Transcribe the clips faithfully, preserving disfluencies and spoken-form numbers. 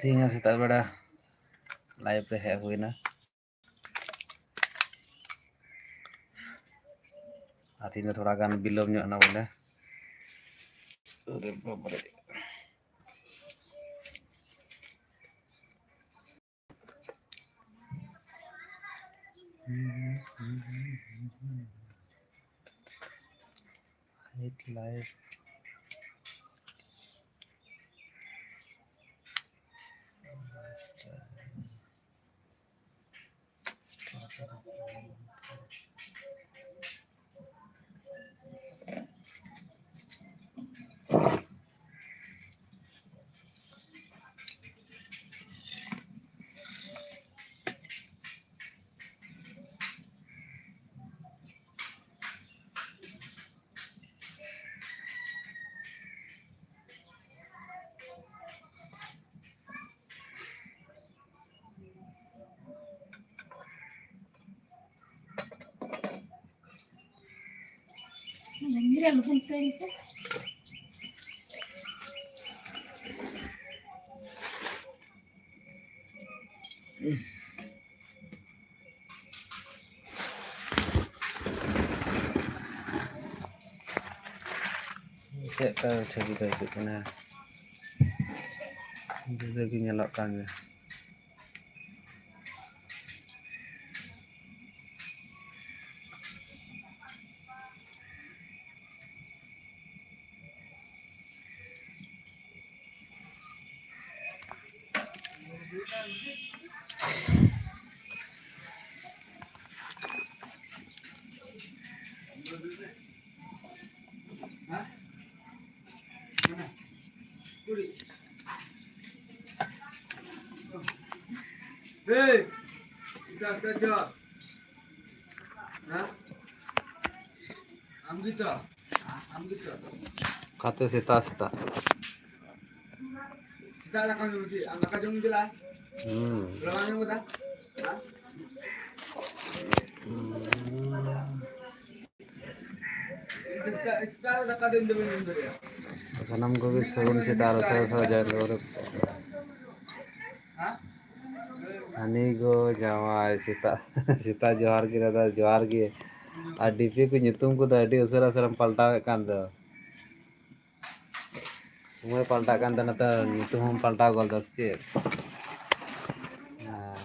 ᱛᱮᱦᱮᱧ ᱦᱚᱸ ᱥᱮᱛᱟᱜ ᱵᱮᱲᱟ live ᱨᱮ ᱦᱮᱡ ᱦᱩᱭᱱᱟ᱾ ᱟᱨ ᱛᱮᱦᱮᱧ ᱫᱚ ᱛᱷᱚᱲᱟ ᱜᱟᱱ ᱵᱤᱞᱚᱢ ᱧᱚᱜ ᱮᱱᱟ ᱵᱚᱞᱮ᱾ ᱟᱨᱮ ᱵᱟᱵᱟᱨᱮ᱾ Hide live. ᱪᱮᱫ ᱞᱮᱠᱟ ᱪᱷᱚᱵᱤ ᱫᱚ ᱦᱤᱡᱩᱜ ᱠᱟᱱᱟ? ᱡᱩᱫᱟᱹ ᱜᱮ ᱧᱮᱞᱚᱜ ᱠᱟᱱ ᱜᱮᱭᱟ᱾ ᱦᱮᱸ? ᱟᱢ ᱜᱮᱛᱚ? ᱟᱢ ᱜᱮᱛᱚ? ᱠᱟᱛᱮ ᱥᱮᱛᱟᱜ ᱥᱮᱛᱟᱜ᱾ ᱥᱮᱛᱟᱜ ᱫᱟᱠᱟ ᱡᱚᱢ ᱪᱮᱫ? ᱟᱢ ᱫᱟᱠᱟ ᱡᱚᱢ ᱪᱟᱞᱟᱜᱼᱟ? ᱦᱩᱸ᱾ ᱵᱟᱢ ᱡᱚᱢ ᱠᱟᱫᱟ? ᱦᱮᱸ? ᱥᱟᱱᱟᱢ ᱠᱚᱜᱮ ᱥᱟᱹᱜᱩᱱ ᱥᱮᱛᱟᱜ ᱨᱮ ᱥᱟᱭ ᱥᱟᱭ ᱡᱚᱦᱟᱨ ᱜᱮ᱾ ᱦᱟᱹᱱᱤ ᱜᱚ ᱡᱟᱶᱟᱭ, ᱥᱮᱛᱟᱜ ᱥᱮᱛᱟᱜ ᱡᱚᱦᱟᱨ ᱜᱮ ᱫᱟᱫᱟ, ᱡᱚᱦᱟᱨ ᱜᱮ᱾ ᱟᱨ ᱰᱤᱯᱤ ᱠᱚ ᱧᱩᱛᱩᱢ ᱠᱚᱫᱚ ᱟᱹᱰᱤ ᱩᱥᱟᱹᱨᱟ ᱩᱥᱟᱹᱨᱟᱢ ᱯᱟᱞᱴᱟᱣᱮᱫ ᱠᱟᱱ ᱫᱚ᱾ ᱥᱚᱢᱚᱭ ᱯᱟᱞᱴᱟᱜ ᱠᱟᱱ ᱛᱟᱦᱮᱱᱟ ᱛᱚ, ᱧᱩᱛᱩᱢ ᱦᱚᱸᱢ ᱯᱟᱞᱴᱟᱣ ᱜᱚᱫ ᱫᱟ ᱥᱮ ᱪᱮᱫ? ᱦᱮᱸ᱾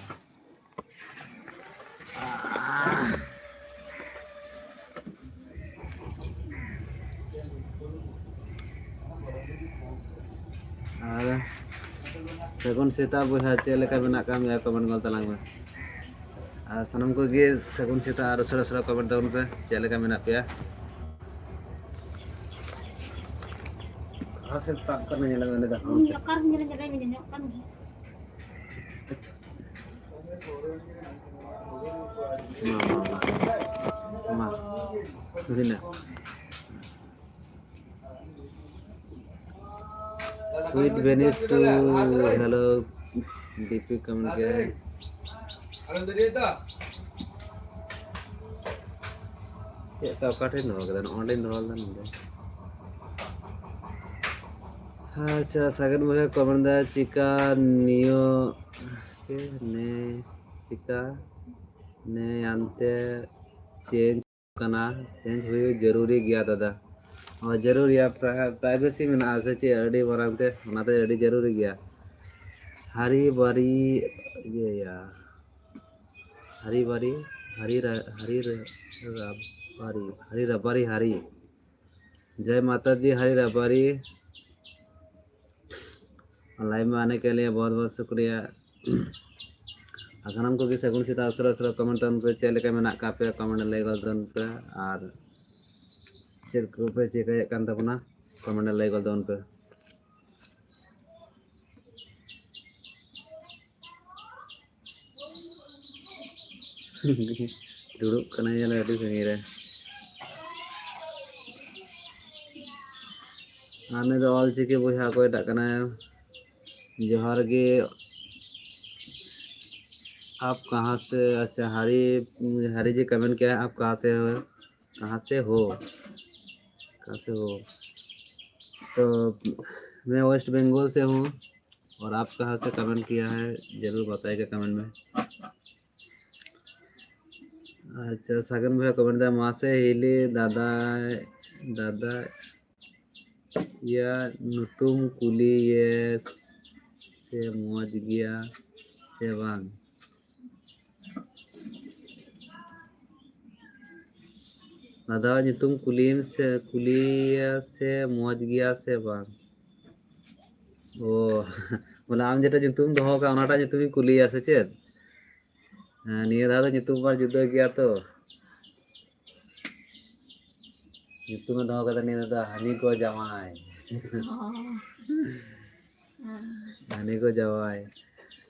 ᱟᱨ ᱥᱟᱹᱜᱩᱱ ᱥᱮᱛᱟᱜ ᱵᱚᱭᱦᱟ, ᱪᱮᱫ ᱞᱮᱠᱟ ᱢᱮᱱᱟᱜ ᱠᱟᱜ ᱢᱮᱭᱟ? ᱠᱚᱢᱮᱱᱴ ᱜᱚᱫ ᱛᱟᱞᱟᱝ ᱢᱮ᱾ ᱟᱨ ᱥᱟᱱᱟᱢ ᱠᱚᱜᱮ ᱥᱟᱹᱜᱩᱱ ᱥᱮᱛᱟᱜ ᱟᱨ ᱩᱥᱟᱹᱨᱟ ᱩᱥᱟᱹᱨᱟ ᱠᱚᱢᱮᱱᱴ ᱛᱟᱵᱚᱱ ᱯᱮ, ᱪᱮᱫ ᱞᱮᱠᱟ ᱢᱮᱱᱟᱜ ᱯᱮᱭᱟ? ᱚᱠᱟ ᱥᱮᱫ ᱛᱟᱵ ᱠᱟᱱᱟ ᱧᱮᱞ ᱢᱮ, ᱩᱱᱤ ᱫᱚ ᱦᱟᱱᱛᱮ᱾ ᱚᱠᱟᱨᱮᱢ ᱧᱮᱞ ᱧᱟᱢᱮᱭᱟ? ᱢᱟ, ᱢᱟ, ᱢᱟ᱾ ᱢᱟ᱾ ᱦᱩᱭᱱᱟ᱾ Sweet Venice to hello, DP comment ᱜᱮ᱾ ᱪᱮᱫ ᱞᱮᱠᱟ ᱚᱠᱟ ᱴᱷᱮᱱ ᱫᱚᱦᱚ ᱠᱟᱫᱟ? ᱱᱚᱜᱼᱚ ᱱᱚᱸᱰᱮᱧ ᱫᱚᱦᱚ ᱞᱮᱫᱟ ᱱᱚᱸᱰᱮ᱾ ᱟᱪᱪᱷᱟ, ᱥᱟᱜᱮᱱ ᱵᱚᱭᱦᱟ ᱠᱚᱢᱮᱱᱴ ᱫᱟ, ᱪᱤᱠᱟ ᱱᱤᱭᱟᱹ ᱪᱮ ᱱᱮ ᱪᱤᱠᱟ ᱱᱮ ᱟᱱᱛᱮ ᱪᱮᱧᱡᱽ ᱠᱟᱱᱟ, ᱪᱮᱧᱡᱽ ᱦᱩᱭᱩᱜ ᱡᱟᱹᱨᱩᱨᱤ ᱜᱮᱭᱟ ᱫᱟᱫᱟ᱾ ᱚ, ᱡᱟᱹᱨᱩᱨᱤᱭᱟ, ᱯᱨᱟ-, ᱯᱨᱟᱭᱵᱷᱮᱥᱤ ᱢᱮᱱᱟᱜᱼᱟ ᱥᱮ ᱪᱮᱫ? ᱟᱹᱰᱤ ᱢᱟᱨᱟᱝ ᱛᱮ, ᱚᱱᱟᱛᱮ ᱟᱹᱰᱤ ᱡᱟᱹᱨᱩᱨᱤ ᱜᱮᱭᱟ᱾ ᱦᱟᱨᱤ ᱵᱟᱨᱤ ᱤᱭᱟᱹᱭᱟ᱾ ᱦᱟᱨᱤ ᱵᱟᱨᱤ, ᱦᱟᱨᱤ ᱨᱟ-, ᱦᱟᱨᱤ ᱨᱟ-, ᱨᱟᱵᱟᱨᱤ, ᱦᱟᱨᱤ ᱨᱟᱵᱟᱨᱤ ᱦᱟᱨᱤ᱾ ᱡᱟᱭ ᱢᱟᱛᱟ ᱫᱤ, ᱦᱟᱨᱤ ᱨᱟᱵᱟᱨᱤ᱾ ᱞᱟᱭᱤᱵᱷ ᱢᱮ ᱟᱱᱮ ᱠᱮ ᱞᱤᱭᱮ ᱵᱚᱦᱩᱛ ᱵᱚᱦᱩᱛ ᱥᱩᱠᱨᱤᱭᱟ᱾ ᱟᱨ ᱥᱟᱱᱟᱢ ᱠᱚᱜᱮ ᱥᱟᱹᱜᱩᱱ ᱥᱮᱛᱟᱜ, ᱩᱥᱟᱹᱨᱟ ᱩᱥᱟᱹᱨᱟ ᱠᱚᱢᱮᱱᱴ ᱛᱟᱵᱚᱱ ᱯᱮ, ᱪᱮᱫ ᱞᱮᱠᱟ ᱢᱮᱱᱟᱜ ᱠᱟᱜ ᱯᱮᱭᱟ ᱠᱚᱢᱮᱱᱴ ᱨᱮ ᱞᱟᱹᱭ ᱜᱚᱫ ᱛᱟᱵᱚᱱ ᱯᱮ᱾ ᱟᱨ ᱪᱮᱫ ᱠᱚᱯᱮ ᱪᱤᱠᱟᱹᱭᱮᱫ ᱠᱟᱱ ᱛᱟᱵᱚᱱᱟ ᱠᱚᱢᱮᱱᱴ ᱨᱮ ᱞᱟᱹᱭ ᱜᱚᱫ ᱛᱟᱵᱚᱱ ᱯᱮ᱾ ᱫᱩᱲᱩᱵ ᱠᱟᱱᱟᱭ, ᱧᱮᱞᱮ ᱟᱹᱰᱤ ᱥᱟᱺᱜᱤᱧ ᱨᱮ᱾ ᱟᱨ ᱱᱩᱭ ᱫᱚ ᱚᱞ ᱪᱤᱠᱤ ᱵᱚᱭᱦᱟ ᱚᱠᱚᱭᱴᱟᱜ ᱠᱟᱱᱟᱭ? ᱡᱚᱦᱟᱨ ᱜᱮ᱾ आप कहाँ से, अच्छा, हरी, हरी जी कमेंट किया है, आप कहाँ से हो, कहाँ से हो, कहाँ से हो? तो मैं वेस्ट बंगाल से हूँ। और आप कहाँ से कमेंट किया है, जरूर बताइएगा कमेंट में। ᱟᱪᱪᱷᱟ, ᱥᱟᱜᱮᱱ ᱵᱚᱭᱦᱟ ᱠᱚᱢᱮᱱᱴ ᱫᱟ, ᱢᱟᱥᱮ ᱦᱤᱞᱤ ᱫᱟᱫᱟ, ᱫᱟᱫᱟ ᱭᱟ ᱧᱩᱛᱩᱢ ᱠᱩᱞᱤᱭᱮ ᱥᱮ ᱢᱚᱡᱽ ᱜᱮᱭᱟ ᱥᱮ ᱵᱟᱝ? ᱫᱟᱫᱟᱣᱟᱜ ᱧᱩᱛᱩᱢ ᱠᱩᱞᱤᱭᱮᱢ ᱥᱮ, ᱠᱩᱞᱤᱭᱮᱭᱟ ᱥᱮ ᱢᱚᱡᱽ ᱜᱮᱭᱟ ᱥᱮ ᱵᱟᱝ? ᱚ, ᱵᱚᱞᱮ ᱟᱢ ᱡᱮᱴᱟ ᱧᱩᱛᱩᱢ ᱫᱚᱦᱚ ᱠᱟᱜ, ᱚᱱᱟᱴᱟᱜ ᱧᱩᱛᱩᱢᱤᱧ ᱠᱩᱞᱤᱭᱮᱭᱟ ᱥᱮ ᱪᱮᱫ? ᱦᱮᱸ, ᱱᱤᱭᱟᱹ ᱫᱷᱟᱣ ᱫᱚ ᱧᱩᱛᱩᱢ ᱢᱟ ᱡᱩᱫᱟᱹ ᱜᱮᱭᱟ ᱛᱚ᱾ ᱧᱩᱛᱩᱢᱮ ᱫᱚᱦᱚ ᱠᱟᱫᱟ ᱱᱤᱭᱟᱹ ᱫᱚ ᱦᱟᱹᱱᱤ ᱠᱚ ᱡᱟᱶᱟᱭ᱾ ᱚ᱾ ᱦᱮᱸ᱾ ᱦᱟᱹᱱᱤ ᱠᱚ ᱡᱟᱶᱟᱭ᱾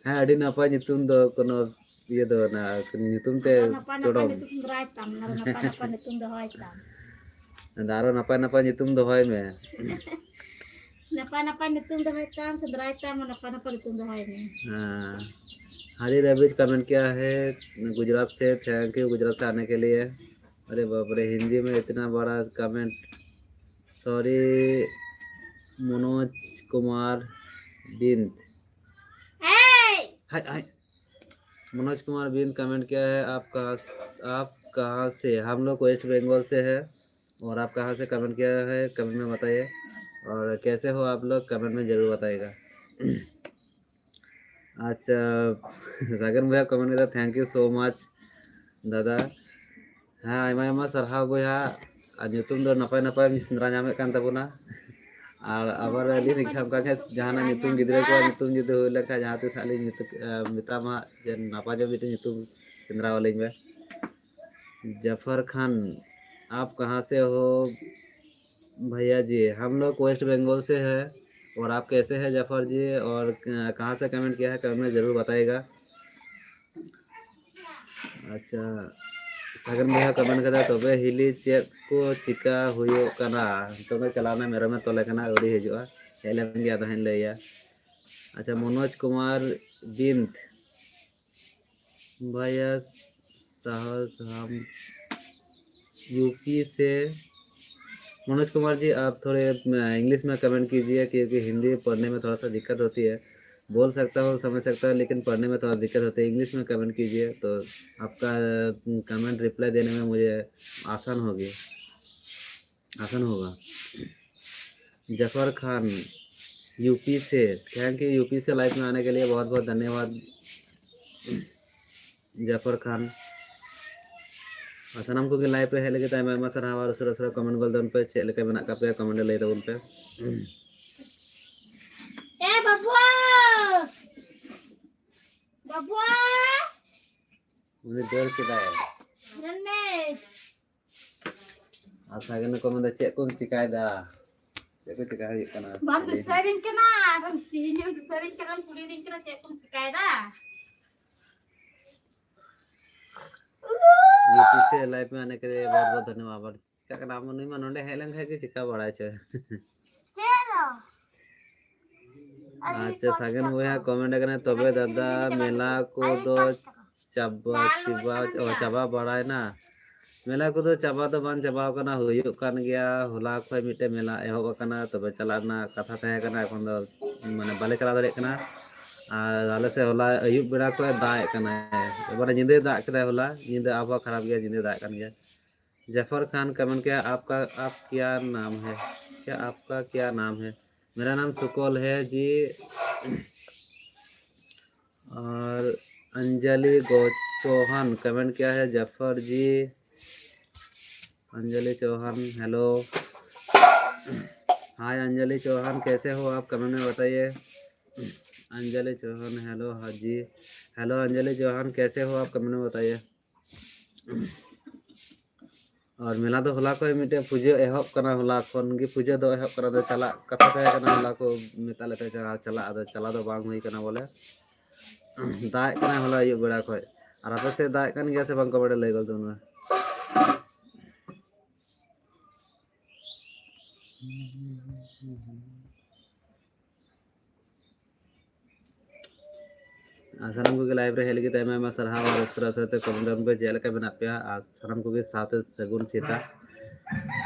ᱦᱮᱸ, ᱟᱹᱰᱤ ᱱᱟᱯᱟᱭ ᱧᱩᱛᱩᱢ ᱫᱚ, ᱠᱳᱱᱳ ᱤᱭᱟᱹ ᱫᱚ ᱵᱟᱹᱱᱩᱜᱼᱟ, ᱧᱩᱛᱩᱢ ᱛᱮ ᱟᱨᱚ ᱱᱟᱯᱟᱭ ᱱᱟᱯᱟᱭ ᱪᱚᱲᱚᱢ᱾ ᱧᱩᱛᱩᱢ ᱥᱮᱸᱫᱽᱨᱟᱭ ᱛᱟᱢ, ᱟᱨᱚ ᱱᱟᱯᱟᱭ ᱱᱟᱯᱟᱭ ᱧᱩᱛᱩᱢ ᱫᱚᱦᱚᱭ ᱛᱟᱢ᱾ ᱟᱫᱚ ᱟᱨᱚ ᱱᱟᱯᱟᱭ ᱱᱟᱯᱟᱭ ᱧᱩᱛᱩᱢ ᱫᱚᱦᱚᱭ ᱢᱮ᱾ ᱱᱟᱯᱟᱭ ᱱᱟᱯᱟᱭ ᱧᱩᱛᱩᱢ ᱫᱚᱦᱚᱭ ᱛᱟᱢ, ᱥᱮᱸᱫᱽᱨᱟᱭ ᱛᱟᱢ, ᱱᱟᱯᱟᱭ ᱱᱟᱯᱟᱭ ᱧᱩᱛᱩᱢ ᱫᱚᱦᱚᱭ ᱢᱮ᱾ हाँ, हरी रविज कमेंट किया है गुजरात से, थैंक यू गुजरात से आने के लिए। अरे बाप रे, हिंदी में इतना बड़ा कमेंट। सॉरी मनोज कुमार बिंद। हाय, हाय। मनोज कुमार बिंद कमेंट किया है, आप कहाँ, आप कहाँ से? हम लोग वेस्ट बंगाल से है। और आप कहाँ से कमेंट किया है, कमेंट में बताइए। और कैसे हो आप लोग, कमेंट में जरूर बताइएगा। ᱟᱪᱪᱷᱟ, ᱥᱟᱜᱮᱱ ᱵᱚᱭᱦᱟ ᱠᱚᱢᱮᱱᱴ ᱠᱮᱫᱟ, thank you so much ᱫᱟᱫᱟ᱾ ᱦᱮᱸ, ᱟᱭᱢᱟ ᱟᱭᱢᱟ ᱥᱟᱨᱦᱟᱣ ᱵᱚᱭᱦᱟ᱾ ᱟᱨ ᱧᱩᱛᱩᱢ ᱫᱚ ᱱᱟᱯᱟᱭ ᱱᱟᱯᱟᱭ ᱥᱮᱸᱫᱽᱨᱟ ᱧᱟᱢᱮᱫ ᱠᱟᱱ ᱛᱟᱵᱚᱱᱟ᱾ ᱟᱨ ᱟᱵᱟᱨ ᱟᱹᱞᱤᱧ ᱞᱤᱧ ᱚᱱᱠᱟ ᱜᱮ ᱡᱟᱦᱟᱱᱟᱜ ᱧᱩᱛᱩᱢ ᱜᱤᱫᱽᱨᱟᱹ ᱠᱚᱣᱟᱜ ᱧᱩᱛᱩᱢ ᱡᱩᱫᱤ ᱦᱩᱭ ᱞᱮᱱᱠᱷᱟᱱ ᱡᱟᱦᱟᱸ ᱛᱤᱥ ᱦᱟᱸᱜ ᱞᱤᱧ ᱢᱮᱛᱟ-, ᱢᱮᱛᱟᱢᱟ ᱡᱮ ᱱᱟᱯᱟᱭ ᱧᱚᱜ ᱢᱤᱫᱴᱮᱱ ᱧᱩᱛᱩᱢ ᱥᱮᱸᱫᱽᱨᱟ ᱟᱹᱞᱤᱧ ᱢᱮ᱾ जफर खान, आप कहाँ से हो भैया जी? हम लोग वेस्ट बंगाल से है। और आप कैसे हैं जफर जी? और क-, कहाँ से कमेंट किया है, कमेंट में ज़रूर बताइएगा। ᱟᱪᱪᱷᱟ, ᱥᱟᱜᱮᱱ ᱵᱚᱭᱦᱟ ᱠᱚᱢᱮᱱᱴ ᱠᱟᱫᱟ, ᱛᱚᱵᱮ ᱦᱤᱞᱤ ᱪᱮᱫ ᱠᱚ ᱪᱤᱠᱟ ᱦᱩᱭᱩᱜ ᱠᱟᱱᱟ? ᱱᱤᱛᱚᱜ ᱫᱚ ᱪᱟᱞᱟᱣᱱᱟ, ᱢᱮᱨᱚᱢᱮ ᱛᱚᱞᱮ ᱠᱟᱱᱟ, ᱟᱹᱣᱨᱤ ᱦᱤᱡᱩᱜᱼᱟ, ᱦᱮᱡ ᱞᱮᱱ ᱜᱮ ᱟᱫᱚ ᱦᱟᱸᱜ ᱤᱧ ᱞᱟᱹᱭᱟ᱾ ᱟᱪᱪᱷᱟ, ᱢᱚᱱᱳᱡᱽ ᱠᱩᱢᱟᱨ ᱵᱤᱱᱫ, ᱵᱷᱟᱭᱟ ᱥᱟᱦᱟᱥ ᱦᱟᱢ यूपी से। मनोज कुमार जी, आप थोड़े, अ, इंग्लिश में कमेंट कीजिए, क्योंकि हिंदी पढ़ने में थोड़ा सा दिक्कत होती है। बोल सकता हूँ, समझ सकता हूँ, लेकिन पढ़ने में थोड़ा दिक्कत होती है। इंग्लिश में कमेंट कीजिए, तो आपका कमेंट रिप्लाई देने में मुझे आसान होगी, आसान होगा। जफर खान, यूपी से, थैंक यू। यूपी से लाइव में आने के लिए बहुत बहुत धन्यवाद। ᱡᱟᱯᱷᱚᱨ ᱠᱷᱟᱱ, ᱟᱨ ᱥᱟᱱᱟᱢ ᱠᱚᱜᱮ ᱞᱟᱭᱤᱵᱷ ᱨᱮ ᱦᱮᱡ ᱞᱟᱹᱜᱤᱫ ᱟᱭᱢᱟ ᱟᱭᱢᱟ ᱥᱟᱨᱦᱟᱣ᱾ ᱟᱨ ᱩᱥᱟᱹᱨᱟ ᱩᱥᱟᱹᱨᱟ ᱠᱚᱢᱮᱱᱴ ᱜᱚᱞ ᱛᱟᱵᱚᱱ ᱯᱮ, ᱪᱮᱫ ᱞᱮᱠᱟ ᱢᱮᱱᱟᱜ ᱟᱠᱟᱫ ᱯᱮᱭᱟ ᱠᱚᱢᱮᱱᱴ ᱨᱮ ᱞᱟᱹᱭ ᱛᱟᱵᱚᱱ ᱯᱮ᱾ ᱮ ᱵᱟᱵᱩ! ᱵᱟᱵᱩ! ᱩᱱᱤ ᱫᱟᱹᱲ ᱠᱮᱫᱟᱭ᱾ ᱧᱮᱞ ᱢᱮ᱾ ᱟᱨ ᱥᱟᱜᱮᱱ ᱠᱚ ᱢᱮᱱᱫᱟ, ᱪᱮᱫ ᱠᱚᱢ ᱪᱤᱠᱟᱭᱮᱫᱟ? ᱪᱮᱫ ᱠᱚ ᱪᱤᱠᱟ ᱦᱩᱭᱩᱜ ᱠᱟᱱᱟ? ᱵᱟᱢ ᱫᱤᱥᱟᱹᱭᱫᱤᱧ ᱠᱟᱱᱟ, ᱟᱨ ᱛᱤᱦᱤᱧ ᱦᱚᱸ ᱫᱤᱥᱟᱹᱭᱫᱤᱧ ᱠᱟᱱᱟᱢ, ᱠᱩᱞᱤᱫᱤᱧ ᱠᱟᱱᱟ, ᱪᱮᱫ ᱠᱚᱢ ᱪᱤᱠᱟᱭᱮᱫᱟ? यूपी से लाइव में आने के लिए बहुत बहुत धन्यवाद। ᱟᱵᱟᱨ ᱪᱤᱠᱟᱜ ᱠᱟᱱᱟ, ᱟᱢ ᱱᱩᱭ ᱢᱟ ᱱᱚᱰᱮ ᱦᱮᱡ ᱞᱮᱱᱠᱷᱟᱱ ᱜᱮ ᱪᱤᱠᱟ ᱵᱟᱲᱟᱭ ᱪᱚ᱾ ᱪᱮᱫ ᱦᱚᱸ᱾ ᱟᱪᱪᱷᱟ, ᱥᱟᱜᱮᱱ ᱵᱚᱭᱦᱟ ᱠᱚᱢᱮᱱᱴ ᱠᱟᱱᱟ, ᱛᱚᱵᱮ ᱫᱟᱫᱟ ᱢᱮᱞᱟ ᱠᱚᱫᱚ ᱪᱟᱵᱟ, ᱪᱟᱵᱟ, ᱚ, ᱪᱟᱵᱟ ᱵᱟᱲᱟᱭᱮᱱᱟ? ᱢᱮᱞᱟ ᱠᱚᱫᱚ ᱪᱟᱵᱟ ᱫᱚ ᱵᱟᱝ ᱪᱟᱵᱟ ᱟᱠᱟᱱᱟ, ᱦᱩᱭᱩᱜ ᱠᱟᱱ ᱜᱮᱭᱟ᱾ ᱦᱚᱞᱟ ᱠᱷᱚᱱ ᱢᱤᱫᱴᱮᱱ ᱢᱮᱞᱟ ᱮᱦᱚᱵ ᱟᱠᱟᱱᱟ, ᱛᱚᱵᱮ ᱪᱟᱞᱟᱜ ᱨᱮᱱᱟᱜ ᱠᱟᱛᱷᱟ ᱛᱟᱦᱮᱸ ᱠᱟᱱᱟ, ᱮᱠᱷᱚᱱ ᱫᱚ ᱢᱟᱱᱮ ᱵᱟᱞᱮ ᱪᱟᱞᱟᱣ ᱫᱟᱲᱮᱭᱟᱜ ᱠᱟᱱᱟ᱾ ᱟᱨ ᱟᱞᱮ ᱥᱮᱫ ᱦᱚᱞᱟ ᱟᱹᱭᱩᱵ ᱵᱮᱲᱟ ᱠᱷᱚᱱ ᱫᱟᱜ ᱮᱫ ᱠᱟᱱᱟᱭ, ᱮᱵᱟᱨᱮ ᱧᱤᱫᱟᱹᱭ ᱫᱟᱜ ᱠᱮᱫᱟᱭ ᱦᱚᱞᱟ ᱧᱤᱫᱟᱹ, ᱟᱵᱚᱦᱟᱣᱟ ᱠᱷᱟᱨᱟᱯ ᱜᱮᱭᱟ, ᱧᱤᱫᱟᱹ ᱫᱟᱜ ᱠᱟᱱ ᱜᱮᱭᱟ᱾ जफर खान कमेंट किया, आपका, आप क्या नाम है? क्या आपका क्या नाम है? मेरा नाम सुकल है जी। और अंजलि गो चौहान कमेंट किया है, जफर जी। अंजलि चौहान, हेलो। हाय अंजलि चौहान, कैसे हो आप? कमेंट में बताइए। अंजलि चौहान, हेलो। हाँ जी, हेलो अंजलि चौहान, कैसे हो आप? कमेंट में बताइए। ᱟᱨ ᱢᱮᱞᱟ ᱫᱚ ᱦᱚᱞᱟ ᱠᱷᱚᱱ ᱢᱤᱫᱴᱮᱱ ᱯᱩᱡᱟᱹ ᱮᱦᱚᱵ ᱠᱟᱱᱟ, ᱦᱚᱞᱟ ᱠᱷᱚᱱ ᱜᱮ ᱯᱩᱡᱟᱹ ᱫᱚ ᱮᱦᱚᱵ ᱠᱟᱱᱟ᱾ ᱟᱫᱚ ᱪᱟᱞᱟᱜ ᱠᱟᱛᱷᱟ ᱛᱟᱦᱮᱸ ᱠᱟᱱᱟ, ᱦᱚᱞᱟ ᱠᱚ ᱢᱮᱛᱟ ᱞᱮ ᱛᱟᱦᱮᱸ ᱪᱟᱞᱟᱜ, ᱟᱫᱚ ᱪᱟᱞᱟᱣ ᱫᱚ ᱵᱟᱝ ᱦᱩᱭ ᱠᱟᱱᱟ ᱵᱚᱞᱮ᱾ ᱫᱟᱜ ᱮᱫ ᱠᱟᱱᱟᱭ ᱦᱚᱞᱟ ᱟᱹᱭᱩᱵ ᱵᱮᱲᱟ ᱠᱷᱚᱱ᱾ ᱟᱨ ᱟᱯᱮ ᱥᱮᱫ ᱫᱟᱜ ᱮᱫ ᱠᱟᱱ ᱜᱮᱭᱟ ᱥᱮ ᱵᱟᱝ? ᱠᱚᱢᱮᱱᱴ ᱨᱮ ᱞᱟᱹᱭ ᱜᱚᱫ ᱛᱟᱵᱚᱱ ᱢᱮ᱾ ᱟᱨ ᱥᱟᱱᱟᱢ ᱠᱚᱜᱮ ᱞᱟᱭᱤᱵᱷ ᱨᱮ ᱦᱮᱡ ᱞᱟᱹᱜᱤᱫ ᱟᱭᱢᱟ ᱟᱭᱢᱟ ᱥᱟᱨᱦᱟᱣ᱾ ᱟᱨ ᱩᱥᱟᱹᱨᱟ ᱩᱥᱟᱹᱨᱟ ᱛᱮ ᱠᱚᱢᱮᱱᱴ ᱛᱟᱵᱚᱱ ᱯᱮ ᱪᱮᱫ ᱞᱮᱠᱟ ᱢᱮᱱᱟᱜ ᱯᱮᱭᱟ, ᱟᱨ ᱥᱟᱱᱟᱢ ᱠᱚᱜᱮ ᱥᱟᱶᱛᱮ ᱥᱟᱹᱜᱩᱱ ᱥᱮᱛᱟᱜ᱾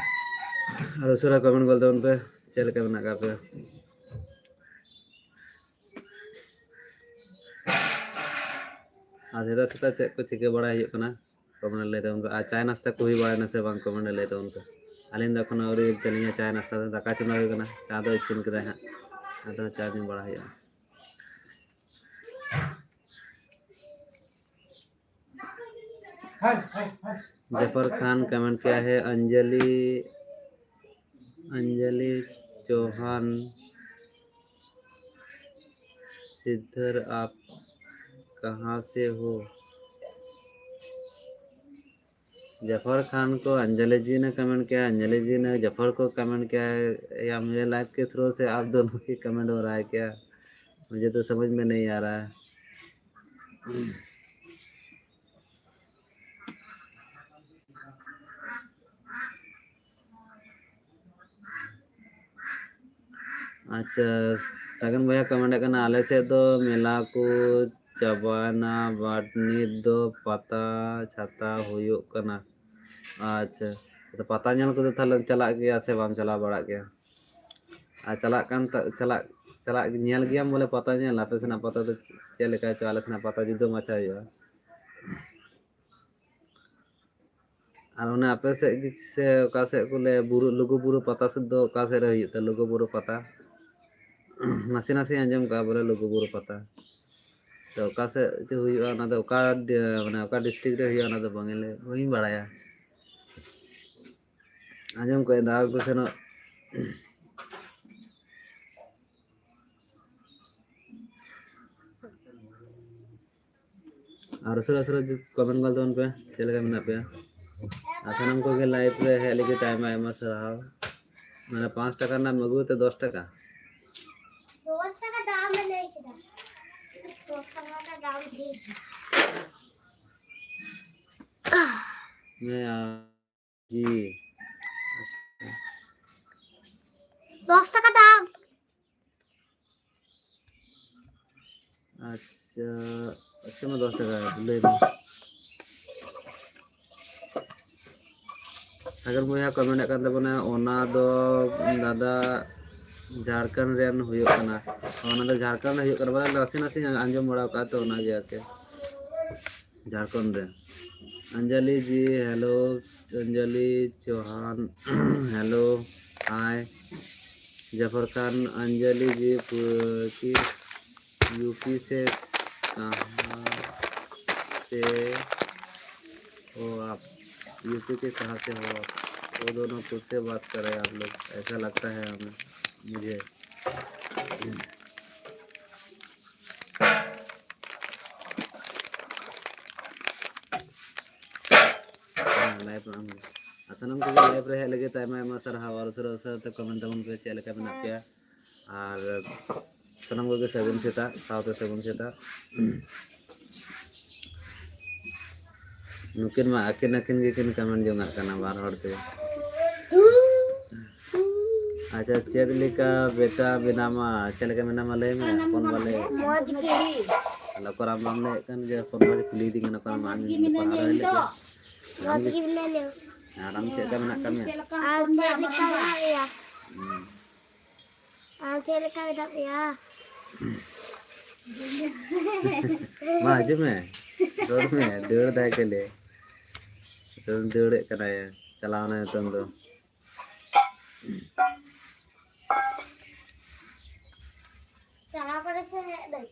ᱟᱨ ᱩᱥᱟᱹᱨᱟ ᱠᱚᱢᱮᱱᱴ ᱜᱚᱞ ᱛᱟᱵᱚᱱ ᱯᱮ ᱪᱮᱫ ᱞᱮᱠᱟ ᱢᱮᱱᱟᱜ ᱟᱠᱟᱫ ᱯᱮᱭᱟ᱾ ᱟᱨ ᱥᱮᱛᱟᱜ ᱥᱮᱛᱟᱜ ᱪᱮᱫ ᱠᱚ ᱪᱤᱠᱟᱹ ᱵᱟᱲᱟᱭ ᱦᱩᱭᱩᱜ ᱠᱟᱱᱟ, ᱠᱚᱢᱮᱱᱴ ᱨᱮ ᱞᱟᱹᱭ ᱛᱟᱵᱚᱱ ᱯᱮ᱾ ᱟᱨ ᱪᱟᱭ ᱱᱟᱥᱛᱟ ᱠᱚ ᱦᱩᱭ ᱵᱟᱲᱟᱭᱮᱱᱟ ᱥᱮ ᱵᱟᱝ, ᱠᱚᱢᱮᱱᱴ ᱨᱮ ᱞᱟᱹᱭ ᱛᱟᱵᱚᱱ ᱯᱮ᱾ ᱟᱹᱞᱤᱧ ᱫᱚ ᱮᱠᱷᱚᱱᱳ ᱟᱹᱣᱨᱤ ᱦᱩᱭᱩᱜ ᱛᱟᱹᱞᱤᱧᱟ ᱪᱟᱭ ᱱᱟᱥᱛᱟ ᱫᱚ, ᱫᱟᱠᱟ ᱪᱚᱸᱫᱟ ᱦᱩᱭ ᱠᱟᱱᱟ, ᱪᱟ ᱫᱚ ᱤᱥᱤᱱ ᱠᱮᱫᱟᱭ ᱦᱟᱸᱜ, ᱟᱫᱚ ᱪᱟ ᱧᱩ ᱵᱟᱲᱟ ᱦᱩᱭᱩᱜᱼᱟ᱾ जफर खान कमेंट किया है, अंजलि, अंजलि चौहान, सिद्धर, आप कहाँ से हो? जफर खान को अंजलि जी ने कमेंट किया, अंजलि जी ने जफर को कमेंट किया है। या मेरे लाइव के थ्रू से आप दोनों की कमेंट हो रहा है क्या? मुझे तो समझ में नहीं आ रहा है। ᱟᱪᱪᱷᱟ, ᱥᱟᱜᱮᱱ ᱵᱚᱭᱦᱟ ᱠᱚᱢᱮᱱᱴ ᱠᱟᱱᱟ, ᱟᱞᱮ ᱥᱮᱫ ᱫᱚ ᱢᱮᱞᱟ ᱠᱚ ᱪᱟᱵᱟᱭᱮᱱᱟ, but ᱱᱤᱛ ᱫᱚ ᱯᱟᱛᱟ ᱪᱷᱟᱛᱟ ᱦᱩᱭᱩᱜ ᱠᱟᱱᱟ᱾ ᱟᱪᱪᱷᱟ, ᱟᱫᱚ ᱯᱟᱛᱟ ᱧᱮᱞ ᱠᱚᱫᱚ ᱛᱟᱦᱞᱮᱢ ᱪᱟᱞᱟᱜ ᱜᱮᱭᱟ ᱥᱮ ᱵᱟᱢ ᱪᱟᱞᱟᱣ ᱵᱟᱲᱟᱜ ᱜᱮᱭᱟ? ᱟᱨ ᱪᱟᱞᱟᱜ ᱠᱟᱱ ᱛᱟ-, ᱪᱟᱞᱟᱜ, ᱪᱟᱞᱟᱜ ᱧᱮᱞ ᱜᱮᱭᱟᱢ ᱵᱚᱞᱮ ᱯᱟᱛᱟ ᱧᱮᱞ? ᱟᱯᱮ ᱥᱮᱱᱟᱜ ᱯᱟᱛᱟ ᱫᱚ ᱪᱮᱫ ᱞᱮᱠᱟ ᱪᱚ, ᱟᱞᱮ ᱥᱮᱱᱟᱜ ᱯᱟᱛᱟ ᱡᱩᱫᱟᱹ ᱢᱟᱪᱷᱟ ᱦᱩᱭᱩᱜᱼᱟ᱾ ᱟᱨ ᱚᱱᱮ ᱟᱯᱮ ᱥᱮᱫ ᱜᱮ ᱥᱮ ᱚᱠᱟ ᱥᱮᱫ ᱠᱚ ᱞᱟᱹᱭᱟ, ᱵᱩᱨᱩ, ᱞᱩᱜᱩ ᱵᱩᱨᱩ ᱯᱟᱛᱟ ᱥᱮᱫ ᱫᱚ ᱚᱠᱟ ᱥᱮᱫ ᱨᱮ ᱦᱩᱭᱩᱜ ᱛᱮ, ᱞᱩᱜᱩ ᱵᱩᱨᱩ ᱯᱟᱛᱟ? ᱱᱟᱥᱮ ᱱᱟᱥᱮᱧ ᱟᱸᱡᱚᱢ ᱠᱟᱜᱼᱟ ᱵᱚᱞᱮ ᱞᱩᱜᱩ ᱵᱩᱨᱩ ᱯᱟᱛᱟ᱾ ᱛᱚ ᱚᱠᱟ ᱥᱮᱫ ᱪᱚ ᱦᱩᱭᱩᱜᱼᱟ, ᱚᱱᱟ ᱫᱚ ᱚᱠᱟ ᱰᱤ-, ᱢᱟᱱᱮ ᱚᱠᱟ ᱰᱤᱥᱴᱨᱤᱠᱴ ᱨᱮ ᱦᱩᱭᱩᱜᱼᱟ, ᱚᱱᱟ ᱫᱚ ᱵᱟᱝ ᱞᱟᱹᱭ, ᱵᱟᱹᱧ ᱵᱟᱲᱟᱭᱟ᱾ ᱟᱸᱡᱚᱢ ᱠᱟᱜ ᱟᱹᱧ ᱫᱟᱬᱟᱱ ᱠᱚ ᱥᱮᱱᱚᱜ᱾ ᱟᱨ ᱩᱥᱟᱹᱨᱟ ᱩᱥᱟᱹᱨᱟ ᱠᱚᱢᱮᱱᱴ ᱜᱚᱫ ᱛᱟᱵᱚᱱ ᱯᱮ, ᱪᱮᱫ ᱞᱮᱠᱟ ᱢᱮᱱᱟᱜ ᱯᱮᱭᱟ? ᱟᱨ ᱥᱟᱱᱟᱢ ᱠᱚᱜᱮ ᱞᱟᱭᱤᱵᱷ ᱨᱮ ᱦᱮᱡ ᱞᱟᱹᱜᱤᱫ ᱟᱭᱢᱟ ᱟᱭᱢᱟ ᱥᱟᱨᱦᱟᱣ᱾ ᱢᱟᱱᱮ ᱯᱟᱸᱪ ᱴᱟᱠᱟ ᱨᱮᱱᱟᱜ ᱮᱢ ᱟᱹᱜᱩ ᱠᱟᱛᱮ ᱫᱚᱥ ᱴᱟᱠᱟ? ᱫᱚᱥ ᱴᱟᱠᱟ ᱫᱟᱢ ᱮ ᱞᱟᱹᱭ ᱠᱮᱫᱟ᱾ ᱫᱚᱥ ᱴᱟᱠᱟ ᱫᱟᱢ ᱰᱷᱮᱨ᱾ ᱦᱮᱸ, ᱟᱨ ᱡᱤ᱾ ᱟᱪᱪᱷᱟ᱾ ᱫᱚᱥ ᱴᱟᱠᱟ ᱫᱟᱢ᱾ ᱟᱪᱪᱷᱟ, ᱟᱪᱪᱷᱟ, ᱢᱟ ᱫᱚᱥ ᱴᱟᱠᱟ ᱞᱟᱹᱭ ᱢᱮ᱾ ᱥᱟᱜᱮᱱ ᱵᱚᱭᱦᱟ ᱠᱚ ᱢᱮᱱᱮᱫ ᱠᱟᱱ ᱛᱟᱵᱚᱱᱟ, ᱚᱱᱟ ᱫᱚ ᱫᱟᱫᱟ ᱡᱷᱟᱲᱠᱷᱚᱸᱰ ᱨᱮᱱ ᱦᱩᱭᱩᱜ ᱠᱟᱱᱟ᱾ ᱚᱱᱟ ᱫᱚ ᱡᱷᱟᱲᱠᱷᱚᱸᱰ ᱨᱮ ᱦᱩᱭᱩᱜ ᱠᱟᱱᱟ, ᱵᱚᱞᱮ ᱱᱟᱥᱮ ᱱᱟᱥᱮᱧ ᱟᱸᱡᱚᱢ ᱵᱟᱲᱟ ᱟᱠᱟᱫᱼᱟ, ᱛᱚ ᱚᱱᱟᱜᱮ ᱟᱨᱠᱤ᱾ झारखंड रे। अंजलि जी, हेलो। अंजलि चौहान, हेलो, हाय। जफर खान, अंजलि जी, पु-, कि यूपी से कहाँ से हो आप? यूपी के कहाँ से हो आप? वो दोनों खुद से बात कर रहे हैं आप लोग, ऐसा लगता है हमें, मुझे। ᱦᱮᱸ, ᱞᱟᱭᱤᱵᱷ ᱨᱮ ᱟᱢ ᱟᱨ ᱥᱟᱱᱟᱢ ᱠᱚᱜᱮ ᱞᱟᱭᱤᱵᱷ ᱨᱮ ᱦᱮᱡ ᱞᱟᱹᱜᱤᱫ ᱟᱭᱢᱟ ᱟᱭᱢᱟ ᱥᱟᱨᱦᱟᱣ᱾ ᱟᱨ ᱩᱥᱟᱹᱨᱟ ᱩᱥᱟᱹᱨᱟ ᱛᱮ ᱠᱚᱢᱮᱱᱴ ᱛᱟᱵᱚᱱ ᱯᱮ, ᱪᱮᱫ ᱞᱮᱠᱟ ᱢᱮᱱᱟᱜ ᱯᱮᱭᱟ? ᱟᱨ ᱥᱟᱱᱟᱢ ᱠᱚᱜᱮ ᱥᱟᱹᱜᱩᱱ ᱥᱮᱛᱟᱜ, ᱥᱟᱶᱛᱮ ᱥᱟᱹᱜᱩᱱ ᱥᱮᱛᱟᱜ᱾ ᱱᱩᱠᱤᱱ ᱢᱟ ᱟᱹᱠᱤᱱ ᱟᱹᱠᱤᱱ ᱜᱮᱠᱤᱱ ᱠᱚᱢᱮᱱᱴ ᱡᱚᱝᱟᱜ ᱠᱟᱱᱟ ᱵᱟᱨ ᱦᱚᱲ ᱛᱮ᱾ ᱟᱪᱪᱷᱟ, ᱪᱮᱫ ᱞᱮᱠᱟ ᱵᱮᱴᱟ ᱢᱮᱱᱟᱢᱟ? ᱪᱮᱫ ᱞᱮᱠᱟ ᱢᱮᱱᱟᱢᱟ ᱞᱟᱹᱭ ᱢᱮ, ᱦᱚᱯᱚᱱ ᱵᱟ ᱞᱟᱹᱭ ᱢᱮ᱾ ᱢᱚᱡᱽ ᱜᱮ᱾ ᱟᱫᱚ ᱚᱠᱚᱨ ᱟᱢ ᱵᱟᱢ ᱞᱟᱹᱭᱮᱫ ᱠᱟᱱ ᱡᱮ ᱦᱚᱯᱚᱱ ᱵᱟ ᱠᱩᱞᱤᱭᱮᱫᱤᱧ ᱠᱟᱱᱟ, ᱚᱠᱚᱨ ᱟᱢ ᱟᱢ ᱢᱚᱡᱽ ᱜᱮ ᱢᱮᱱᱟᱜ ᱞᱮᱭᱟ᱾ ᱟᱨ ᱟᱢ ᱪᱮᱫ ᱞᱮᱠᱟ ᱢᱮᱱᱟᱜ ᱠᱟᱜ ᱢᱮᱭᱟ? ᱟᱨ ᱪᱮᱫ ᱞᱮᱠᱟ ᱢᱮᱱᱟᱜ ᱢᱮᱭᱟ? ᱦᱩᱸ᱾ ᱟᱢ ᱪᱮᱫ ᱞᱮᱠᱟ ᱢᱮᱱᱟᱜ ᱢᱮᱭᱟ? ᱢᱟ ᱦᱤᱡᱩᱜ ᱢᱮ, ᱨᱚᱲ ᱢᱮ, ᱫᱟᱹᱲ ᱫᱟᱭ ᱠᱷᱟᱹᱞᱤ᱾ ᱱᱤᱛᱚᱝ ᱫᱟᱹᱲᱮᱫ ᱠᱟᱱᱟᱭ, ᱪᱟᱞᱟᱣ ᱱᱟᱭ ᱱᱤᱛᱚᱝ ᱫᱚ᱾ ᱪᱟᱞᱟᱣ ᱠᱟᱱᱟ ᱥᱮ ᱦᱮᱡ ᱫᱟᱭ?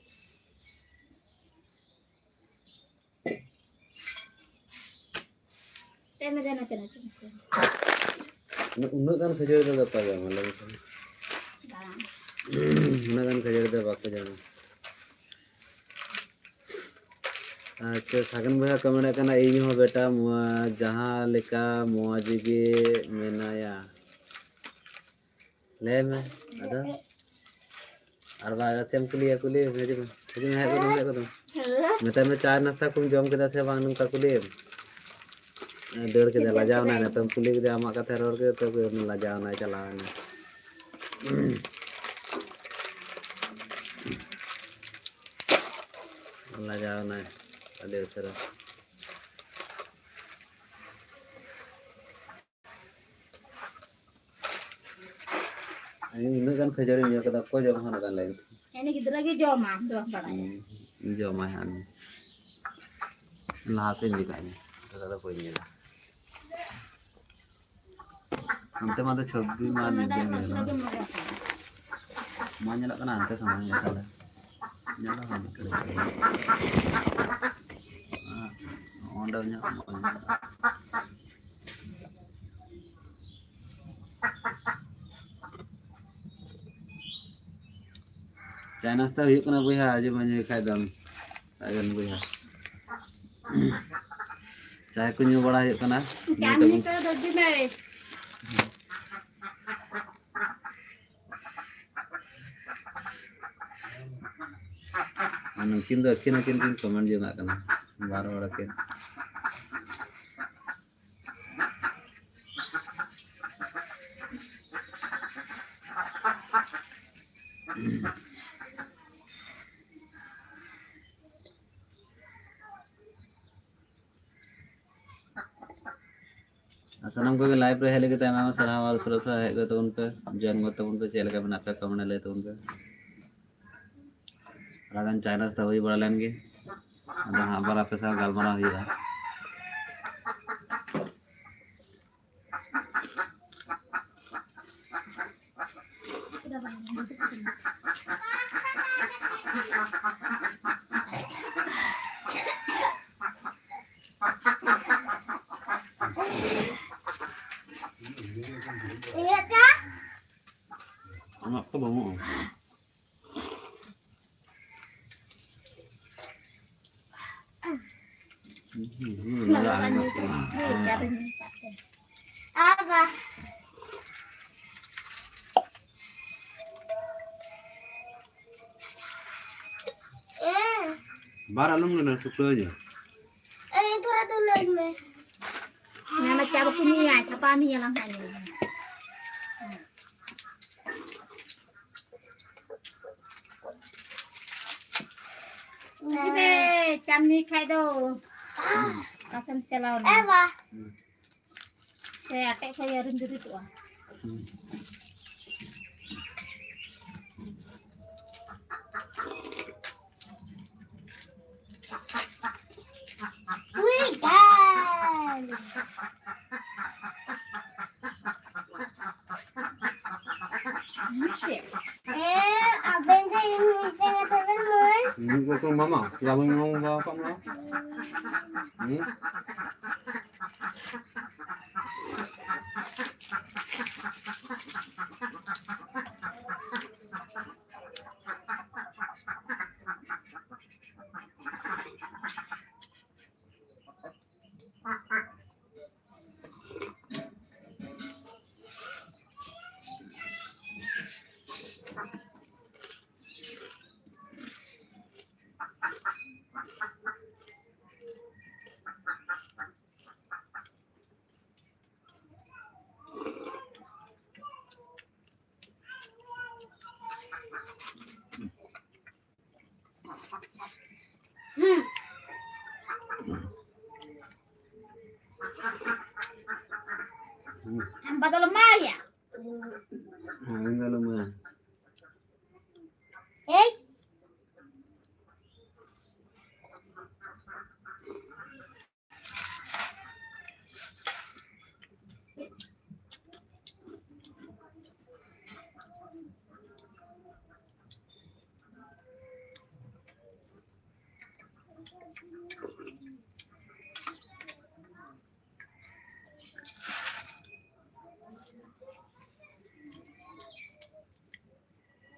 ᱩᱱᱟᱹᱜ ᱜᱟᱱ ᱠᱷᱟᱹᱡᱟᱹᱲᱤ ᱫᱚ ᱚᱠᱚᱭ ᱡᱚᱢᱟ, ᱞᱟᱹᱭ ᱢᱮᱥᱮ? ᱵᱟᱝ᱾ ᱩᱱᱟᱹᱜ ᱜᱟᱱ ᱠᱷᱟᱹᱡᱟᱹᱲᱤ ᱫᱚ ᱵᱟᱠᱚ ᱡᱚᱢᱟ᱾ ᱟᱪᱪᱷᱟ, ᱥᱟᱜᱮᱱ ᱵᱚᱭᱦᱟ ᱠᱚ ᱢᱮᱱᱮᱫ ᱠᱟᱱᱟ, ᱤᱧ ᱦᱚᱸ ᱵᱮᱴᱟ ᱢᱚ-, ᱡᱟᱦᱟᱸ ᱞᱮᱠᱟ ᱢᱚᱡᱽ ᱜᱮ ᱢᱮᱱᱟᱭᱟ᱾ ᱞᱟᱹᱭ ᱢᱮ, ᱟᱫᱚ? ᱟᱨ ᱵᱟᱝ, ᱪᱮᱫ ᱮᱢ ᱠᱩᱞᱤᱭᱟ? ᱠᱩᱞᱤ ᱢᱮ, ᱦᱤᱡᱩᱜ ᱢᱮ, ᱦᱤᱡᱩᱜ ᱢᱮ, ᱦᱮᱡ ᱜᱚᱫᱚᱜ ᱢᱮ, ᱦᱮᱡ ᱜᱚᱫᱚᱜ ᱢᱮ᱾ ᱢᱮᱛᱟᱭ ᱢᱮ, ᱪᱟ ᱱᱟᱥᱛᱟ ᱠᱚᱢ ᱡᱚᱢ ᱠᱮᱫᱟ ᱥᱮ ᱵᱟᱝ? ᱱᱚᱝᱠᱟ ᱠᱩᱞᱤᱭᱮᱢ᱾ ᱫᱟᱹᱲ ᱠᱮᱫᱟ, ᱞᱟᱡᱟᱣ ᱮᱱᱟᱭ᱾ ᱱᱤᱛᱚᱝ ᱠᱩᱞᱤ ᱠᱮᱫᱟ ᱟᱢᱟᱜ ᱠᱟᱛᱷᱟ ᱨᱚᱲ ᱠᱮᱫᱟ, ᱛᱚ ᱞᱟᱡᱟᱣ ᱮᱱᱟᱭ, ᱪᱟᱞᱟᱣ ᱮᱱᱟᱭ᱾ ᱞᱟᱡᱟᱣ ᱮᱱᱟᱭ ᱟᱹᱰᱤ ᱩᱥᱟᱹᱨᱟ᱾ ᱤᱧ ᱩᱱᱟᱹᱜ ᱜᱟᱱ ᱠᱷᱟᱹᱡᱟᱹᱲᱤᱧ ᱧᱩ ᱠᱟᱫᱟ, ᱚᱠᱚᱭ ᱡᱚᱢᱟ ᱩᱱᱟᱹᱜ ᱜᱟᱱ ᱞᱟᱹᱭ ᱢᱮᱥᱮ? ᱩᱱᱤ ᱜᱤᱫᱽᱨᱟᱹ ᱜᱮ ᱡᱚᱢᱟ, ᱡᱚᱢ ᱵᱟᱲᱟᱭᱟ᱾ ᱦᱩᱸ, ᱡᱚᱢᱟᱭ ᱦᱟᱸᱜ ᱩᱱᱤ᱾ ᱞᱟᱦᱟ ᱥᱮᱫ ᱤᱧ ᱤᱫᱤ ᱠᱟᱜ ᱢᱮ, ᱱᱚᱛᱮ ᱫᱚ ᱵᱟᱹᱧ ᱧᱮᱞᱟ᱾ ᱚᱱᱛᱮ ᱢᱟ ᱫᱚ ᱪᱷᱚᱵᱤ ᱢᱟ ᱧᱮᱞ ᱜᱮ ᱧᱮᱞᱚᱜ ᱠᱟᱱᱟ᱾ ᱢᱟ ᱧᱮᱞᱚᱜ ᱠᱟᱱᱟ ᱦᱟᱱᱛᱮ ᱥᱟᱢᱟᱝ ᱧᱚᱜ ᱛᱟᱞᱮ᱾ ᱧᱮᱞᱚᱜ ᱠᱟᱱᱟ᱾ ᱦᱮᱸ, ᱚᱸᱰᱮ ᱧᱚᱜ, ᱚᱸᱰᱮ ᱧᱚᱜ᱾ ᱪᱟ ᱱᱟᱥᱛᱟ ᱦᱩᱭᱩᱜ ᱠᱟᱱᱟ ᱵᱚᱭᱦᱟ, ᱟᱡᱚᱢ ᱟᱸᱡᱚᱢ ᱠᱷᱟᱡ ᱫᱚᱢ ᱥᱟᱜᱮᱱ ᱵᱚᱭᱦᱟ᱾ ᱪᱟ ᱠᱚ ᱧᱩ ᱵᱟᱲᱟ ᱦᱩᱭᱩᱜ ᱠᱟᱱᱟ᱾ ᱧᱩ ᱛᱟᱵᱚᱱ᱾ ᱟᱨ ᱱᱩᱠᱤᱱ ᱫᱚ ᱟᱹᱠᱤᱱ ᱟᱹᱠᱤᱱ ᱠᱤᱱ ᱠᱚᱢᱮᱱᱴ ᱡᱚᱝᱟᱜ ᱠᱟᱱᱟ, ᱵᱟᱨ ᱦᱚᱲ ᱟᱹᱠᱤᱱ᱾ ᱟᱨ ᱥᱟᱱᱟᱢ ᱠᱚᱜᱮ ᱞᱟᱭᱤᱵᱷ ᱨᱮ ᱦᱮᱡ ᱞᱟᱹᱜᱤᱫ ᱛᱮ ᱟᱭᱢᱟ ᱟᱭᱢᱟ ᱥᱟᱨᱦᱟᱣ ᱟᱨ ᱩᱥᱟᱹᱨᱟ ᱩᱥᱟᱹᱨᱟ ᱦᱮᱡ ᱜᱚᱫ ᱛᱟᱵᱚᱱ ᱯᱮ, ᱡᱚᱭᱮᱱ ᱜᱚᱫ ᱛᱟᱵᱚᱱ ᱯᱮ᱾ ᱪᱮᱫ ᱞᱮᱠᱟ ᱢᱮᱱᱟᱜ ᱯᱮᱭᱟ ᱠᱚᱢᱮᱱᱴ ᱨᱮ ᱞᱟᱹᱭ ᱛᱟᱵᱚᱱ ᱯᱮ᱾ ᱛᱷᱚᱲᱟ ᱜᱟᱱ ᱪᱟ ᱱᱟᱥᱛᱟ ᱦᱩᱭ ᱵᱟᱲᱟ ᱞᱮᱱ ᱜᱮ, ᱟᱫᱚ ᱦᱟᱸᱜ ᱟᱵᱟᱨ ᱟᱯᱮ ᱥᱟᱶ ᱜᱟᱞᱢᱟᱨᱟᱣ ᱦᱩᱭᱩᱜᱼᱟ᱾ ᱟᱢᱟᱜ ᱠᱚ ᱵᱟᱹᱱᱩᱜᱼᱟ᱾ ᱵᱟᱨ ᱟᱞᱚᱢ ᱞᱟᱹᱭᱟ, ᱪᱩᱯᱲᱟᱹᱣ ᱤᱧᱟ᱾ ᱮᱭ, ᱛᱷᱚᱲᱟ ᱫᱚ ᱞᱟᱹᱭ ᱢᱮ᱾ ᱚᱱᱟ ᱢᱟ ᱪᱟ ᱵᱟᱠᱚ ᱧᱩᱭᱟ, ᱪᱷᱟᱯᱟ ᱧᱩᱭᱟ ᱞᱟᱝ ᱦᱟᱸᱜ ᱧᱩᱭᱟ᱾ ᱪᱟᱢᱱᱤ ᱠᱷᱟᱡ ᱫᱚ ᱚᱠᱟᱥᱮᱢ ᱪᱟᱞᱟᱣ ᱮᱱᱟ? ᱮ ᱵᱟ᱾ ᱥᱮ ᱟᱴᱮᱫ ᱠᱷᱚᱡ ᱟᱹᱣᱨᱤᱢ ᱡᱩᱨᱤ ᱠᱚᱜᱼᱟ? ᱢᱤᱫ ᱵᱚᱪᱷᱚᱨ ᱢᱟᱢᱟ, ᱪᱮᱫᱟᱜ ᱵᱟᱹᱧ ᱢᱟᱢᱟ ᱵᱟᱵᱟ ᱠᱟᱜ ᱢᱮᱭᱟ? ᱦᱩᱸ? ᱟᱢ ᱵᱟᱫᱚᱞ ᱮᱢᱟᱭᱟ᱾ ᱦᱮᱸ, ᱤᱧ ᱫᱚ ᱟᱞᱚᱢ ᱮᱢᱟᱭᱟ᱾ ᱮᱭ᱾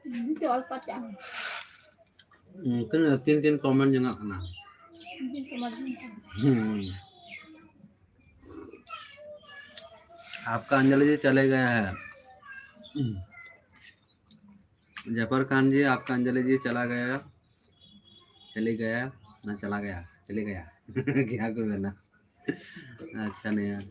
ᱦᱩᱸ, ᱪᱚᱞ ᱯᱟᱪᱟ᱾ ᱩᱱᱠᱤᱱ ᱛᱤᱱ ᱛᱤᱱ comment ᱡᱚᱝᱟᱜ ᱠᱟᱱᱟ᱾ ᱩᱱᱠᱤᱱ comment ᱡᱚᱝᱟᱜ ᱠᱟᱱᱟ᱾ ᱦᱩᱸ। आपका अंजलि जी चले गया है। जफर खान जी, आपका अंजलि जी चला गया, चली गया, ना चला गया, चली गया। क्या को करना? अच्छा नहीं यार।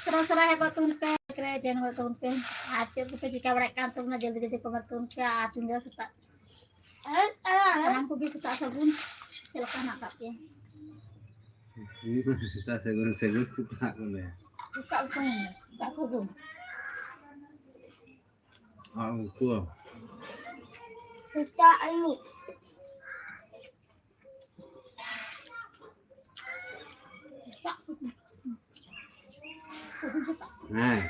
ᱥᱚᱨᱟ ᱥᱚᱨᱟ ᱦᱮᱡ ᱜᱚᱫ ᱛᱟᱵᱚᱱ ᱯᱮ, ᱞᱟᱭᱤᱠ ᱨᱮ ᱡᱚᱭᱮᱱ ᱜᱚᱫ ᱛᱟᱵᱚᱱ ᱯᱮ᱾ ᱟᱨ ᱪᱮᱫ ᱠᱚᱯᱮ ᱪᱤᱠᱟ ᱵᱟᱲᱟᱭᱮᱫ ᱠᱟᱱ ᱛᱟᱵᱚᱱᱟ, ᱡᱚᱞᱫᱤ ᱡᱚᱞᱫᱤ ᱠᱚᱢᱮᱱᱴ ᱛᱟᱵᱚᱱ ᱯᱮ᱾ ᱟᱨ ᱛᱤᱦᱤᱧ ᱫᱚ ᱥᱮᱛᱟᱜ, ᱥᱟᱱᱟᱢ ᱠᱚᱜᱮ ᱥᱮᱛᱟᱜ ᱥᱟᱹᱜᱩᱱ᱾ ᱪᱮᱫ ᱞᱮᱠᱟ ᱦᱮᱱᱟᱜ ᱟᱠᱟᱫ ᱯᱮᱭᱟ? ᱥᱮᱛᱟᱜ ᱥᱟᱹᱜᱩᱱ, ᱥᱟᱹᱜᱩᱱ ᱥᱮᱛᱟᱜ ᱠᱚ ᱞᱟᱹᱭᱟ᱾ ᱥᱮᱛᱟᱜ ᱥᱟᱹᱜᱩᱱ, ᱥᱮᱛᱟᱜ ᱥᱟᱹᱜᱩᱱ᱾ ᱟᱨ ᱩᱱᱠᱩ ᱥᱮᱛᱟᱜ ᱟᱹᱭᱩᱵ᱾ ᱦᱮᱸ᱾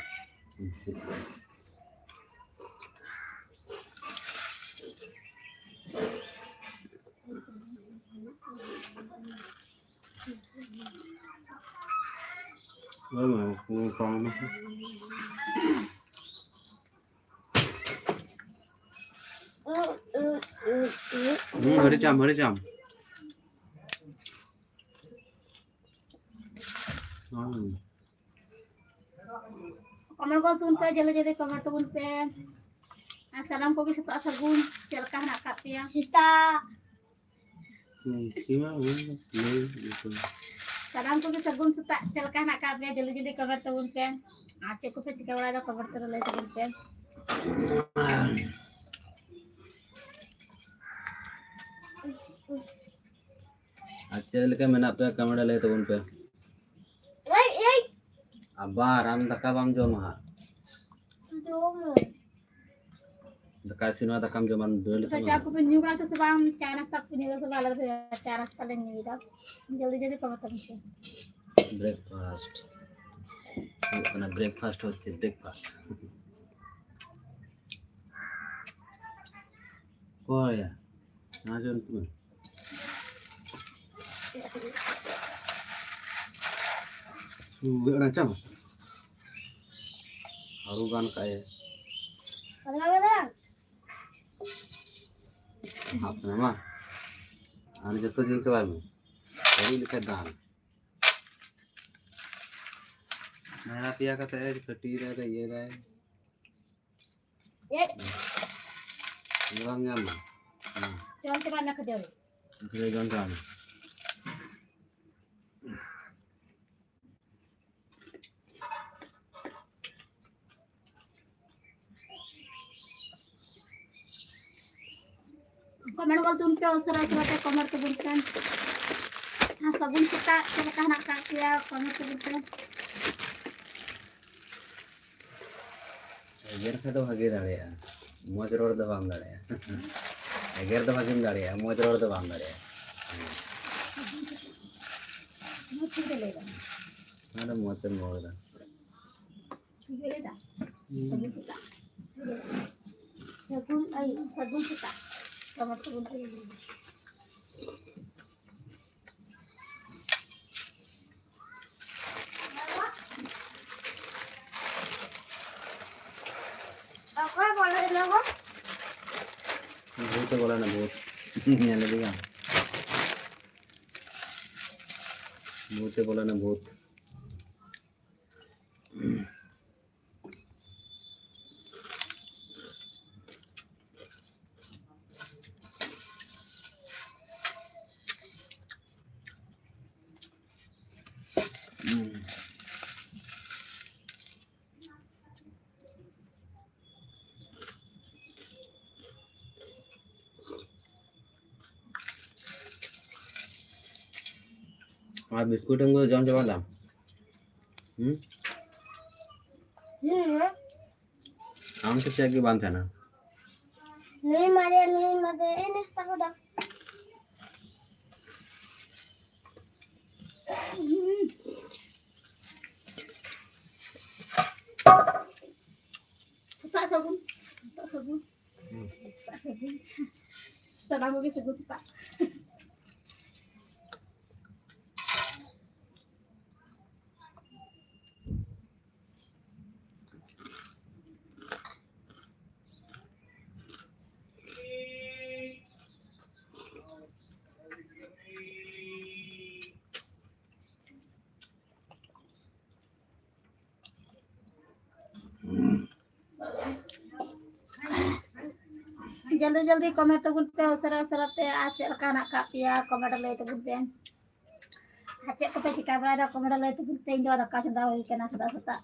ᱦᱩᱸ, ᱦᱟᱹᱲᱤ ᱪᱟᱢ, ᱦᱟᱹᱲᱤ ᱪᱟᱢ᱾ ᱦᱩᱸ᱾ ᱠᱚᱢᱮᱱᱴ ᱜᱚᱫ ᱛᱟᱵᱚᱱ ᱯᱮ, ᱡᱚᱞᱫᱤ ᱡᱚᱞᱫᱤ ᱠᱚᱢᱮᱱᱴ ᱛᱟᱵᱚᱱ ᱯᱮ᱾ ᱟᱨ ᱥᱟᱱᱟᱢ ᱠᱚᱜᱮ ᱥᱮᱛᱟᱜ ᱥᱟᱹᱜᱩᱱ, ᱪᱮᱫ ᱞᱮᱠᱟ ᱦᱮᱱᱟᱜ ᱟᱠᱟᱫ ᱯᱮᱭᱟ? ᱥᱮᱛᱟᱜ᱾ ᱦᱩᱸ, ᱥᱤᱢᱟ ᱦᱩᱭ ᱞᱟᱹᱭ ᱧᱩᱛᱩᱢ᱾ ᱥᱟᱱᱟᱢ ᱠᱚᱜᱮ ᱥᱟᱹᱜᱩᱱ ᱥᱮᱛᱟᱜ, ᱪᱮᱫ ᱞᱮᱠᱟ ᱦᱮᱱᱟᱜ ᱟᱠᱟᱫ ᱯᱮᱭᱟ? ᱡᱚᱞᱫᱤ ᱡᱚᱞᱫᱤ ᱠᱚᱢᱮᱱᱴ ᱛᱟᱵᱚᱱ ᱯᱮ᱾ ᱟᱨ ᱪᱮᱫ ᱠᱚᱯᱮ ᱪᱤᱠᱟᱹ ᱵᱟᱲᱟᱭᱮᱫᱟ, ᱠᱚᱢᱮᱱᱴ ᱠᱚᱨᱮ ᱞᱟᱹᱭ ᱛᱟᱵᱚᱱ ᱯᱮ᱾ ᱟᱨ ᱪᱮᱫ ᱞᱮᱠᱟ ᱢᱮᱱᱟᱜ ᱯᱮᱭᱟ, ᱠᱚᱢᱮᱱᱴ ᱨᱮ ᱞᱟᱹᱭ ᱛᱟᱵᱚᱱ ᱯᱮ᱾ ᱮᱭ, ᱮᱭ᱾ ᱟᱵᱟᱨ ᱟᱢ ᱫᱟᱠᱟ ᱵᱟᱢ ᱡᱚᱢᱟ ᱦᱟᱸᱜ᱾ ᱡᱚᱢᱟᱹᱧ᱾ ᱫᱟᱠᱟ ᱤᱥᱤᱱᱚᱜᱼᱟ, ᱫᱟᱠᱟᱢ ᱡᱚᱢᱟ, ᱫᱟᱹᱞ ᱛᱚ ᱩᱛᱩ ᱪᱟ ᱵᱟᱝ᱾ ᱠᱚᱯᱮ ᱧᱩ ᱵᱟᱲᱟ ᱠᱮᱫᱟ ᱥᱮ ᱵᱟᱝ? ᱪᱟ ᱱᱟᱥᱛᱟ ᱠᱚᱯᱮ ᱧᱩ ᱠᱮᱫᱟ ᱥᱮ ᱵᱟᱝ? ᱟᱞᱮ ᱫᱚ ᱪᱟ ᱱᱟᱥᱛᱟ ᱞᱮ ᱧᱩᱭᱮᱫᱟ᱾ ᱡᱚᱞᱫᱤ ᱡᱚᱞᱫᱤ ᱠᱚᱢᱮᱱᱴ ᱛᱟᱵᱚᱱ ᱯᱮ᱾ ᱵᱨᱮᱠᱯᱷᱟᱥᱴ ᱦᱩᱭᱩᱜ ᱠᱟᱱᱟ, ᱵᱨᱮᱠᱯᱷᱟᱥᱴ ᱦᱚᱪᱪᱷᱮ, ᱵᱨᱮᱠᱯᱷᱟᱥᱴ᱾ ᱚᱠᱚᱭᱟ? ᱪᱟ ᱡᱚᱢ ᱛᱩᱞᱩᱡ᱾ ᱥᱩᱜᱟᱹ ᱚᱱᱟ ᱪᱟᱢ᱾ ᱟᱹᱨᱩ ᱜᱟᱱ ᱠᱟᱜ ᱮ᱾ ᱦᱟᱯ ᱢᱮ ᱢᱟ᱾ ᱟᱨ ᱡᱚᱛᱚ ᱡᱤᱞ ᱪᱟᱵᱟᱭ ᱢᱮ᱾ ᱟᱹᱨᱩ ᱞᱮᱠᱷᱟᱡ ᱫᱟᱞ᱾ ᱱᱟᱭᱨᱟ ᱯᱮᱭᱟ ᱠᱟᱛᱮ ᱠᱟᱹᱴᱤᱡ ᱨᱮ ᱤᱭᱟᱹ ᱨᱮ᱾ ᱮᱫ᱾ ᱱᱚᱣᱟᱢ ᱧᱟᱢᱟ᱾ ᱦᱮᱸ᱾ ᱡᱚᱢ ᱪᱟᱵᱟ ᱱᱟ ᱠᱷᱟᱹᱡᱟᱹᱲᱤ᱾ ᱠᱷᱟᱹᱡᱟᱹᱲᱤ ᱡᱚᱢ ᱪᱟᱵᱟ ᱢᱮ᱾ ᱠᱚᱢᱮᱱᱴ ᱜᱚᱫ ᱛᱟᱵᱚᱱ ᱯᱮ, ᱩᱥᱟᱹᱨᱟ ᱩᱥᱟᱹᱨᱟ ᱛᱮ ᱠᱚᱢᱮᱱᱴ ᱛᱟᱵᱚᱱ ᱯᱮ᱾ ᱟᱨ ᱥᱟᱹᱜᱩᱱ ᱥᱮᱛᱟᱜ, ᱪᱮᱫ ᱞᱮᱠᱟ ᱦᱮᱱᱟᱜ ᱟᱠᱟᱫ ᱯᱮᱭᱟ? ᱠᱚᱢᱮᱱᱴ ᱛᱟᱵᱚᱱ ᱯᱮ᱾ ᱮᱜᱮᱨ ᱠᱷᱟᱡ ᱫᱚ ᱵᱷᱟᱜᱮ ᱫᱟᱲᱮᱭᱟᱜᱼᱟ, ᱢᱚᱡᱽ ᱨᱚᱲ ᱫᱚ ᱵᱟᱢ ᱫᱟᱲᱮᱭᱟᱜᱼᱟ᱾ ᱮᱜᱮᱨ ᱫᱚ ᱵᱷᱟᱜᱮᱢ ᱫᱟᱲᱮᱭᱟᱜᱼᱟ, ᱢᱚᱡᱽ ᱨᱚᱲ ᱫᱚ ᱵᱟᱢ ᱫᱟᱲᱮᱭᱟᱜᱼᱟ᱾ ᱟᱹᱰᱤ ᱢᱚᱡᱽ ᱮᱢ ᱨᱚᱲ ᱮᱫᱟ᱾ ᱥᱟᱹᱜᱩᱱ ᱥᱮᱛᱟᱜ᱾ ᱥᱟᱹᱜᱩᱱ ᱟᱹᱭᱩᱵ, ᱥᱟᱹᱜᱩᱱ ᱥᱮᱛᱟᱜ᱾ ᱥᱟᱹᱜᱩᱱ ᱥᱮᱛᱟᱜ᱾ ᱚᱠᱚᱭ ᱵᱚᱞᱚᱭᱮᱱᱟ ᱜᱚ? ᱵᱷᱩᱛ ᱮ ᱵᱚᱞᱚᱭᱮᱱᱟ, ᱵᱷᱩᱛ᱾ ᱧᱮᱞ ᱞᱮᱫᱮᱭᱟᱢ? ᱵᱷᱩᱛ ᱮ ᱵᱚᱞᱚᱭᱮᱱᱟ, ᱵᱷᱩᱛ᱾ ᱟᱨ ᱵᱤᱥᱠᱩᱴ ᱮᱢ ᱡᱚᱢ ᱪᱟᱵᱟ ᱞᱮᱫᱟ? ᱦᱩᱸ? ᱦᱩᱸ᱾ ᱟᱢ ᱥᱮ ᱪᱮᱫ ᱜᱮ ᱵᱟᱝ ᱛᱟᱦᱮᱱᱟ? ᱱᱩᱭ ᱢᱟᱨᱮ, ᱱᱩᱭ ᱢᱟᱨᱮ, ᱮᱱᱮ ᱛᱟᱠᱚ ᱫᱚ᱾ ᱥᱮᱛᱟᱜ ᱥᱟᱹᱜᱩᱱ, ᱥᱮᱛᱟᱜ ᱥᱟᱹᱜᱩᱱ᱾ ᱦᱩᱸ᱾ ᱥᱮᱛᱟᱜ ᱥᱟᱹᱜᱩᱱ᱾ ᱥᱟᱱᱟᱢ ᱠᱚᱜᱮ ᱥᱟᱹᱜᱩᱱ ᱥᱮᱛᱟᱜ᱾ ᱡᱚᱞᱫᱤ ᱡᱚᱞᱫᱤ comment ᱛᱟᱵᱚᱱ ᱯᱮ ᱩᱥᱟᱹᱨᱟ ᱩᱥᱟᱹᱨᱟ ᱛᱮ, ᱟᱨ ᱪᱮᱫ ᱞᱮᱠᱟ ᱦᱮᱱᱟᱜ ᱟᱠᱟᱫ ᱯᱮᱭᱟ comment ᱞᱟᱹᱭ ᱛᱟᱵᱚᱱ ᱯᱮ᱾ ᱟᱨ ᱪᱮᱫ ᱠᱚᱯᱮ ᱪᱤᱠᱟ ᱵᱟᱲᱟᱭᱮᱫᱟ comment ᱞᱟᱹᱭ ᱛᱟᱵᱚᱱ ᱯᱮ᱾ ᱤᱧ ᱫᱚ ᱫᱟᱠᱟ ᱪᱚᱸᱫᱟ ᱦᱩᱭ ᱠᱟᱱᱟ ᱥᱮᱛᱟᱜ ᱥᱮᱛᱟᱜ᱾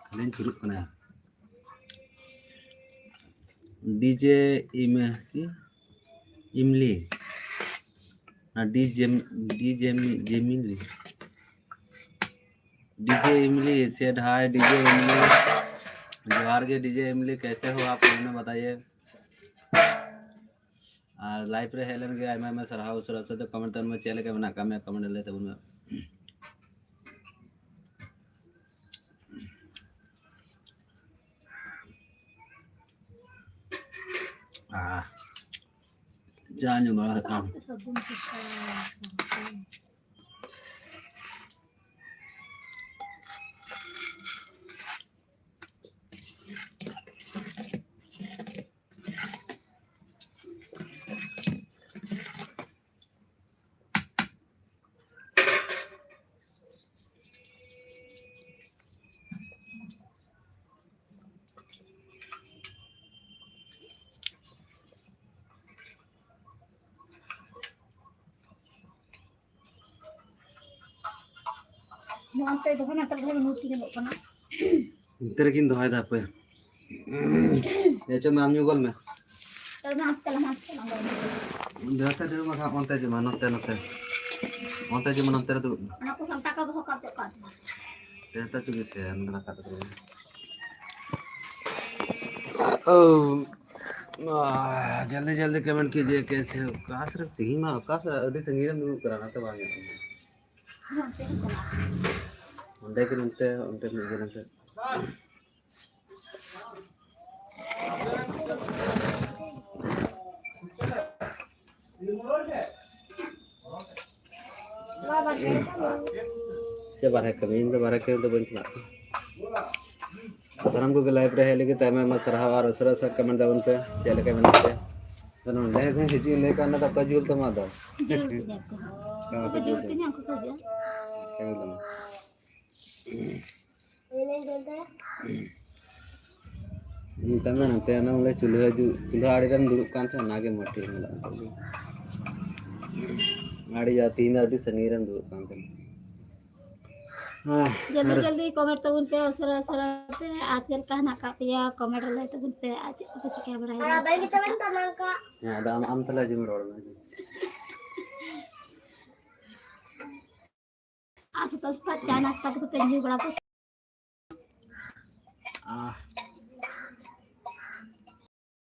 ᱠᱷᱟᱹᱞᱤᱧ ᱪᱩᱨᱩᱜ ᱠᱟᱱᱟ᱾ ᱰᱤᱡᱮ ᱤᱢ-, ᱤᱢᱞᱤ᱾ ᱟᱨ ᱰᱤᱡᱮ, ᱰᱤᱡᱮ ᱢᱤ-, ᱡᱮᱢᱤᱞᱤ᱾ डीजे इमली said hi, डीजे इमली। जोहार गे डीजे इमली, कैसे हो आप, कमेंट में बताइए। ᱟᱨ live ᱨᱮ ᱦᱮᱡ ᱞᱮᱱ ᱜᱮ ᱟᱭᱢᱟ ᱟᱭᱢᱟ ᱥᱟᱨᱦᱟᱣ᱾ ᱩᱥᱟᱹᱨᱟ ᱩᱥᱟᱹᱨᱟ ᱛᱮ comment ᱛᱟᱵᱚᱱ ᱢᱮ, ᱪᱮᱫ ᱞᱮᱠᱟ ᱢᱮᱱᱟᱜ ᱟᱠᱟᱫ ᱢᱮᱭᱟ comment ᱨᱮ ᱞᱟᱹᱭ ᱛᱟᱵᱚᱱ ᱢᱮ᱾ ᱟᱦ, ᱪᱟ ᱧᱩ ᱵᱟᱲᱟ ᱦᱩᱭᱩᱜ ᱠᱟᱱᱟ᱾ ᱱᱚᱣᱟ ᱛᱮ ᱫᱚᱦᱚᱭ ᱢᱮ, ᱛᱟᱦᱞᱮ ᱫᱚᱦᱚᱭ ᱢᱮ, ᱢᱩᱨᱛᱤ ᱧᱮᱞᱚᱜ ᱠᱟᱱᱟ᱾ ᱚᱱᱛᱮ ᱨᱮᱜᱤᱧ ᱫᱚᱦᱚᱭᱮᱫᱟ, ᱦᱟᱯᱮ᱾ ᱮ, ᱪᱚ ᱢᱮ, ᱟᱢ ᱧᱩ ᱜᱚᱫ ᱢᱮ᱾ ᱛᱟᱦᱞᱮ ᱢᱟ, ᱛᱟᱦᱞᱮ ᱢᱟ, ᱛᱟᱦᱞᱮ ᱢᱟ᱾ ᱫᱮᱞᱟ ᱥᱮ, ᱫᱩᱲᱩᱵ ᱢᱮ, ᱚᱱᱛᱮ ᱡᱚᱢᱟ, ᱱᱚᱛᱮ, ᱱᱚᱛᱮ᱾ ᱚᱱᱛᱮ ᱡᱚᱢᱟ, ᱱᱚᱛᱮ ᱨᱮ ᱫᱩᱲᱩᱵ ᱢᱮ᱾ ᱚᱱᱟ ᱠᱚ ᱥᱟᱢᱴᱟᱣ ᱠᱟᱜ ᱫᱚᱦᱚ ᱠᱟᱜ ᱯᱮ ᱚᱠᱟ ᱨᱮ? ᱫᱮᱞᱟ ᱛᱚ, ᱪᱩᱞᱦᱟᱹ ᱥᱮ, ᱟᱢ ᱫᱟᱠᱟ ᱛᱟᱠᱚ᱾ ᱳ, ᱟᱦ, ᱡᱚᱞᱫᱤ ᱡᱚᱞᱫᱤ comment ᱠᱤᱡᱤᱭᱮ, ᱠᱮᱥᱮ ᱦᱳ? ᱚᱠᱟ ᱥᱮᱫ ᱨᱮ ᱛᱤᱦᱤᱧ ᱢᱟ, ᱚᱠᱟ ᱥᱮᱫ ᱨᱮ ᱟᱹᱰᱤ ᱥᱟᱺᱜᱤᱧ ᱨᱮᱢ ᱫᱩᱲᱩᱵ ᱠᱟᱱᱟ, ᱚᱱᱟᱛᱮ ᱵᱟᱝ ᱧᱮᱞᱚᱜ ᱠᱟᱱᱟ᱾ ᱚᱸᱰᱮ ᱜᱮ ᱱᱚᱱᱛᱮ, ᱚᱱᱛᱮ ᱢᱤᱫ ᱜᱮ ᱱᱚᱱᱛᱮ᱾ ᱪᱮᱫ ᱵᱟᱨᱦᱮ ᱠᱟᱹᱢᱤ? ᱤᱧ ᱫᱚ ᱵᱟᱨᱦᱮ ᱠᱟᱹᱢᱤ ᱫᱚ ᱵᱟᱹᱧ ᱪᱟᱞᱟᱜ ᱠᱟᱱᱟ᱾ ᱥᱟᱱᱟᱢ ᱠᱚᱜᱮ live ᱨᱮ ᱦᱮᱡ ᱞᱟᱹᱜᱤᱫ ᱛᱮ ᱟᱭᱢᱟ ᱟᱭᱢᱟ ᱥᱟᱨᱦᱟᱣ ᱟᱨ ᱩᱥᱟᱹᱨᱟ ᱩᱥᱟᱹᱨᱟ comment ᱛᱟᱵᱚᱱ ᱯᱮ, ᱪᱮᱫ ᱞᱮᱠᱟ ᱢᱮᱱᱟᱜ ᱯᱮᱭᱟ? ᱛᱚ ᱱᱚᱰᱮ ᱫᱚ ᱦᱤᱡᱩᱜ ᱤᱧ ᱞᱟᱹᱭ ᱠᱟᱜ, ᱚᱱᱟ ᱫᱚ ᱚᱠᱚᱭ ᱡᱩᱞ ᱛᱟᱢᱟ ᱟᱫᱚ? ᱡᱩᱞ ᱛᱤᱧᱟ ᱠᱚ᱾ ᱦᱮᱸ, ᱚᱠᱚᱭ ᱡᱩᱞ ᱡᱩᱞ ᱛᱤᱧᱟ? ᱛᱤᱧᱟ, ᱩᱱᱠᱩ ᱠᱚ ᱦᱤᱡᱩᱜᱼᱟ᱾ ᱦᱮᱸ, ᱮᱠᱫᱚᱢ᱾ ᱢᱮᱛᱟᱜ ᱢᱮ, ᱱᱚᱛᱮ ᱚᱱᱟ ᱵᱚᱞᱮ ᱪᱩᱞᱦᱟᱹ ᱡᱩ-, ᱪᱩᱞᱦᱟᱹ ᱟᱲᱮ ᱨᱮᱢ ᱫᱩᱲᱩᱵ ᱠᱟᱱ ᱛᱟᱦᱮᱸᱫ, ᱚᱱᱟᱜᱮ ᱢᱚᱡᱽ ᱴᱷᱤᱠ ᱧᱮᱞᱚᱜ ᱠᱟᱱ ᱛᱟᱦᱮᱸᱫ᱾ ᱟᱹᱰᱤ ᱡᱟ-, ᱛᱤᱦᱤᱧ ᱫᱚ ᱟᱹᱰᱤ ᱥᱟᱺᱜᱤᱧ ᱨᱮᱢ ᱫᱩᱲᱩᱵ ᱠᱟᱱ ᱛᱟᱦᱮᱸᱫ᱾ ᱦᱮᱸ, ᱡᱚᱞᱫᱤ ᱟᱨ ᱡᱚᱞᱫᱤ comment ᱛᱟᱵᱚᱱ ᱯᱮ, ᱩᱥᱟᱹᱨᱟ ᱩᱥᱟᱹᱨᱟ ᱛᱮ, ᱟᱨ ᱪᱮᱫ ᱞᱮᱠᱟ ᱦᱮᱱᱟᱜ ᱟᱠᱟᱫ ᱯᱮᱭᱟ comment ᱨᱮ ᱞᱟᱹᱭ ᱛᱟᱵᱚᱱ ᱯᱮ, ᱟᱨ ᱪᱮᱫ ᱠᱚᱯᱮ ᱪᱤᱠᱟᱹ ᱵᱟᱲᱟᱭᱮᱫᱟ? ᱦᱮᱸ, ᱟᱫᱚ ᱟᱢ, ᱟᱢ ᱛᱟᱦᱞᱮ ᱦᱤᱡᱩᱜ ᱢᱮ, ᱨᱚᱲ ᱢᱮ᱾ ᱟᱨ ᱥᱮᱛᱟᱜ ᱥᱮᱛᱟᱜ ᱪᱟ ᱱᱟᱥᱛᱟ ᱠᱚᱫᱚ ᱯᱮ ᱧᱩ ᱵᱟᱲᱟ ᱠᱮᱫᱟ? ᱟᱦ᱾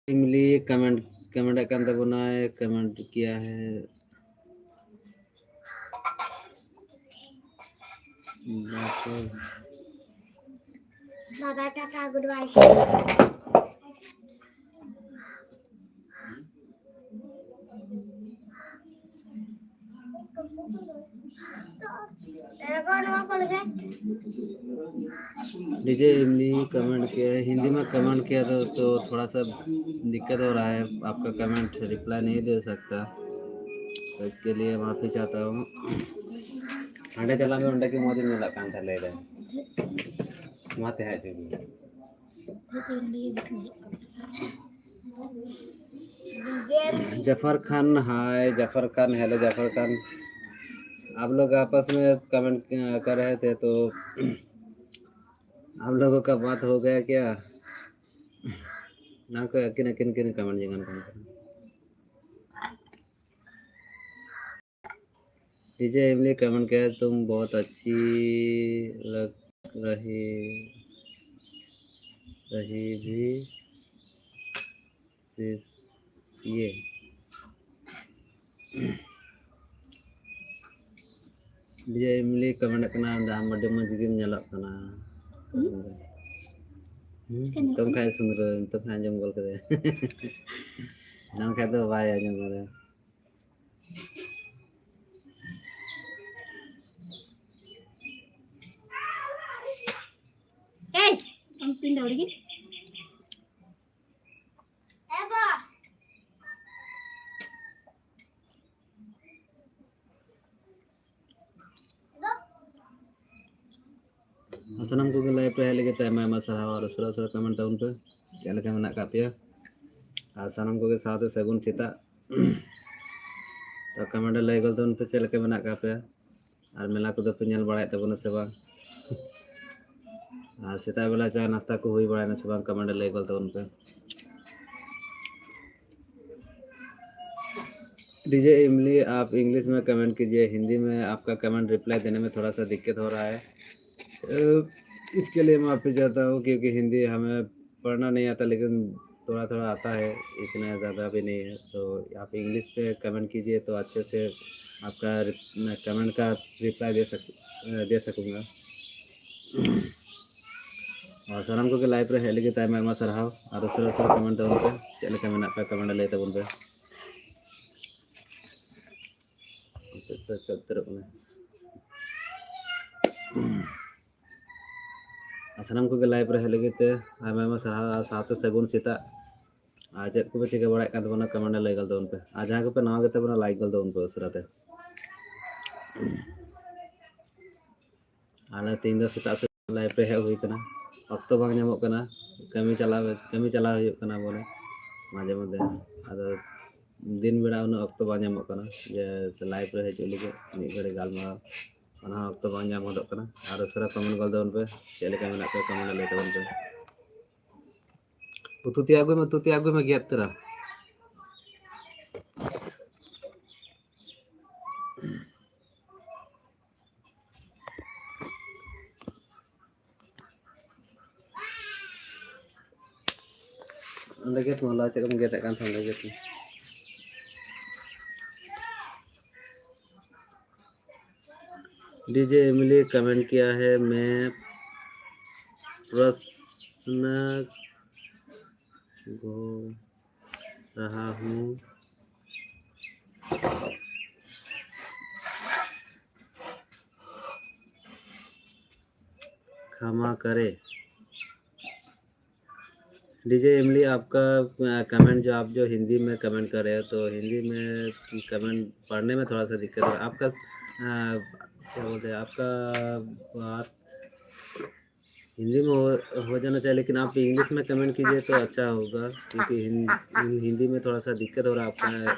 इमली कमेंट, कमेंट ᱠᱟᱱ ᱛᱟᱵᱚᱱᱟᱭ, ᱠᱚᱢᱮᱱᱴ ᱠᱤᱭᱟ ᱦᱮ। बाबा टाटा, गुड बाय। डीजे इमली कमेंट किया है, हिंदी में कमेंट किया था तो थोड़ा सा दिक्कत हो रहा है, आपका कमेंट रिप्लाई नहीं दे सकता, तो इसके लिए माफ़ी चाहता हूँ। ᱦᱟᱸᱰᱮ ᱪᱟᱞᱟᱜ ᱢᱮ, ᱚᱸᱰᱮ ᱜᱮ ᱢᱚᱡᱽ ᱮᱢ ᱧᱮᱞᱚᱜ ᱠᱟᱱ ᱛᱟᱦᱮᱸ, ᱞᱟᱹᱭ ᱫᱟᱭ᱾ ᱢᱟ ᱛᱮ ᱦᱟᱸᱜ ᱪᱮᱫ ᱡᱟफर खान, हाय जाफर खान, हेलो जाफर खान। आप लोग आपस में कमेंट कर रहे थे तो आप लोगों का बात हो गया क्या? नाम को किन किन किन कमेंट जगन कौन। डीजे इमली कमेंट किया, तुम बहुत अच्छी लग रही, रही भी। ये ᱰᱤᱡᱮ ᱤᱢᱞᱤ ᱠᱚᱢᱮᱱᱴ ᱠᱟᱱᱟ, ᱟᱢ ᱟᱹᱰᱤ ᱢᱚᱡᱽ ᱜᱮᱢ ᱧᱮᱞᱚᱜ ᱠᱟᱱᱟ᱾ ᱦᱩᱸ? ᱦᱩᱸ, ᱪᱤᱠᱟᱹᱧ ᱧᱮᱞᱚᱜ ᱱᱤᱛᱚᱝ ᱠᱟᱱᱟ? ᱠᱷᱟᱡ ᱥᱩᱱᱫᱚᱨ, ᱱᱤᱛᱚᱝ ᱠᱷᱟᱡ ᱟᱸᱡᱚᱢ ᱜᱚᱫ ᱠᱮᱫᱟᱭ᱾ ᱮᱱᱟᱝ ᱠᱷᱟᱡ ᱫᱚ ᱵᱟᱭ ᱟᱸᱡᱚᱢ ᱠᱟᱫᱟ᱾ ᱮᱭ, ᱟᱢ ᱛᱤᱱ ᱫᱷᱟᱣ ᱨᱮᱜᱮ? ᱟᱨ ᱥᱟᱱᱟᱢ ᱠᱚᱜᱮ ᱞᱟᱭᱤᱵᱷ ᱨᱮ ᱦᱮᱡ ᱞᱟᱹᱜᱤᱫ ᱛᱮ ᱟᱭᱢᱟ ᱟᱭᱢᱟ ᱥᱟᱨᱦᱟᱣ ᱟᱨ ᱩᱥᱟᱹᱨᱟ ᱩᱥᱟᱹᱨᱟ ᱠᱚᱢᱮᱱᱴ ᱛᱟᱵᱚᱱ ᱯᱮ, ᱪᱮᱫ ᱞᱮᱠᱟ ᱢᱮᱱᱟᱜ ᱟᱠᱟᱫ ᱯᱮᱭᱟ᱾ ᱟᱨ ᱥᱟᱱᱟᱢ ᱠᱚᱜᱮ ᱥᱟᱶᱛᱮ ᱥᱟᱹᱜᱩᱱ ᱥᱮᱛᱟᱜ᱾ ᱛᱚ ᱠᱚᱢᱮᱱᱴ ᱨᱮ ᱞᱟᱹᱭ ᱜᱚᱫ ᱛᱟᱵᱚᱱ ᱯᱮ ᱪᱮᱫ ᱞᱮᱠᱟ ᱢᱮᱱᱟᱜ ᱟᱠᱟᱫ ᱯᱮᱭᱟ, ᱟᱨ ᱢᱮᱞᱟ ᱠᱚᱫᱚ ᱯᱮ ᱧᱮᱞ ᱵᱟᱲᱟᱭᱮᱫ ᱛᱟᱵᱚᱱᱟ ᱥᱮ ᱵᱟᱝ? ᱟᱨ ᱥᱮᱛᱟᱜ ᱵᱮᱞᱟ ᱪᱟ ᱱᱟᱥᱛᱟ ᱠᱚ ᱦᱩᱭ ᱵᱟᱲᱟᱭᱮᱱᱟ ᱥᱮ ᱵᱟᱝ, ᱠᱚᱢᱮᱱᱴ ᱨᱮ ᱞᱟᱹᱭ ᱜᱚᱫ ᱛᱟᱵᱚᱱ ᱯᱮ᱾ डीजे इमली, आप इंग्लिश में कमेंट कीजिए, हिंदी में आपका कमेंट रिप्लाई देने में थोड़ा सा दिक्कत हो रहा है। अ, इसके लिए माफ़ी चाहता हूँ, क्योंकि हिंदी हमें पढ़ना नहीं आता, लेकिन थोड़ा थोड़ा आता है, इतना ज़्यादा भी नहीं है। तो आप इंग्लिश पे कमेंट कीजिए तो अच्छे से आपका कमेंट का रिप्लाई दे सक दे सकूँगा। ᱟᱨ ᱥᱟᱱᱟᱢ ᱠᱚᱜᱮ ᱞᱟᱭᱤᱵᱷ ᱨᱮ ᱦᱮᱡ ᱞᱟᱹᱜᱤᱫ ᱟᱭᱢᱟ ᱟᱭᱢᱟ ᱥᱟᱨᱦᱟᱣ᱾ ᱟᱨ ᱩᱥᱟᱹᱨᱟ ᱩᱥᱟᱹᱨᱟ ᱠᱚᱢᱮᱱᱴ ᱛᱟᱵᱚᱱ ᱯᱮ, ᱪᱮᱫ ᱞᱮᱠᱟ ᱢᱮᱱᱟᱜ ᱯᱮᱭᱟ, ᱠᱚᱢᱮᱱᱴ ᱨᱮ ᱞᱟᱹᱭ ᱛᱟᱵᱚᱱ ᱯᱮ᱾ ᱪᱮᱫ ᱛᱮ ᱪᱮᱫ ᱩᱛᱟᱹᱨᱚᱜ ᱠᱟᱱᱟ? ᱟᱨ ᱥᱟᱱᱟᱢ ᱠᱚᱜᱮ ᱞᱟᱭᱤᱵᱷ ᱨᱮ ᱦᱮᱡ ᱞᱟᱹᱜᱤᱫ ᱛᱮ ᱟᱭᱢᱟ ᱟᱭᱢᱟ ᱥᱟᱨᱦᱟᱣ ᱟᱨ ᱥᱟᱶᱛᱮ ᱥᱟᱹᱜᱩᱱ ᱥᱮᱛᱟᱜ᱾ ᱟᱨ ᱪᱮᱫ ᱠᱚᱯᱮ ᱪᱤᱠᱟᱹ ᱵᱟᱲᱟᱭᱮᱫ ᱠᱟᱱ ᱛᱟᱵᱚᱱᱟ, ᱠᱚᱢᱮᱱᱴ ᱨᱮ ᱞᱟᱹᱭ ᱜᱚᱫ ᱛᱟᱵᱚᱱ ᱯᱮ᱾ ᱟᱨ ᱡᱟᱦᱟᱸᱭ ᱠᱚᱯᱮ ᱱᱟᱣᱟ ᱜᱮᱛᱟ ᱵᱚᱱᱟ, ᱞᱟᱭᱤᱠ ᱜᱚᱫ ᱛᱟᱵᱚᱱ ᱯᱮ ᱩᱥᱟᱹᱨᱟ ᱛᱮ᱾ ᱟᱞᱮ ᱛᱮᱦᱮᱧ ᱫᱚ ᱥᱮᱛᱟᱜ ᱥᱮᱛᱟᱜ ᱞᱟᱭᱤᱵᱷ ᱨᱮ ᱦᱮᱡ ᱦᱩᱭ ᱠᱟᱱᱟ, ᱚᱠᱛᱚ ᱵᱟᱝ ᱧᱟᱢᱚᱜ ᱠᱟᱱᱟ, ᱠᱟᱹᱢᱤ ᱪᱟᱞᱟᱣ ᱠᱟᱹᱢᱤ ᱪᱟᱞᱟᱣ ᱦᱩᱭᱩᱜ ᱠᱟᱱᱟ ᱵᱚᱞᱮ ᱢᱟᱡᱷᱮ ᱢᱚᱫᱽᱫᱷᱮ᱾ ᱟᱫᱚ ᱫᱤᱱ ᱵᱮᱲᱟ ᱩᱱᱟᱹᱜ ᱚᱠᱛᱚ ᱵᱟᱝ ᱧᱟᱢᱚᱜ ᱠᱟᱱᱟ ᱡᱮ ᱞᱟᱭᱤᱵᱷ ᱨᱮ ᱦᱤᱡᱩᱜ ᱞᱟᱹᱜᱤᱫ ᱢᱤᱫ ᱜᱷᱟᱹᱲᱤ ᱜᱟᱞᱢᱟᱨᱟᱣ, ᱚᱱᱟ ᱦᱚᱸ ᱚᱠᱛᱚ ᱵᱟᱝ ᱧᱟᱢ ᱦᱚᱫᱚᱜ ᱠᱟᱱᱟ᱾ ᱟᱨ ᱩᱥᱟᱹᱨᱟ ᱠᱚᱢᱮᱱᱴ ᱜᱚᱫ ᱛᱟᱵᱚᱱ ᱯᱮ, ᱪᱮᱫ ᱞᱮᱠᱟ ᱢᱮᱱᱟᱜ ᱯᱮᱭᱟ, ᱠᱚᱢᱮᱱᱴ ᱨᱮ ᱞᱟᱹᱭ ᱛᱟᱵᱚᱱ ᱯᱮ᱾ ᱩᱛᱩ ᱛᱮᱭᱟᱜ ᱟᱹᱜᱩᱭ ᱢᱮ, ᱩᱛᱩ ᱛᱮᱭᱟᱜ ᱟᱹᱜᱩᱭ ᱢᱮ, ᱜᱮᱫ ᱛᱚᱨᱟ᱾ ᱚᱸᱰᱮ ᱜᱮᱫ ᱢᱮ, ᱦᱚᱞᱟ ᱪᱮᱫ ᱮᱢ ᱜᱮᱫ ᱮᱫ ᱠᱟᱱ ᱛᱟᱦᱮᱸ, ᱚᱸᱰᱮ ᱜᱮᱫ ᱢᱮ᱾ डीजे एमिली कमेंट किया है, मैं प्रश्न गो रहा हूँ, क्षमा करें। डीजे इमली, आपका कमेंट जो आप जो हिंदी में कमेंट कर रहे हो, तो हिंदी में कमेंट पढ़ने में थोड़ा सा दिक्कत है। आपका अ, क्या बोलते हैं, आपका बात हिंदी में हो, हो जाना चाहिए, लेकिन आप इंग्लिश में कमेंट कीजिए तो अच्छा होगा, क्योंकि हिं, हिं, हिंदी में थोड़ा सा दिक्कत हो रहा है आपका,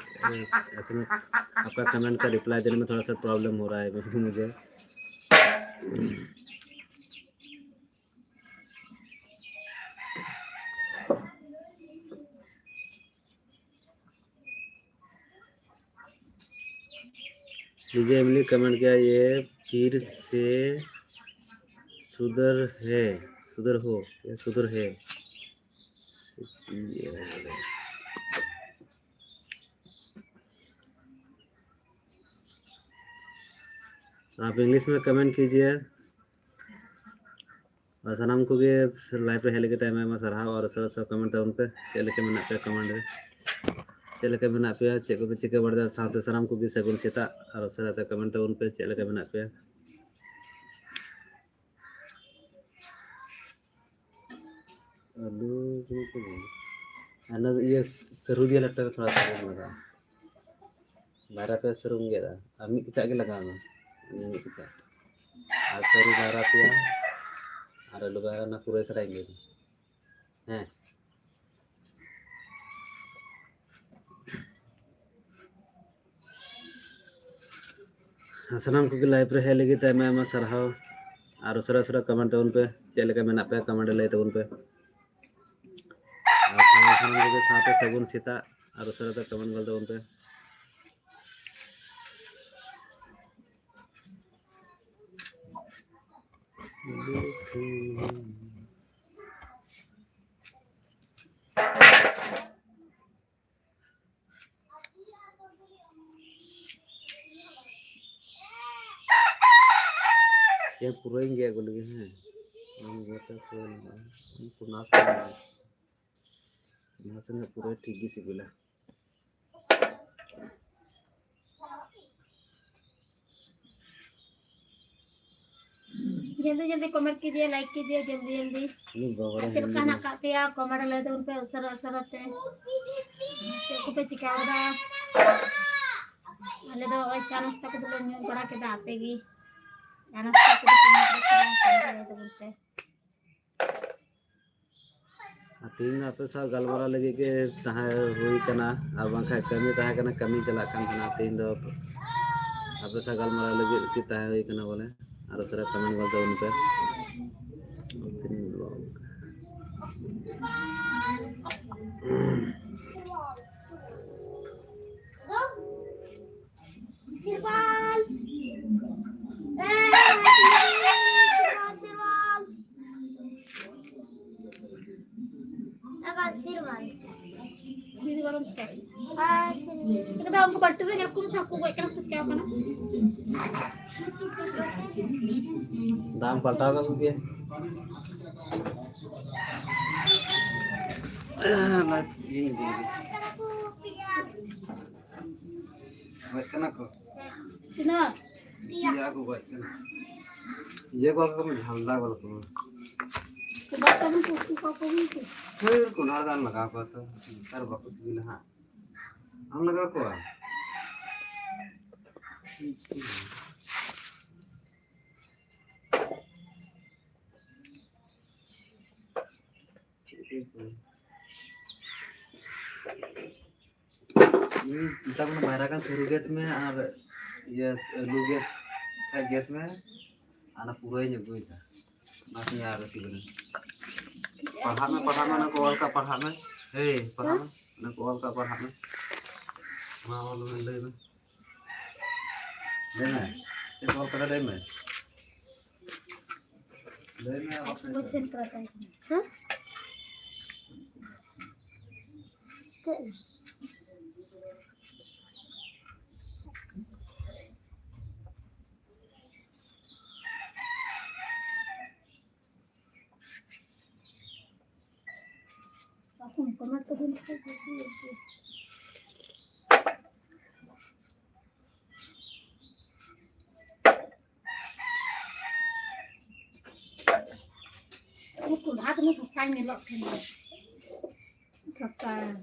अ, ऐसे में आपका कमेंट का रिप्लाई देने में थोड़ा सा प्रॉब्लम हो रहा है मुझे। डीजे एमली कमेंट किया, ये फिर से सुधर है, सुधर हो या सुधर है। आप इंग्लिश में कमेंट कीजिए। ᱟᱨ ᱥᱟᱱᱟᱢ ᱠᱚᱜᱮ ᱞᱟᱭᱤᱵᱷ ᱨᱮ ᱦᱮᱡ ᱞᱟᱹᱜᱤᱫ ᱛᱮ ᱟᱭᱢᱟ ᱟᱭᱢᱟ ᱥᱟᱨᱦᱟᱣ᱾ ᱟᱨ ᱩᱥᱟᱹᱨᱟ ᱩᱥᱟᱹᱨᱟ ᱠᱚᱢᱮᱱᱴ ᱛᱟᱵᱚᱱ ᱯᱮ, ᱪᱮᱫ ᱞᱮᱠᱟ ᱢᱮᱱᱟᱜ ᱯᱮᱭᱟ ᱠᱚᱢᱮᱱᱴ ᱨᱮ, ᱪᱮᱫ ᱞᱮᱠᱟ ᱢᱮᱱᱟᱜ ᱯᱮᱭᱟ, ᱪᱮᱫ ᱠᱚᱯᱮ ᱪᱤᱠᱟᱹ ᱵᱟᱲᱟᱭᱮᱫᱟ, ᱥᱟᱶᱛᱮ ᱥᱟᱱᱟᱢ ᱠᱚᱜᱮ ᱥᱟᱹᱜᱩᱱ ᱥᱮᱛᱟᱜ᱾ ᱟᱨ ᱩᱥᱟᱹᱨᱟ ᱛᱮ ᱠᱚᱢᱮᱱᱴ ᱛᱟᱵᱚᱱ ᱯᱮ, ᱪᱮᱫ ᱞᱮᱠᱟ ᱢᱮᱱᱟᱜ ᱯᱮᱭᱟ᱾ ᱟᱹᱞᱩ ᱡᱤᱞ ᱠᱚ ᱧᱟᱢᱟ᱾ ᱟᱨ ᱚᱱᱟ ᱤᱭᱟᱹ ᱥᱟᱹᱨᱩ ᱫᱤᱭᱮ ᱞᱮᱴᱚ ᱨᱮ ᱛᱷᱚᱲᱟ ᱥᱟᱹᱨᱩ ᱞᱟᱜᱟᱜᱼᱟ᱾ ᱵᱟᱨᱭᱟ ᱯᱮᱭᱟ ᱥᱟᱹᱨᱩᱢ ᱜᱮᱫᱟ, ᱟᱨ ᱢᱤᱫ ᱠᱮᱪᱟᱜ ᱜᱮ ᱞᱟᱜᱟᱣ ᱢᱮ, ᱢᱤᱫ ᱠᱮᱪᱟᱜ᱾ ᱟᱨ ᱥᱟᱹᱨᱩ ᱵᱟᱨᱭᱟ ᱯᱮᱭᱟ, ᱟᱨ ᱟᱹᱞᱩ ᱵᱟᱨᱭᱟ, ᱚᱱᱟ ᱯᱩᱨᱟᱹ ᱠᱷᱟᱰᱟᱧ ᱜᱮᱫᱟ᱾ ᱦᱮᱸ᱾ ᱥᱟᱱᱟᱢ ᱠᱚᱜᱮ ᱞᱟᱭᱤᱵᱷ ᱨᱮ ᱦᱮᱡ ᱞᱟᱹᱜᱤᱫ ᱛᱮ ᱟᱭᱢᱟ ᱟᱭᱢᱟ ᱥᱟᱨᱦᱟᱣ᱾ ᱟᱨ ᱩᱥᱟᱹᱨᱟ ᱩᱥᱟᱹᱨᱟ ᱠᱚᱢᱮᱱᱴ ᱛᱟᱵᱚᱱ ᱯᱮ, ᱪᱮᱫ ᱞᱮᱠᱟ ᱢᱮᱱᱟᱜ ᱯᱮᱭᱟ ᱠᱚᱢᱮᱱᱴ ᱨᱮ ᱞᱟᱹᱭ ᱛᱟᱵᱚᱱ ᱯᱮ᱾ ᱟᱨ ᱥᱟᱱᱟᱢ ᱥᱟᱱᱟᱢ ᱠᱚᱜᱮ ᱥᱟᱶᱛᱮ ᱥᱟᱹᱜᱩᱱ ᱥᱮᱛᱟᱜ᱾ ᱟᱨ ᱩᱥᱟᱹᱨᱟ ᱛᱮ ᱠᱚᱢᱮᱱᱴ ᱜᱚᱞ ᱛᱟᱵᱚᱱ ᱯᱮ᱾ ᱭᱟ, ᱯᱩᱨᱟᱹᱧ ᱜᱮᱫ ᱟᱹᱜᱩ ᱞᱮᱜᱮ, ᱦᱮᱸ᱾ ᱟᱢ ᱜᱮᱫ ᱛᱮ ᱯᱩᱨᱟᱹ ᱞᱟᱜᱟᱜᱼᱟ᱾ ᱯᱩᱨᱟᱹ ᱱᱟᱥ ᱜᱮ ᱢᱮᱱᱟᱜᱼᱟ᱾ ᱱᱟᱥᱮ ᱱᱟᱜ ᱯᱩᱨᱟᱹ ᱴᱷᱤᱠ ᱜᱮ ᱥᱤᱵᱤᱞᱟ᱾ ᱡᱚᱞᱫᱤ ᱡᱚᱞᱫᱤ ᱠᱚᱢᱮᱱᱴ ᱠᱤᱫᱤᱭᱟ, ᱞᱟᱭᱤᱠ ᱠᱤᱫᱤᱭᱟ, ᱡᱚᱞᱫᱤ ᱡᱚᱞᱫᱤ᱾ ᱤᱧ ᱵᱟᱵᱟ ᱨᱮ ᱟᱨ ᱪᱮᱫ ᱞᱮᱠᱟ ᱦᱤᱱᱫᱤ ᱦᱮᱱᱟᱜ ᱠᱟᱜ ᱯᱮᱭᱟ? ᱠᱚᱢᱮᱱᱴ ᱞᱟᱹᱭ ᱛᱟᱵᱚᱱ ᱯᱮ ᱩᱥᱟᱹᱨᱟ ᱩᱥᱟᱹᱨᱟ ᱛᱮ᱾ ᱪᱮᱫ ᱠᱚᱯᱮ ᱪᱤᱠᱟᱹ ᱠᱟᱫᱟ? ᱟᱞᱮ ᱫᱚ ᱱᱚᱜᱼᱚᱭ ᱪᱟ ᱱᱟᱥᱛᱟ ᱠᱚᱫᱚ ᱞᱮ ᱧᱩ ᱵᱟᱲᱟ ᱠᱮᱫᱟ, ᱟᱯᱮ ᱜᱮ? ᱪᱟ ᱱᱟᱥᱛᱟ ᱠᱚᱫᱚ ᱯᱮ ᱧᱩ ᱵᱟᱲᱟ ᱠᱮᱫᱟ? ᱠᱚᱢᱮᱱᱴ ᱞᱟᱹᱭ ᱛᱟᱵᱚᱱ ᱯᱮ᱾ ᱟᱨ ᱛᱮᱦᱮᱧ ᱫᱚ ᱟᱯᱮ ᱥᱟᱶ ᱜᱟᱞᱢᱟᱨᱟᱣ ᱞᱟᱹᱜᱤᱫ ᱜᱮ ᱛᱟᱦᱮᱸ ᱦᱩᱭ ᱠᱟᱱᱟ, ᱟᱨ ᱵᱟᱝᱠᱷᱟᱱ ᱠᱟᱹᱢᱤ ᱛᱟᱦᱮᱸ ᱠᱟᱱᱟ, ᱠᱟᱹᱢᱤ ᱪᱟᱞᱟᱜ ᱠᱟᱱ ᱛᱟᱦᱮᱱᱟ᱾ ᱛᱮᱦᱮᱧ ᱫᱚ ᱟᱯᱮ ᱥᱟᱶ ᱜᱟᱞᱢᱟᱨᱟᱣ ᱞᱟᱹᱜᱤᱫ ᱜᱮ ᱛᱟᱦᱮᱸ ᱦᱩᱭ ᱠᱟᱱᱟ ᱵᱚᱞᱮ, ᱟᱨ ᱩᱥᱟᱹᱨᱟ ᱠᱚᱢᱮᱱᱴ ᱜᱚᱞ ᱛᱟᱵᱚᱱ ᱯᱮ᱾ ᱥᱤᱨᱯᱟᱞ᱾ ᱮ, ᱥᱤᱨᱯᱟᱞ, ᱥᱤᱨᱯᱟᱞ᱾ ᱟᱥᱤᱨᱵᱟᱫᱽ᱾ ᱫᱤᱫᱤ ᱵᱟᱨᱚᱱ ᱪᱤᱠᱟᱹ? ᱟᱨ ᱪᱮᱫ? ᱩᱱᱠᱩ ᱵᱟᱹᱴᱤ ᱨᱮ ᱧᱮᱞ ᱠᱚᱢ ᱥᱮ, ᱦᱟᱹᱠᱩ ᱜᱚᱡ ᱠᱟᱱᱟ ᱥᱮ ᱪᱤᱠᱟᱹ ᱠᱟᱱᱟ? ᱫᱟᱢ ᱯᱟᱞᱴᱟᱣ ᱠᱟᱜ ᱠᱚᱜᱮᱭᱟ᱾ ᱜᱚᱡ ᱠᱟᱱᱟ ᱠᱚ᱾ ᱛᱤᱱᱟᱹᱜ? ᱤᱭᱟᱹ ᱠᱚ ᱜᱚᱡ ᱠᱟᱱᱟ᱾ ᱤᱭᱟᱹ ᱠᱚ ᱠᱚ ᱡᱷᱟᱞᱫᱟ ᱠᱚ ᱠᱚ᱾ ᱠᱚ ᱵᱟᱠᱚ ᱠᱚ ᱠᱚ ᱠᱚ ᱠᱚ᱾ ᱦᱮᱸ, ᱠᱚᱸᱰᱷᱟ ᱫᱟᱱ ᱞᱟᱜᱟᱣ ᱠᱚᱣᱟ ᱛᱚ᱾ ᱱᱮᱛᱟᱨ ᱵᱟᱠᱚ ᱥᱤᱵᱤᱞᱟ ᱦᱟᱸᱜ᱾ ᱟᱢ ᱞᱟᱜᱟᱣ ᱠᱚᱣᱟ? ᱦᱩᱸ, ᱢᱮᱛᱟ ᱠᱚ ᱠᱟᱱᱟ ᱵᱟᱭᱨᱟ ᱜᱟᱱ ᱥᱩᱨᱩ ᱜᱮᱫ ᱢᱮ ᱟᱨ ᱤᱭᱟᱹ ᱟᱹᱞᱩ ᱜᱮᱫ ᱠᱷᱟᱡ ᱜᱮᱫ ᱢᱮ, ᱟᱨ ᱚᱱᱟ ᱯᱩᱨᱟᱹᱭ ᱟᱹᱜᱩᱭᱮᱫᱟ᱾ ᱚᱱᱟ ᱛᱮᱜᱮ ᱟᱨ ᱩᱛᱩ ᱠᱟᱫᱟ᱾ ᱯᱟᱲᱦᱟᱜ ᱢᱮ, ᱯᱟᱲᱦᱟᱜ ᱢᱮ, ᱚᱱᱟ ᱠᱚ ᱚᱞ ᱠᱟᱜ ᱯᱟᱲᱦᱟᱜ ᱢᱮ᱾ ᱦᱮᱸ, ᱯᱟᱲᱦᱟᱜ ᱢᱮ, ᱚᱱᱟ ᱠᱚ ᱚᱞ ᱠᱟᱜ ᱯᱟᱲᱦᱟᱜ ᱢᱮ᱾ ᱚᱱᱟ ᱚᱞ ᱢᱮ, ᱞᱟᱹᱭ ᱢᱮ᱾ ᱞᱟᱹᱭ ᱢᱮ, ᱪᱮᱫ ᱠᱚ ᱚᱞ ᱠᱟᱫᱟ ᱞᱟᱹᱭ ᱢᱮ᱾ ᱞᱟᱹᱭ ᱢᱮ, ᱟᱡ ᱠᱚ ᱥᱮᱱ ᱠᱟᱱᱟ ᱛᱟᱭ ᱠᱟᱱᱟ᱾ ᱦᱮᱸ? ᱪᱮᱫ? ᱟᱠᱚᱢ ᱠᱚᱢᱮᱱᱴ ᱛᱟᱵᱚᱱ ᱠᱷᱟᱡ ᱵᱮᱥᱤ ᱟᱨᱠᱤ᱾ ᱩᱱᱠᱩ ᱞᱟᱦᱟ ᱛᱮᱢᱟ ᱥᱟᱥᱟᱝ ᱧᱮᱞᱚᱜ ᱛᱟᱦᱮᱱᱟ᱾ ᱥᱟᱥᱟᱝ᱾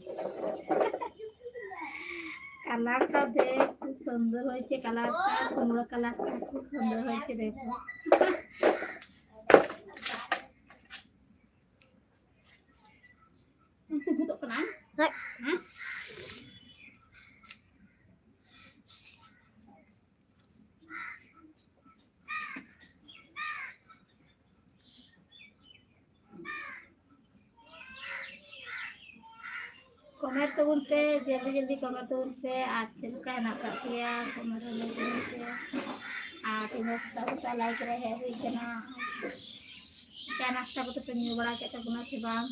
কালারটা দেখ, খুব সুন্দর হয়েছে কালারটা, কুমড়ো কালারটা খুব সুন্দর হয়েছে, দেখো। ᱩᱱᱠᱩ ᱵᱷᱩᱛᱚᱜ ᱠᱟᱱᱟ᱾ ᱦᱳᱭ᱾ ᱦᱮᱸ? ᱠᱚᱢᱮᱱᱴ ᱛᱟᱵᱚᱱ ᱯᱮ, ᱡᱚᱞᱫᱤ ᱡᱚᱞᱫᱤ ᱠᱚᱢᱮᱱᱴ ᱛᱟᱵᱚᱱ ᱯᱮ, ᱟᱨ ᱪᱮᱫ ᱞᱮᱠᱟ ᱦᱮᱱᱟᱜ ᱟᱠᱟᱫ ᱯᱮᱭᱟ, ᱠᱚᱢᱮᱱᱴ ᱨᱮ ᱞᱟᱹᱭ ᱛᱟᱵᱚᱱ ᱯᱮ᱾ ᱟᱨ ᱛᱤᱱᱟᱹᱜ ᱥᱮᱛᱟᱜ ᱥᱮᱛᱟᱜ ᱞᱟᱭᱤᱵᱷ ᱨᱮ ᱦᱮᱡ ᱦᱩᱭ ᱠᱟᱱᱟ, ᱪᱟ ᱱᱟᱥᱛᱟ ᱠᱚᱫᱚ ᱯᱮ ᱧᱩ ᱵᱟᱲᱟ ᱠᱮᱫ ᱛᱟᱵᱚᱱᱟ ᱥᱮ ᱵᱟᱝ?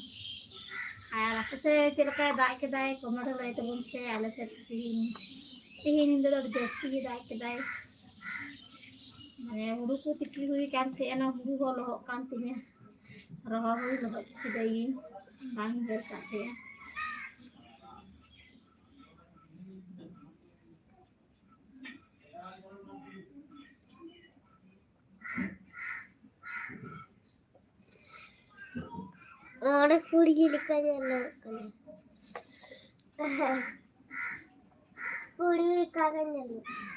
ᱟᱨ ᱟᱯᱮ ᱥᱮᱫ ᱪᱮᱫ ᱞᱮᱠᱟᱭ ᱫᱟᱜ ᱠᱮᱫᱟᱭ, ᱠᱚᱢᱮᱱᱴ ᱨᱮ ᱞᱟᱹᱭ ᱛᱟᱵᱚᱱ ᱯᱮ᱾ ᱟᱞᱮ ᱥᱮᱫ ᱛᱤᱦᱤᱧ, ᱛᱤᱦᱤᱧ ᱧᱤᱫᱟᱹ ᱫᱚ ᱟᱹᱰᱤ ᱡᱟᱹᱥᱛᱤ ᱜᱮ ᱫᱟᱜ ᱠᱮᱫᱟᱭ᱾ ᱢᱟᱱᱮ ᱦᱩᱲᱩ ᱠᱚ ᱛᱤᱠᱤ ᱦᱩᱭ ᱠᱟᱱ ᱛᱟᱦᱮᱸᱱᱟ, ᱦᱩᱲᱩ ᱦᱚᱸ ᱞᱚᱦᱚᱫ ᱠᱟᱱ ᱛᱤᱧᱟᱹ, ᱨᱚᱦᱚᱲ ᱦᱩᱲᱩ ᱞᱚᱦᱚᱫ ᱠᱮᱫᱟᱭᱤᱧ, ᱵᱟᱝ ᱧᱮᱞ ᱠᱟᱜ ᱛᱟᱦᱮᱸᱜᱼᱟ᱾ ᱚᱸᱰᱮ ᱠᱩᱲᱤ ᱞᱮᱠᱟ ᱧᱮᱞᱚᱜ ᱠᱟᱱᱟ᱾ ᱠᱩᱲᱤ ᱞᱮᱠᱟ ᱜᱮ ᱧᱮᱞᱚᱜ ᱠᱟᱱᱟ᱾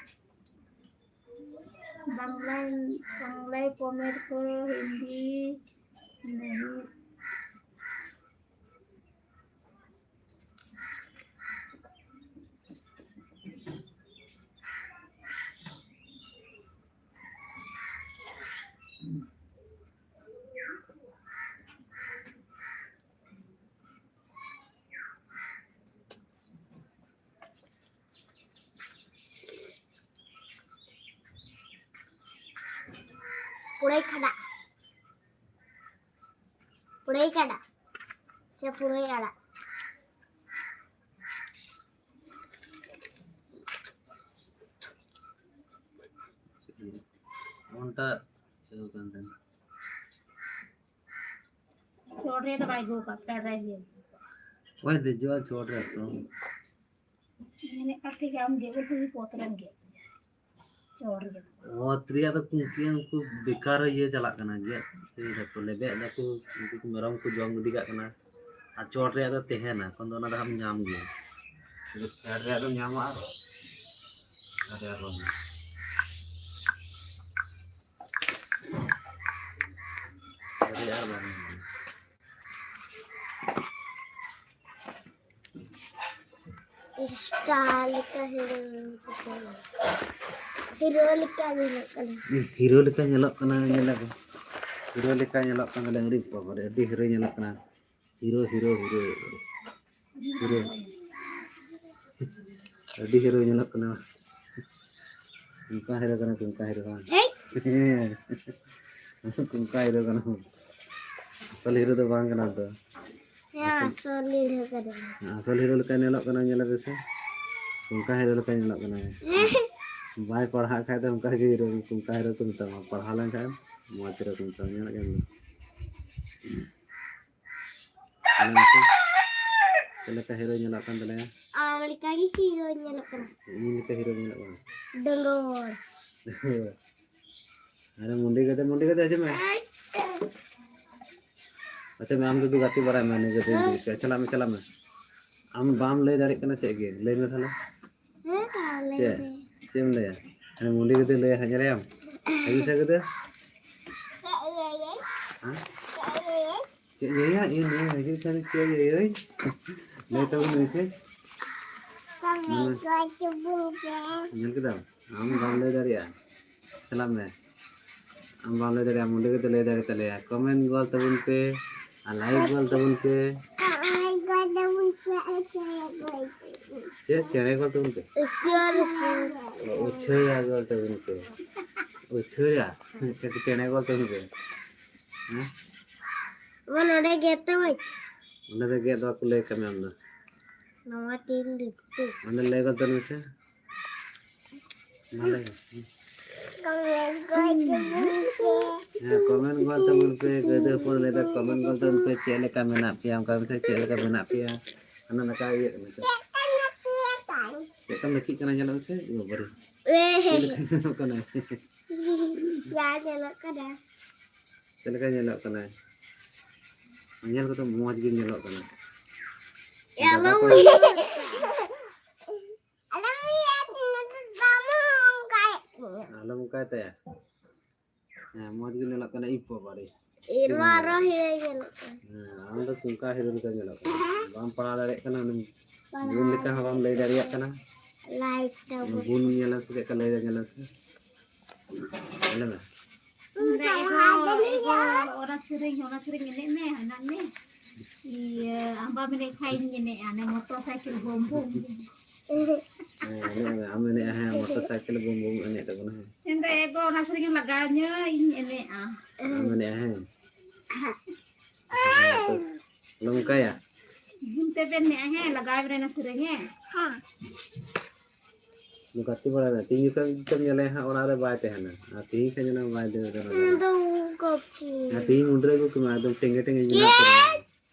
ᱵᱟᱝᱞᱟᱭ, ᱵᱟᱝᱞᱟᱭ ᱠᱚᱢᱮᱱᱴ ᱠᱚ, ᱦᱤᱱᱫᱤ, ᱤᱝᱞᱤᱥ᱾ ᱯᱩᱲᱟᱹᱭ ᱠᱷᱟᱰᱟ᱾ ᱯᱩᱲᱟᱹᱭ ᱠᱷᱟᱰᱟ᱾ ᱥᱮ ᱯᱩᱲᱟᱹᱭ ᱟᱲᱟᱜ᱾ ᱚᱱᱴᱟ ᱪᱮᱫ ᱠᱟᱱ ᱛᱟᱦᱮᱱᱟ? ᱪᱚᱴ ᱨᱮ ᱫᱚ ᱵᱟᱭ ᱜᱚᱜᱟ, ᱯᱷᱮᱰ ᱨᱮ ᱜᱮ᱾ ᱚᱠᱚᱭ ᱫᱮᱡᱚᱜᱼᱟ ᱪᱚᱴ ᱨᱮ ᱛᱚ? ᱢᱮᱱᱮᱫ ᱠᱟᱱ ᱛᱟᱦᱮᱸ ᱟᱢ ᱜᱮ, ᱩᱱᱠᱩ ᱜᱮ ᱯᱚᱛ ᱨᱮᱱ ᱜᱮ᱾ ᱪᱚᱴ ᱨᱮ᱾ ᱚᱛ ᱨᱮᱭᱟᱜ ᱫᱚ ᱩᱱᱠᱩ, ᱩᱱᱠᱩ ᱵᱮᱠᱟᱨ ᱤᱭᱟᱹ ᱪᱟᱞᱟᱜ ᱠᱟᱱᱟ, ᱜᱮᱫ ᱤᱭᱟᱹ ᱫᱟᱠᱚ, ᱞᱮᱵᱮᱫ ᱫᱟᱠᱚ, ᱩᱱᱠᱩ ᱠᱚ ᱢᱮᱨᱚᱢ ᱠᱚ ᱡᱚᱢ ᱜᱤᱰᱤ ᱠᱟᱜ ᱠᱟᱱᱟ᱾ ᱟᱨ ᱪᱚᱴ ᱨᱮᱭᱟᱜ ᱫᱚ ᱛᱟᱦᱮᱱᱟ, ᱮᱠᱷᱚᱱ ᱫᱚ ᱚᱱᱟ ᱫᱚ ᱦᱟᱸᱜ ᱧᱟᱢ ᱜᱮᱭᱟ᱾ ᱯᱷᱮᱰ ᱨᱮᱭᱟᱜ ᱫᱚ ᱧᱟᱢᱚᱜᱼᱟ ᱟᱨ ᱟᱨ ᱵᱟᱝ ᱧᱟᱢᱚᱜᱼᱟ᱾ ᱟᱨ ᱵᱟᱝ ᱧᱟᱢᱚᱜᱼᱟ᱾ ᱥᱴᱟᱨ ᱞᱮᱠᱟ ᱦᱤᱨᱳ ᱞᱮᱠᱟ᱾ ᱦᱤᱨᱳ ᱞᱮᱠᱟ ᱧᱮᱞᱚᱜ ᱠᱟᱱᱟ᱾ ᱦᱤᱨᱳ ᱞᱮᱠᱟ ᱧᱮᱞᱚᱜ ᱠᱟᱱᱟ, ᱧᱮᱞ ᱟᱠᱚ᱾ ᱦᱤᱨᱳ ᱞᱮᱠᱟ ᱧᱮᱞᱚᱜ ᱠᱟᱱᱟ, ᱟᱹᱰᱤ ᱵᱟᱵᱟᱨᱮ, ᱟᱹᱰᱤ ᱦᱤᱨᱳ ᱧᱮᱞᱚᱜ ᱠᱟᱱᱟ᱾ Hero, hero, hero, hero. ᱟᱹᱰᱤ ᱦᱤᱨᱳ ᱧᱮᱞᱚᱜ ᱠᱟᱱᱟ᱾ ᱚᱱᱠᱟ ᱦᱤᱨᱳ ᱠᱟᱱᱟ, ᱚᱱᱠᱟ ᱦᱤᱨᱳ ᱠᱟᱱᱟ᱾ ᱦᱮᱸ᱾ ᱚᱱᱠᱟ ᱦᱤᱨᱳ ᱠᱟᱱᱟ᱾ ᱟᱥᱚᱞ ᱦᱤᱨᱳ ᱫᱚ ᱵᱟᱝ ᱠᱟᱱᱟ ᱛᱚ᱾ ᱦᱮᱸ᱾ ᱟᱥᱚᱞ ᱦᱤᱨᱳ ᱠᱟᱱᱟᱭ᱾ ᱟᱥᱚᱞ ᱦᱤᱨᱳ ᱞᱮᱠᱟ ᱧᱮᱞᱚᱜ ᱠᱟᱱᱟ, ᱧᱮᱞ ᱯᱮ ᱥᱮ᱾ ᱚᱱᱠᱟ ᱦᱤᱨᱳ ᱞᱮᱠᱟ ᱧᱮᱞᱚᱜ ᱠᱟᱱᱟᱭ᱾ ᱵᱟᱭ ᱯᱟᱲᱦᱟᱜ ᱠᱷᱟᱡ ᱫᱚ ᱚᱱᱠᱟ ᱜᱮ ᱦᱤᱨᱳ, ᱚᱱᱠᱟ ᱦᱤᱨᱳ ᱠᱚ ᱢᱮᱛᱟᱢᱟ᱾ ᱯᱟᱲᱦᱟᱣ ᱞᱮᱱᱠᱷᱟᱱ ᱢᱚᱡᱽ ᱦᱤᱨᱳ ᱠᱚ ᱢᱮᱛᱟᱢᱟ᱾ ᱧᱮᱞᱚᱜ ᱠᱟᱱ ᱜᱮᱭᱟ᱾ ᱧᱮᱞ ᱢᱮᱥᱮ᱾ ᱪᱮᱫ ᱞᱮᱠᱟ ᱦᱤᱨᱳ ᱧᱮᱞᱚᱜ ᱠᱟᱱ ᱛᱟᱞᱮᱭᱟ? ᱟᱢ ᱞᱮᱠᱟ ᱜᱮ ᱦᱤᱨᱳ ᱧᱮᱞᱚᱜ ᱠᱟᱱᱟ᱾ ᱤᱧ ᱞᱮᱠᱟ ᱦᱤᱨᱳ ᱧᱮᱞᱚᱜ ᱠᱟᱱᱟ᱾ ᱰᱚᱸᱜᱚᱨ᱾ ᱟᱨᱮ ᱢᱩᱱᱰᱤ ᱜᱮᱫᱮ, ᱢᱩᱱᱰᱤ ᱜᱮᱫᱮ, ᱦᱤᱡᱩᱜ ᱢᱮ᱾ ᱟᱪᱪᱷᱟ, ᱢᱮ, ᱟᱢ ᱫᱚ ᱜᱟᱛᱮ ᱵᱟᱲᱟᱭ ᱢᱮ, ᱩᱱᱤ ᱜᱟᱛᱮ ᱜᱤᱫᱽᱨᱟᱹ ᱪᱚ᱾ ᱪᱟᱞᱟᱜ ᱢᱮ, ᱪᱟᱞᱟᱜ ᱢᱮ᱾ ᱟᱢ ᱵᱟᱢ ᱞᱟᱹᱭ ᱫᱟᱲᱮᱭᱟᱜ ᱠᱟᱱᱟ ᱪᱮᱫ ᱜᱮ, ᱞᱟᱹᱭ ᱢᱮ ᱛᱟᱦᱞᱮ᱾ ᱦᱮᱸ, ᱛᱟᱦᱞᱮ ᱪᱮᱫ? ᱞᱟᱹᱭ ᱢᱮ᱾ ᱪᱮᱫ ᱮᱢ ᱞᱟᱹᱭᱟ? ᱟᱨᱮ ᱢᱩᱱᱰᱤ ᱜᱮᱫᱮ ᱞᱟᱹᱭᱟ ᱦᱟᱸᱜ, ᱧᱮᱞᱮᱭᱟᱢ? ᱦᱤᱡᱩᱜ ᱥᱮ ᱜᱮᱫᱮ? ᱪᱮᱫ ᱤᱭᱟᱹᱭᱟ? ᱦᱮᱸ? ᱪᱮᱫ ᱤᱭᱟᱹᱭᱟ? ᱪᱮᱫ ᱤᱭᱟᱹᱭᱟ? ᱤᱧ ᱱᱤᱭᱟᱹ ᱦᱤᱡᱩᱜ ᱠᱷᱟᱱ ᱪᱮᱫ ᱤᱭᱟᱹᱭᱟᱹᱧ? ᱞᱟᱹᱭ ᱛᱟᱵᱚᱱ ᱢᱮᱥᱮ᱾ ᱠᱟᱹᱢᱤ ᱢᱟᱱᱮ ᱠᱚ ᱪᱩᱵᱩᱝ ᱯᱮ᱾ ᱧᱮᱞ ᱠᱮᱫᱟᱢ? ᱟᱢ ᱵᱟᱢ ᱞᱟᱹᱭ ᱫᱟᱲᱮᱭᱟᱜᱼᱟ᱾ ᱪᱟᱞᱟᱜ ᱢᱮ᱾ ᱟᱢ ᱵᱟᱢ ᱞᱟᱹᱭ ᱫᱟᱲᱮᱭᱟᱜᱼᱟ, ᱢᱩᱱᱰᱤ ᱜᱮᱫᱮ ᱞᱟᱹᱭ ᱫᱟᱲᱮ ᱛᱟᱞᱮᱭᱟ᱾ ᱠᱚᱢᱮᱱᱴ ᱜᱚᱫ ᱛᱟᱵᱚᱱ ᱯᱮ ᱟᱨ ᱞᱟᱭᱤᱠ ᱜᱚᱫ ᱛᱟᱵᱚᱱ ᱯᱮ᱾ ᱞᱟᱭᱤᱠ ᱜᱚᱫ ᱛᱟᱵᱚᱱ ᱯᱮ ᱟᱨ ᱪᱮᱬᱮ ᱜᱚᱫ ᱛᱟᱵᱚᱱ ᱯᱮ᱾ ᱪᱮᱫ ᱪᱮᱬᱮ ᱜᱚᱫ ᱛᱟᱵᱚᱱ ᱯᱮ? ᱩᱪᱷᱟᱹᱭᱟ ᱜᱚᱫ ᱛᱟᱵᱚᱱ ᱯᱮ᱾ ᱩᱪᱷᱟᱹᱭᱟ᱾ ᱥᱮ ᱪᱮᱬᱮ ᱜᱚᱫ ᱛᱟᱵᱚᱱ ᱯᱮ᱾ ᱦᱮᱸ? ᱵᱟᱵᱟ, ᱱᱚᱰᱮ ᱜᱮᱫ ᱛᱟᱵᱚᱱ᱾ ᱚᱸᱰᱮ ᱫᱚ ᱜᱮᱫ ᱫᱚ ᱵᱟᱠᱚ ᱞᱟᱹᱭ ᱠᱟᱜ ᱢᱮ ᱟᱢ ᱫᱚ᱾ ᱱᱚᱣᱟ ᱛᱤᱱ ᱞᱤᱴᱤ᱾ ᱚᱸᱰᱮ ᱞᱟᱹᱭ ᱜᱚᱫ ᱛᱟᱵᱚᱱ ᱢᱮᱥᱮ᱾ ᱢᱟ ᱞᱟᱹᱭ ᱢᱮ᱾ ᱠᱚᱢᱮᱱᱴ ᱜᱚᱫ ᱛᱟᱵᱚᱱ ᱯᱮ᱾ ᱦᱮᱸ, ᱠᱚᱢᱮᱱᱴ ᱜᱚᱫ ᱛᱟᱵᱚᱱ ᱯᱮ᱾ ᱜᱟᱹᱭ ᱫᱚ ᱦᱚᱯᱚᱱ ᱞᱟᱹᱭ ᱫᱟ, ᱠᱚᱢᱮᱱᱴ ᱜᱚᱫ ᱛᱟᱵᱚᱱ ᱯᱮ, ᱪᱮᱫ ᱞᱮᱠᱟ ᱢᱮᱱᱟᱜ ᱯᱮᱭᱟ? ᱚᱱᱠᱟ ᱢᱮᱥᱮ, ᱪᱮᱫ ᱞᱮᱠᱟ ᱢᱮᱱᱟᱜ ᱯᱮᱭᱟ? ᱦᱟᱱᱟ ᱱᱟᱠᱟ ᱤᱭᱟᱹᱜ ᱠᱟᱱᱟ ᱪᱮ? ᱪᱮᱫ ᱞᱮᱠᱟᱢ ᱞᱟᱹᱠᱤᱜ ᱠᱟᱱᱟ? ᱧᱮᱞᱚᱜ ᱢᱮᱥᱮ᱾ ᱮ ᱵᱟᱵᱟᱨᱮ᱾ ᱪᱮᱫ ᱞᱮᱠᱟ ᱧᱮᱞᱚᱜ ᱠᱟᱱᱟ? ᱡᱟ ᱧᱮᱞᱚᱜ ᱠᱟᱱᱟ᱾ ᱪᱮᱫ ᱞᱮᱠᱟ ᱧᱮᱞᱚᱜ ᱠᱟᱱᱟᱭ? ᱧᱮᱞ ᱠᱚᱫᱚ ᱢᱚᱡᱽ ᱜᱮ ᱧᱮᱞᱚᱜ ᱠᱟᱱᱟ᱾ ᱮ, ᱫᱟᱫᱟ ᱟᱞᱚᱢ ᱠᱚ ᱩᱭᱦᱟᱹᱨᱟ᱾ ᱟᱞᱚᱢ ᱩᱭᱦᱟᱹᱨᱟ, ᱱᱚᱛᱮ ᱫᱟᱢ ᱦᱚᱸ ᱚᱱᱠᱟᱭᱮᱫ ᱛᱤᱧᱟᱹ᱾ ᱟᱞᱚᱢ ᱚᱱᱠᱟᱭ ᱛᱟᱭᱟ᱾ ᱦᱮᱸ, ᱢᱚᱡᱽ ᱜᱮ ᱧᱮᱞᱚᱜ ᱠᱟᱱᱟ᱾ ᱤ ᱵᱟᱵᱟᱨᱮ᱾ ᱮᱨᱢᱟ ᱟᱨᱚ ᱦᱤᱨᱳᱭ ᱧᱮᱞᱚᱜ ᱠᱟᱱᱟ᱾ ᱦᱮᱸ, ᱟᱢ ᱫᱚ ᱚᱱᱠᱟ ᱦᱤᱨᱳ ᱞᱮᱠᱟ ᱧᱮᱞᱚᱜ ᱠᱟᱱᱟ᱾ ᱵᱟᱢ ᱯᱟᱲᱦᱟᱣ ᱫᱟᱲᱮᱭᱟᱜ ᱠᱟᱱᱟ, ᱩᱱᱤ ᱵᱩᱱ ᱞᱮᱠᱟ ᱦᱚᱸ ᱵᱟᱢ ᱞᱟᱹᱭ ᱫᱟᱲᱮᱭᱟᱜ ᱠᱟᱱᱟ᱾ ᱞᱟᱭᱤᱠ ᱛᱟᱵᱚᱱ᱾ ᱵᱩᱱ ᱧᱮᱞᱟ ᱥᱮ ᱪᱮᱫ ᱞᱮᱠᱟ ᱞᱟᱹᱭ ᱫᱟ, ᱧᱮᱞᱟ ᱥᱮ᱾ ᱧᱮᱞ ᱢᱮ᱾ ᱚᱱᱟ ᱥᱮᱨᱮᱧ, ᱚᱱᱟ ᱥᱮᱨᱮᱧ ᱮᱱᱮᱡ ᱢᱮ, ᱦᱟᱱᱟ ᱢᱮ᱾ ᱤᱭᱟᱹ, ᱟᱢ ᱵᱟᱢ ᱮᱱᱮᱡ ᱠᱷᱟᱡ ᱤᱧ ᱮᱱᱮᱡᱼᱟ, ᱚᱱᱮ ᱢᱚᱴᱚᱨ ᱥᱟᱭᱠᱮᱞ ᱵᱩᱢ ᱵᱩᱢ ᱵᱩᱢ᱾ ᱦᱮᱸ, ᱮᱱᱮᱡ ᱢᱮ, ᱟᱢ ᱮᱱᱮᱡᱼᱟ, ᱦᱮᱸ, ᱢᱚᱴᱚᱨ ᱥᱟᱭᱠᱮᱞ ᱵᱩᱢ ᱵᱩᱢ ᱮᱱᱮᱡ ᱛᱟᱵᱚᱱᱟ, ᱦᱮᱸ᱾ ᱮᱱᱫᱚ ᱮ ᱜᱚ, ᱚᱱᱟ ᱥᱮᱨᱮᱧ ᱞᱟᱜᱟᱣ ᱤᱧᱟᱹ, ᱤᱧ ᱮᱱᱮᱡᱼᱟ᱾ ᱟᱢ ᱮᱱᱮᱡᱼᱟ, ᱦᱮᱸ᱾ ᱦᱮᱸ, ᱛᱚ, ᱱᱚᱝᱠᱟᱭᱟ᱾ ᱜᱩᱱ ᱛᱮᱵᱮᱱ ᱢᱮ, ᱦᱮᱸ, ᱞᱟᱜᱟᱣ ᱵᱮᱱᱟ ᱥᱤᱨᱟᱹ, ᱦᱮᱸ᱾ ᱦᱮᱸ᱾ ᱜᱟᱛᱮ ᱵᱟᱲᱟᱭ ᱢᱮ, ᱛᱤᱦᱤᱧ ᱡᱚᱠᱷᱚᱱ ᱧᱮᱞᱮ ᱦᱟᱸᱜ ᱚᱲᱟᱜ ᱨᱮ ᱵᱟᱭ ᱛᱟᱦᱮᱱᱟ, ᱟᱨ ᱛᱤᱦᱤᱧ ᱠᱷᱟᱱ ᱡᱮᱱᱚ ᱵᱟᱭ ᱫᱟᱹᱲ ᱫᱟᱲᱮᱭᱟᱜᱼᱟ᱾ ᱤᱧ ᱫᱚ ᱠᱚᱯᱪᱤ᱾ ᱟᱨ ᱛᱤᱦᱤᱧ ᱢᱩᱰᱨᱟᱹ ᱟᱹᱜᱩ ᱠᱚᱢᱮ, ᱮᱠᱫᱚᱢ ᱴᱮᱸᱜᱮ ᱴᱮᱸᱜᱮ ᱧᱮᱞᱚᱜ ᱠᱟᱱᱟ᱾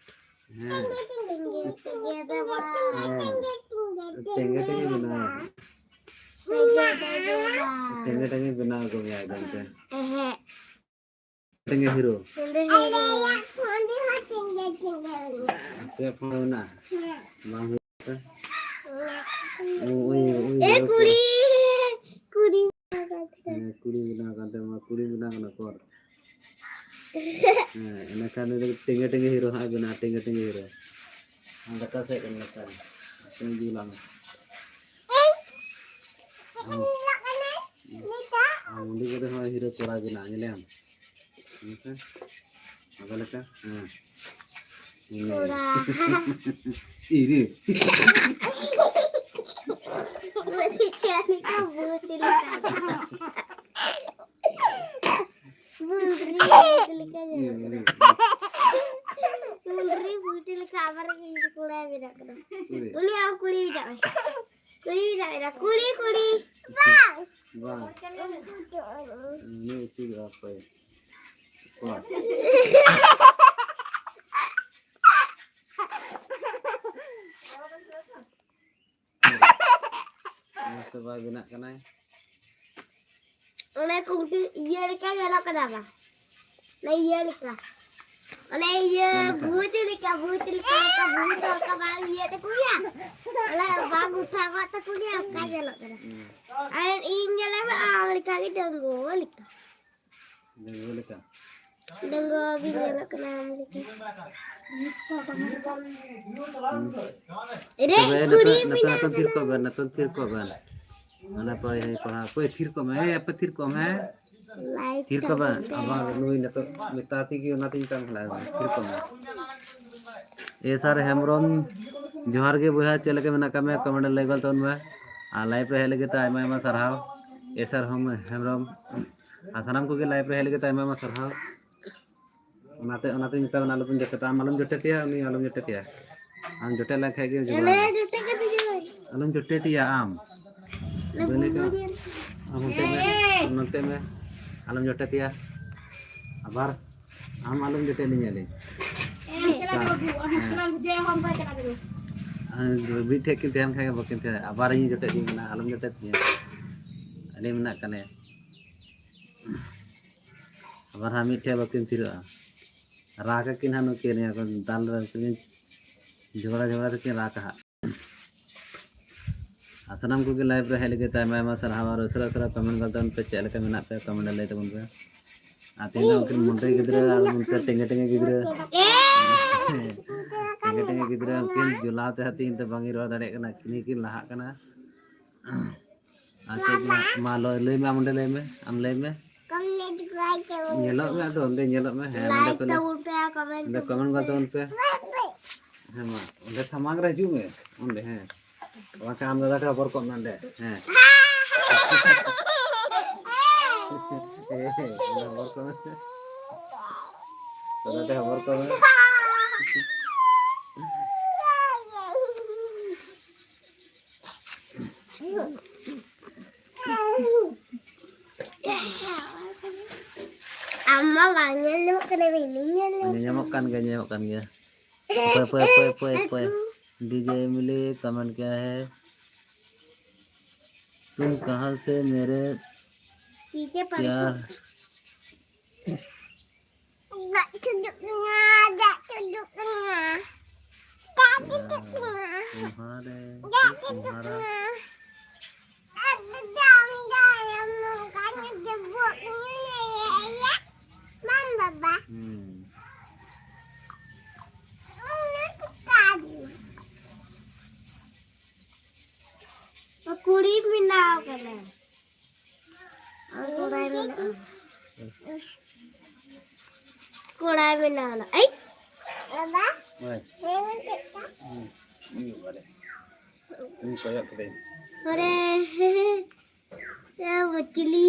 ᱦᱮᱸ᱾ ᱴᱮᱸᱜᱮ ᱴᱮᱸᱜᱮ ᱫᱚ ᱵᱟᱝ᱾ ᱦᱮᱸ᱾ ᱴᱮᱸᱜᱮ ᱴᱮᱸᱜᱮ ᱵᱮᱱᱟᱣ᱾ ᱴᱮᱸᱜᱮ ᱴᱮᱸᱜᱮ ᱵᱮᱱᱟᱣ ᱠᱚᱢᱮ ᱮᱠᱫᱚᱢ ᱛᱮ᱾ ᱮᱦᱮᱸ᱾ ᱴᱮᱸᱜᱮ ᱦᱤᱨᱳ᱾ ᱴᱮᱸᱜᱮ ᱦᱤᱨᱳ᱾ ᱟᱯᱮᱭᱟᱜ ᱯᱷᱳᱱ ᱨᱮ ᱢᱮᱱᱟᱜᱼᱟ? ᱵᱟᱝ ᱦᱩᱭᱩᱜ ᱠᱟᱱᱟ᱾ ᱳᱭ, ᱳᱭ, ᱮ, ᱦᱤᱨᱳ ᱠᱚ᱾ ᱠᱩᱲᱤ, ᱠᱩᱲᱤ᱾ ᱦᱮᱸ, ᱠᱩᱲᱤ ᱵᱮᱱᱟᱣ ᱠᱟᱱ ᱛᱟᱢᱟ, ᱠᱩᱲᱤ ᱵᱮᱱᱟᱣ ᱠᱟᱱᱟ ᱠᱚᱨ᱾ ᱦᱮᱸ, ᱤᱱᱟᱹᱠᱷᱟᱱ ᱫᱚ ᱴᱮᱸᱜᱮ ᱴᱮᱸᱜᱮ ᱦᱤᱨᱳ ᱦᱟᱸᱜ ᱵᱮᱱᱟᱣ, ᱴᱮᱸᱜᱮ ᱴᱮᱸᱜᱮ ᱦᱤᱨᱳ᱾ ᱟᱢ ᱫᱟᱠᱟ ᱥᱮᱫ ᱠᱟᱱᱟ ᱫᱟᱠᱟ᱾ ᱟᱯᱮ ᱡᱩᱞ ᱟᱢ᱾ ᱟᱢ, ᱟᱢ ᱚᱸᱰᱮ ᱠᱚᱨᱮ ᱦᱚᱸ ᱦᱤᱨᱳ ᱠᱚᱲᱟ ᱵᱮᱱᱟᱣ, ᱧᱮᱞᱮᱭᱟᱢ᱾ ᱦᱮᱸ ᱥᱮ? ᱟᱫᱚ ᱞᱮᱠᱟ? ᱦᱮᱸ᱾ ᱠᱚᱲᱟ᱾ ᱤᱨᱮ᱾ ᱵᱩᱛ ᱞᱮᱠᱟ᱾ ᱵᱩᱛ ᱞᱮᱠᱟ ᱧᱮᱞᱚᱜ ᱠᱟᱱᱟ᱾ ᱤᱨᱮ᱾ ᱵᱩᱛ ᱞᱮᱠᱟ ᱟᱵᱟᱨ ᱠᱚᱲᱟᱭ ᱵᱮᱱᱟᱜ ᱠᱟᱱᱟ᱾ ᱤᱨᱮ᱾ ᱩᱱᱤ ᱟᱢ ᱠᱩᱲᱤ ᱵᱮᱱᱟᱜ ᱢᱮ᱾ ᱠᱩᱲᱤ ᱵᱮᱱᱟᱜ ᱢᱮ᱾ ᱠᱩᱲᱤ, ᱠᱩᱲᱤ᱾ ᱵᱟᱝ᱾ ᱵᱟᱝ᱾ ᱩᱱᱤ ᱩᱛᱩ ᱫᱚ ᱚᱠᱚᱭ? ᱚᱠᱚᱭ? ᱢᱚᱡᱽ ᱛᱮ ᱵᱟᱭ ᱵᱮᱱᱟᱜ ᱠᱟᱱᱟᱭ᱾ ᱚᱱᱟ ᱠᱚ ᱤᱭᱟᱹ ᱞᱮᱠᱟ ᱧᱮᱞᱚᱜ ᱠᱟᱱᱟ ᱵᱟ? ᱚᱱᱟ ᱤᱭᱟᱹ ᱞᱮᱠᱟ᱾ ᱚᱱᱮ ᱤᱭᱟᱹ ᱪᱮᱫ ᱞᱮᱠᱟ? ᱵᱷᱩᱛ ᱞᱮᱠᱟ, ᱵᱷᱩᱛ ᱞᱮᱠᱟ, ᱚᱱᱠᱟ ᱵᱷᱩᱛ ᱦᱚᱲ ᱠᱚ ᱵᱟᱝ ᱤᱭᱟᱹ ᱛᱟᱠᱚ ᱜᱮᱭᱟ? ᱚᱱᱟ ᱵᱟᱝ ᱩᱴᱷᱟᱹᱣ ᱠᱚᱜ ᱛᱟᱠᱚ ᱜᱮᱭᱟ, ᱚᱱᱠᱟ ᱧᱮᱞᱚᱜ ᱠᱟᱱᱟ᱾ ᱦᱩᱸ᱾ ᱟᱨ ᱤᱧ ᱧᱮᱞᱮ ᱢᱮ, ᱟᱢ ᱞᱮᱠᱟ ᱜᱮ ᱰᱟᱺᱜᱩᱣᱟᱹ ᱞᱮᱠᱟ᱾ ᱰᱟᱺᱜᱩᱣᱟᱹ ᱞᱮᱠᱟ? ᱰᱟᱺᱜᱩᱣᱟᱹ ᱜᱮ ᱧᱮᱞᱚᱜ ᱠᱟᱱᱟ ᱟᱢ ᱞᱮᱠᱟ᱾ ᱦᱩᱸ᱾ ᱨᱮ, ᱛᱚᱵᱮ ᱠᱩᱲᱤ ᱱᱤᱛᱚᱜ, ᱱᱤᱛᱚᱜ, ᱢᱮᱱᱟᱜ ᱱᱤᱛᱚᱜ ᱛᱷᱤᱨ ᱠᱚᱜ ᱵᱮᱱ, ᱱᱤᱛᱚᱜ ᱛᱷᱤᱨ ᱠᱚᱜ ᱵᱮᱱ᱾ ᱚᱱᱟ ᱯᱚᱨᱮ ᱯᱟᱲᱦᱟᱣ, ᱚᱠᱚᱭ ᱛᱷᱤᱨ ᱠᱚᱜ ᱢᱮ, ᱮ, ᱟᱯᱮ ᱛᱷᱤᱨ ᱠᱚᱜ ᱢᱮ, ᱦᱮᱸ? ᱞᱟᱭᱤᱠ ᱛᱷᱤᱨ ᱠᱚᱜ ᱵᱮᱱ᱾ ᱛᱟᱵᱚᱱ ᱯᱮ᱾ ᱟᱵᱟᱨ ᱱᱩᱭ ᱱᱤᱛᱚᱜ ᱢᱮᱛᱟ ᱛᱮᱜᱮ ᱚᱱᱟᱛᱤᱧ ᱢᱮᱛᱟᱢ ᱠᱟᱱᱟ, ᱛᱷᱤᱨ ᱠᱚᱜ ᱢᱮ᱾ ᱮᱥ ᱟᱨ ᱦᱮᱢᱵᱨᱚᱢ, ᱡᱚᱦᱟᱨ ᱜᱮ ᱵᱚᱭᱦᱟ, ᱪᱮᱫ ᱞᱮᱠᱟ ᱢᱮᱱᱟᱜ ᱠᱟᱜ ᱢᱮᱭᱟ? ᱠᱚᱢᱮᱱᱴ ᱨᱮ ᱞᱟᱹᱭ ᱜᱚᱫ ᱛᱟᱵᱚᱱ ᱢᱮ᱾ ᱟᱨ ᱞᱟᱭᱤᱵᱷ ᱨᱮ ᱦᱮᱡ ᱞᱟᱹᱜᱤᱫ ᱛᱮ ᱟᱭᱢᱟ ᱟᱭᱢᱟ ᱥᱟᱨᱦᱟᱣ᱾ ᱮᱥ ᱟᱨ ᱦᱮᱢ-, ᱦᱮᱢᱵᱨᱚᱢ᱾ ᱟᱨ ᱥᱟᱱᱟᱢ ᱠᱚᱜᱮ ᱞᱟᱭᱤᱵᱷ ᱨᱮ ᱦᱮᱡ ᱞᱟᱹᱜᱤᱫ ᱛᱮ ᱟᱭᱢᱟ ᱟᱭᱢᱟ ᱥᱟᱨᱦᱟᱣ᱾ ᱚᱱᱟᱛᱮ, ᱚᱱᱟᱛᱮᱧ ᱢᱮᱛᱟᱣ ᱵᱮᱱᱟ, ᱟᱞᱚᱵᱚᱱ ᱡᱚᱴᱮᱫᱟ, ᱟᱢ ᱟᱞᱚᱢ ᱡᱚᱴᱮᱫᱮᱭᱟ, ᱩᱱᱤ ᱟᱞᱚᱢ ᱡᱚᱴᱮᱫᱮᱭᱟ᱾ ᱟᱢ ᱡᱚᱴᱮᱫ ᱞᱮᱱᱠᱷᱟᱡ ᱜᱮ ᱡᱚᱜᱟᱲ᱾ ᱟᱞᱚᱢ ᱡᱚᱴᱮᱫ ᱛᱮᱭᱟ ᱟᱢ᱾ ᱵᱟᱹᱱᱤ ᱠᱚ, ᱟᱢ ᱚᱱᱛᱮ ᱢᱮ, ᱟᱢ ᱱᱚᱛᱮ ᱢᱮ, ᱟᱞᱚᱢ ᱡᱚᱴᱮᱫ ᱛᱮᱭᱟ᱾ ᱟᱵᱟᱨ ᱟᱢ ᱟᱞᱚᱢ ᱡᱚᱴᱮᱫ ᱞᱤᱧᱟ ᱞᱤᱧ᱾ ᱦᱮᱸ, ᱢᱤᱫ ᱴᱷᱮᱡ ᱠᱤᱱ ᱛᱟᱦᱮᱱ ᱠᱷᱟᱡ ᱜᱮ ᱵᱟᱹᱠᱤᱱ ᱛᱟᱦᱮᱱᱟ, ᱟᱵᱟᱨ ᱤᱧ ᱡᱚᱴᱮᱫ ᱫᱤᱧ ᱠᱟᱱᱟ, ᱟᱞᱚᱢ ᱡᱚᱴᱮᱫ ᱫᱤᱧᱟ᱾ ᱟᱹᱰᱤ ᱢᱮᱱᱟᱜ ᱠᱟᱱᱮ᱾ ᱟᱵᱟᱨ ᱦᱟᱸᱜ ᱢᱤᱫ ᱴᱷᱮᱡ ᱵᱟᱹᱠᱤᱱ ᱛᱷᱤᱨᱚᱜᱼᱟ᱾ ᱨᱟᱜᱽ ᱟᱹᱠᱤᱱ ᱦᱟᱸᱜ ᱱᱩᱠᱤᱱ, ᱱᱤᱭᱟᱹ ᱠᱚ ᱫᱟᱞ ᱨᱮ ᱠᱤᱱ ᱡᱷᱚᱜᱽᱲᱟ ᱡᱷᱚᱜᱽᱲᱟ ᱛᱮᱠᱤᱱ ᱨᱟᱜᱽ ᱦᱟᱸᱜ᱾ ᱟᱨ ᱥᱟᱱᱟᱢ ᱠᱚᱜᱮ live ᱨᱮ ᱦᱮᱡ ᱞᱟᱹᱜᱤᱫ ᱛᱮ ᱟᱭᱢᱟ ᱟᱭᱢᱟ ᱥᱟᱨᱦᱟᱣ᱾ ᱟᱨ ᱩᱥᱟᱹᱨᱟ ᱩᱥᱟᱹᱨᱟ comment ᱜᱚᱫ ᱛᱟᱵᱚᱱ ᱯᱮ, ᱪᱮᱫ ᱞᱮᱠᱟ ᱢᱮᱱᱟᱜ ᱯᱮᱭᱟ comment ᱨᱮ ᱞᱟᱹᱭ ᱛᱟᱵᱚᱱ ᱯᱮ᱾ ᱟᱨ ᱛᱮᱦᱮᱧ ᱫᱚ ᱩᱱᱠᱤᱱ ᱢᱩᱱᱰᱟᱹ ᱜᱤᱫᱽᱨᱟᱹ ᱟᱨ ᱩᱱᱠᱤᱱ ᱴᱮᱸᱜᱮ ᱴᱮᱸᱜᱮ ᱜᱤᱫᱽᱨᱟᱹ, ᱴᱮᱸᱜᱮ ᱴᱮᱸᱜᱮ ᱜᱤᱫᱽᱨᱟᱹ ᱩᱱᱠᱤᱱ ᱡᱩᱞᱟᱣ ᱛᱮ ᱦᱟᱸᱜ ᱛᱮᱦᱮᱧ ᱫᱚ ᱵᱟᱝ ᱤᱧ ᱨᱚᱲ ᱫᱟᱲᱮᱭᱟᱜ ᱠᱟᱱᱟ, ᱠᱤᱱ ᱜᱮᱠᱤᱱ ᱞᱟᱦᱟᱜ ᱠᱟᱱᱟ᱾ ᱟᱪᱪᱷᱟ, ᱢᱟ ᱞᱟᱹᱭ, ᱞᱟᱹᱭ ᱢᱮ, ᱟᱢ ᱚᱸᱰᱮ ᱞᱟᱹᱭ ᱢᱮ, ᱟᱢ ᱞᱟᱹᱭ ᱢᱮ᱾ ᱧᱮᱞᱚᱜ ᱢᱮ, ᱟᱫᱚ ᱚᱸᱰᱮ ᱧᱮᱞᱚᱜ ᱢᱮ᱾ ᱦᱮᱸ, ᱱᱚᱸᱰᱮ ᱠᱷᱚᱱ ᱞᱟᱹᱭ ᱢᱮ᱾ ᱚᱸᱰᱮ comment ᱜᱚᱫ ᱛᱟᱵᱚᱱ ᱯᱮ᱾ ᱦᱮᱸ, ᱢᱟ, ᱚᱸᱰᱮ ᱥᱟᱢᱟᱝ ᱨᱮ ᱦᱤᱡᱩᱜ ᱢᱮ, ᱚᱸᱰᱮ, ᱦᱮᱸ᱾ ᱵᱟᱠᱷᱟᱱ ᱟᱢ ᱫᱟᱫᱟ ᱴᱷᱮᱱ ᱦᱚᱵᱚᱨ ᱠᱚᱜ ᱢᱮ ᱚᱸᱰᱮ᱾ ᱦᱮᱸ᱾ ᱦᱮᱸ, ᱚᱸᱰᱮ ᱦᱚᱵᱚᱨ ᱠᱚᱜ ᱢᱮ᱾ ᱫᱟᱫᱟ ᱴᱷᱮᱱ ᱦᱚᱵᱚᱨ ᱠᱚᱜ ᱢᱮ᱾ ᱟᱢ ᱢᱟ ᱵᱟᱝ ᱧᱮᱞ ᱧᱟᱢᱚᱜ ᱠᱟᱱᱟ, ᱤᱧ ᱧᱮᱞ ᱧᱟᱢᱚᱜ ᱧᱮᱞ ᱧᱟᱢᱚᱜ ᱠᱟᱱ ᱜᱮᱭᱟ, ᱧᱮᱞ ᱧᱟᱢᱚᱜ ᱠᱟᱱ ᱜᱮᱭᱟ᱾ ᱯᱚᱭ, ᱯᱚᱭ, ᱯᱚᱭ, ᱯᱚᱭ, ᱯᱚᱭ। डीजे इमली कमेंट किया है, तुम कहाँ से मेरे पीछे पड़ प्यार। ᱫᱟᱜ ᱛᱩᱫᱩᱜ ᱠᱟᱱᱟ, ᱫᱟᱜ ᱛᱩᱫᱩᱜ ᱠᱟᱱᱟ, ᱫᱟᱜ ᱛᱩᱫᱩᱜ ᱠᱟᱱᱟ, ᱛᱩᱢᱦᱟᱨᱮ, ᱫᱟᱜ ᱛᱩᱫᱩᱜ ᱛᱩᱢᱦᱟᱨᱟ। ᱠᱟᱱᱟ। ᱟᱫᱚ ᱫᱟᱜ ᱫᱟᱜ ᱱᱚᱝᱠᱟ ᱧᱩᱛᱩᱢ ᱵᱚ ᱧᱩᱭᱟ, ᱵᱟᱝ ᱵᱟᱵᱟ? ᱦᱩᱸ᱾ ᱚᱱᱟ ᱪᱮᱠᱟ ᱫᱤᱱᱟ? ᱠᱩᱲᱤ ᱵᱮᱱᱟᱣ ᱠᱟᱱᱟ᱾ ᱟᱨ ᱠᱚᱲᱟᱭ ᱢᱮᱱᱟᱜᱼᱟ᱾ ᱠᱚᱲᱟᱭ ᱢᱮᱱᱟᱜᱼᱟ᱾ ᱟᱭ! ᱵᱟᱵᱟ, ᱦᱳᱭ᱾ ᱦᱮᱸ, ᱪᱮᱫ ᱞᱮᱠᱟ? ᱦᱩᱸ, ᱦᱩᱸ, ᱵᱟᱵᱟ ᱨᱮ᱾ ᱤᱧ ᱠᱚᱭᱚᱜ ᱠᱮᱫᱟᱹᱧ᱾ ᱟᱨᱮ, ᱦᱮᱸ, ᱦᱮᱸ᱾ ᱮ, ᱢᱟᱹᱪᱞᱤ᱾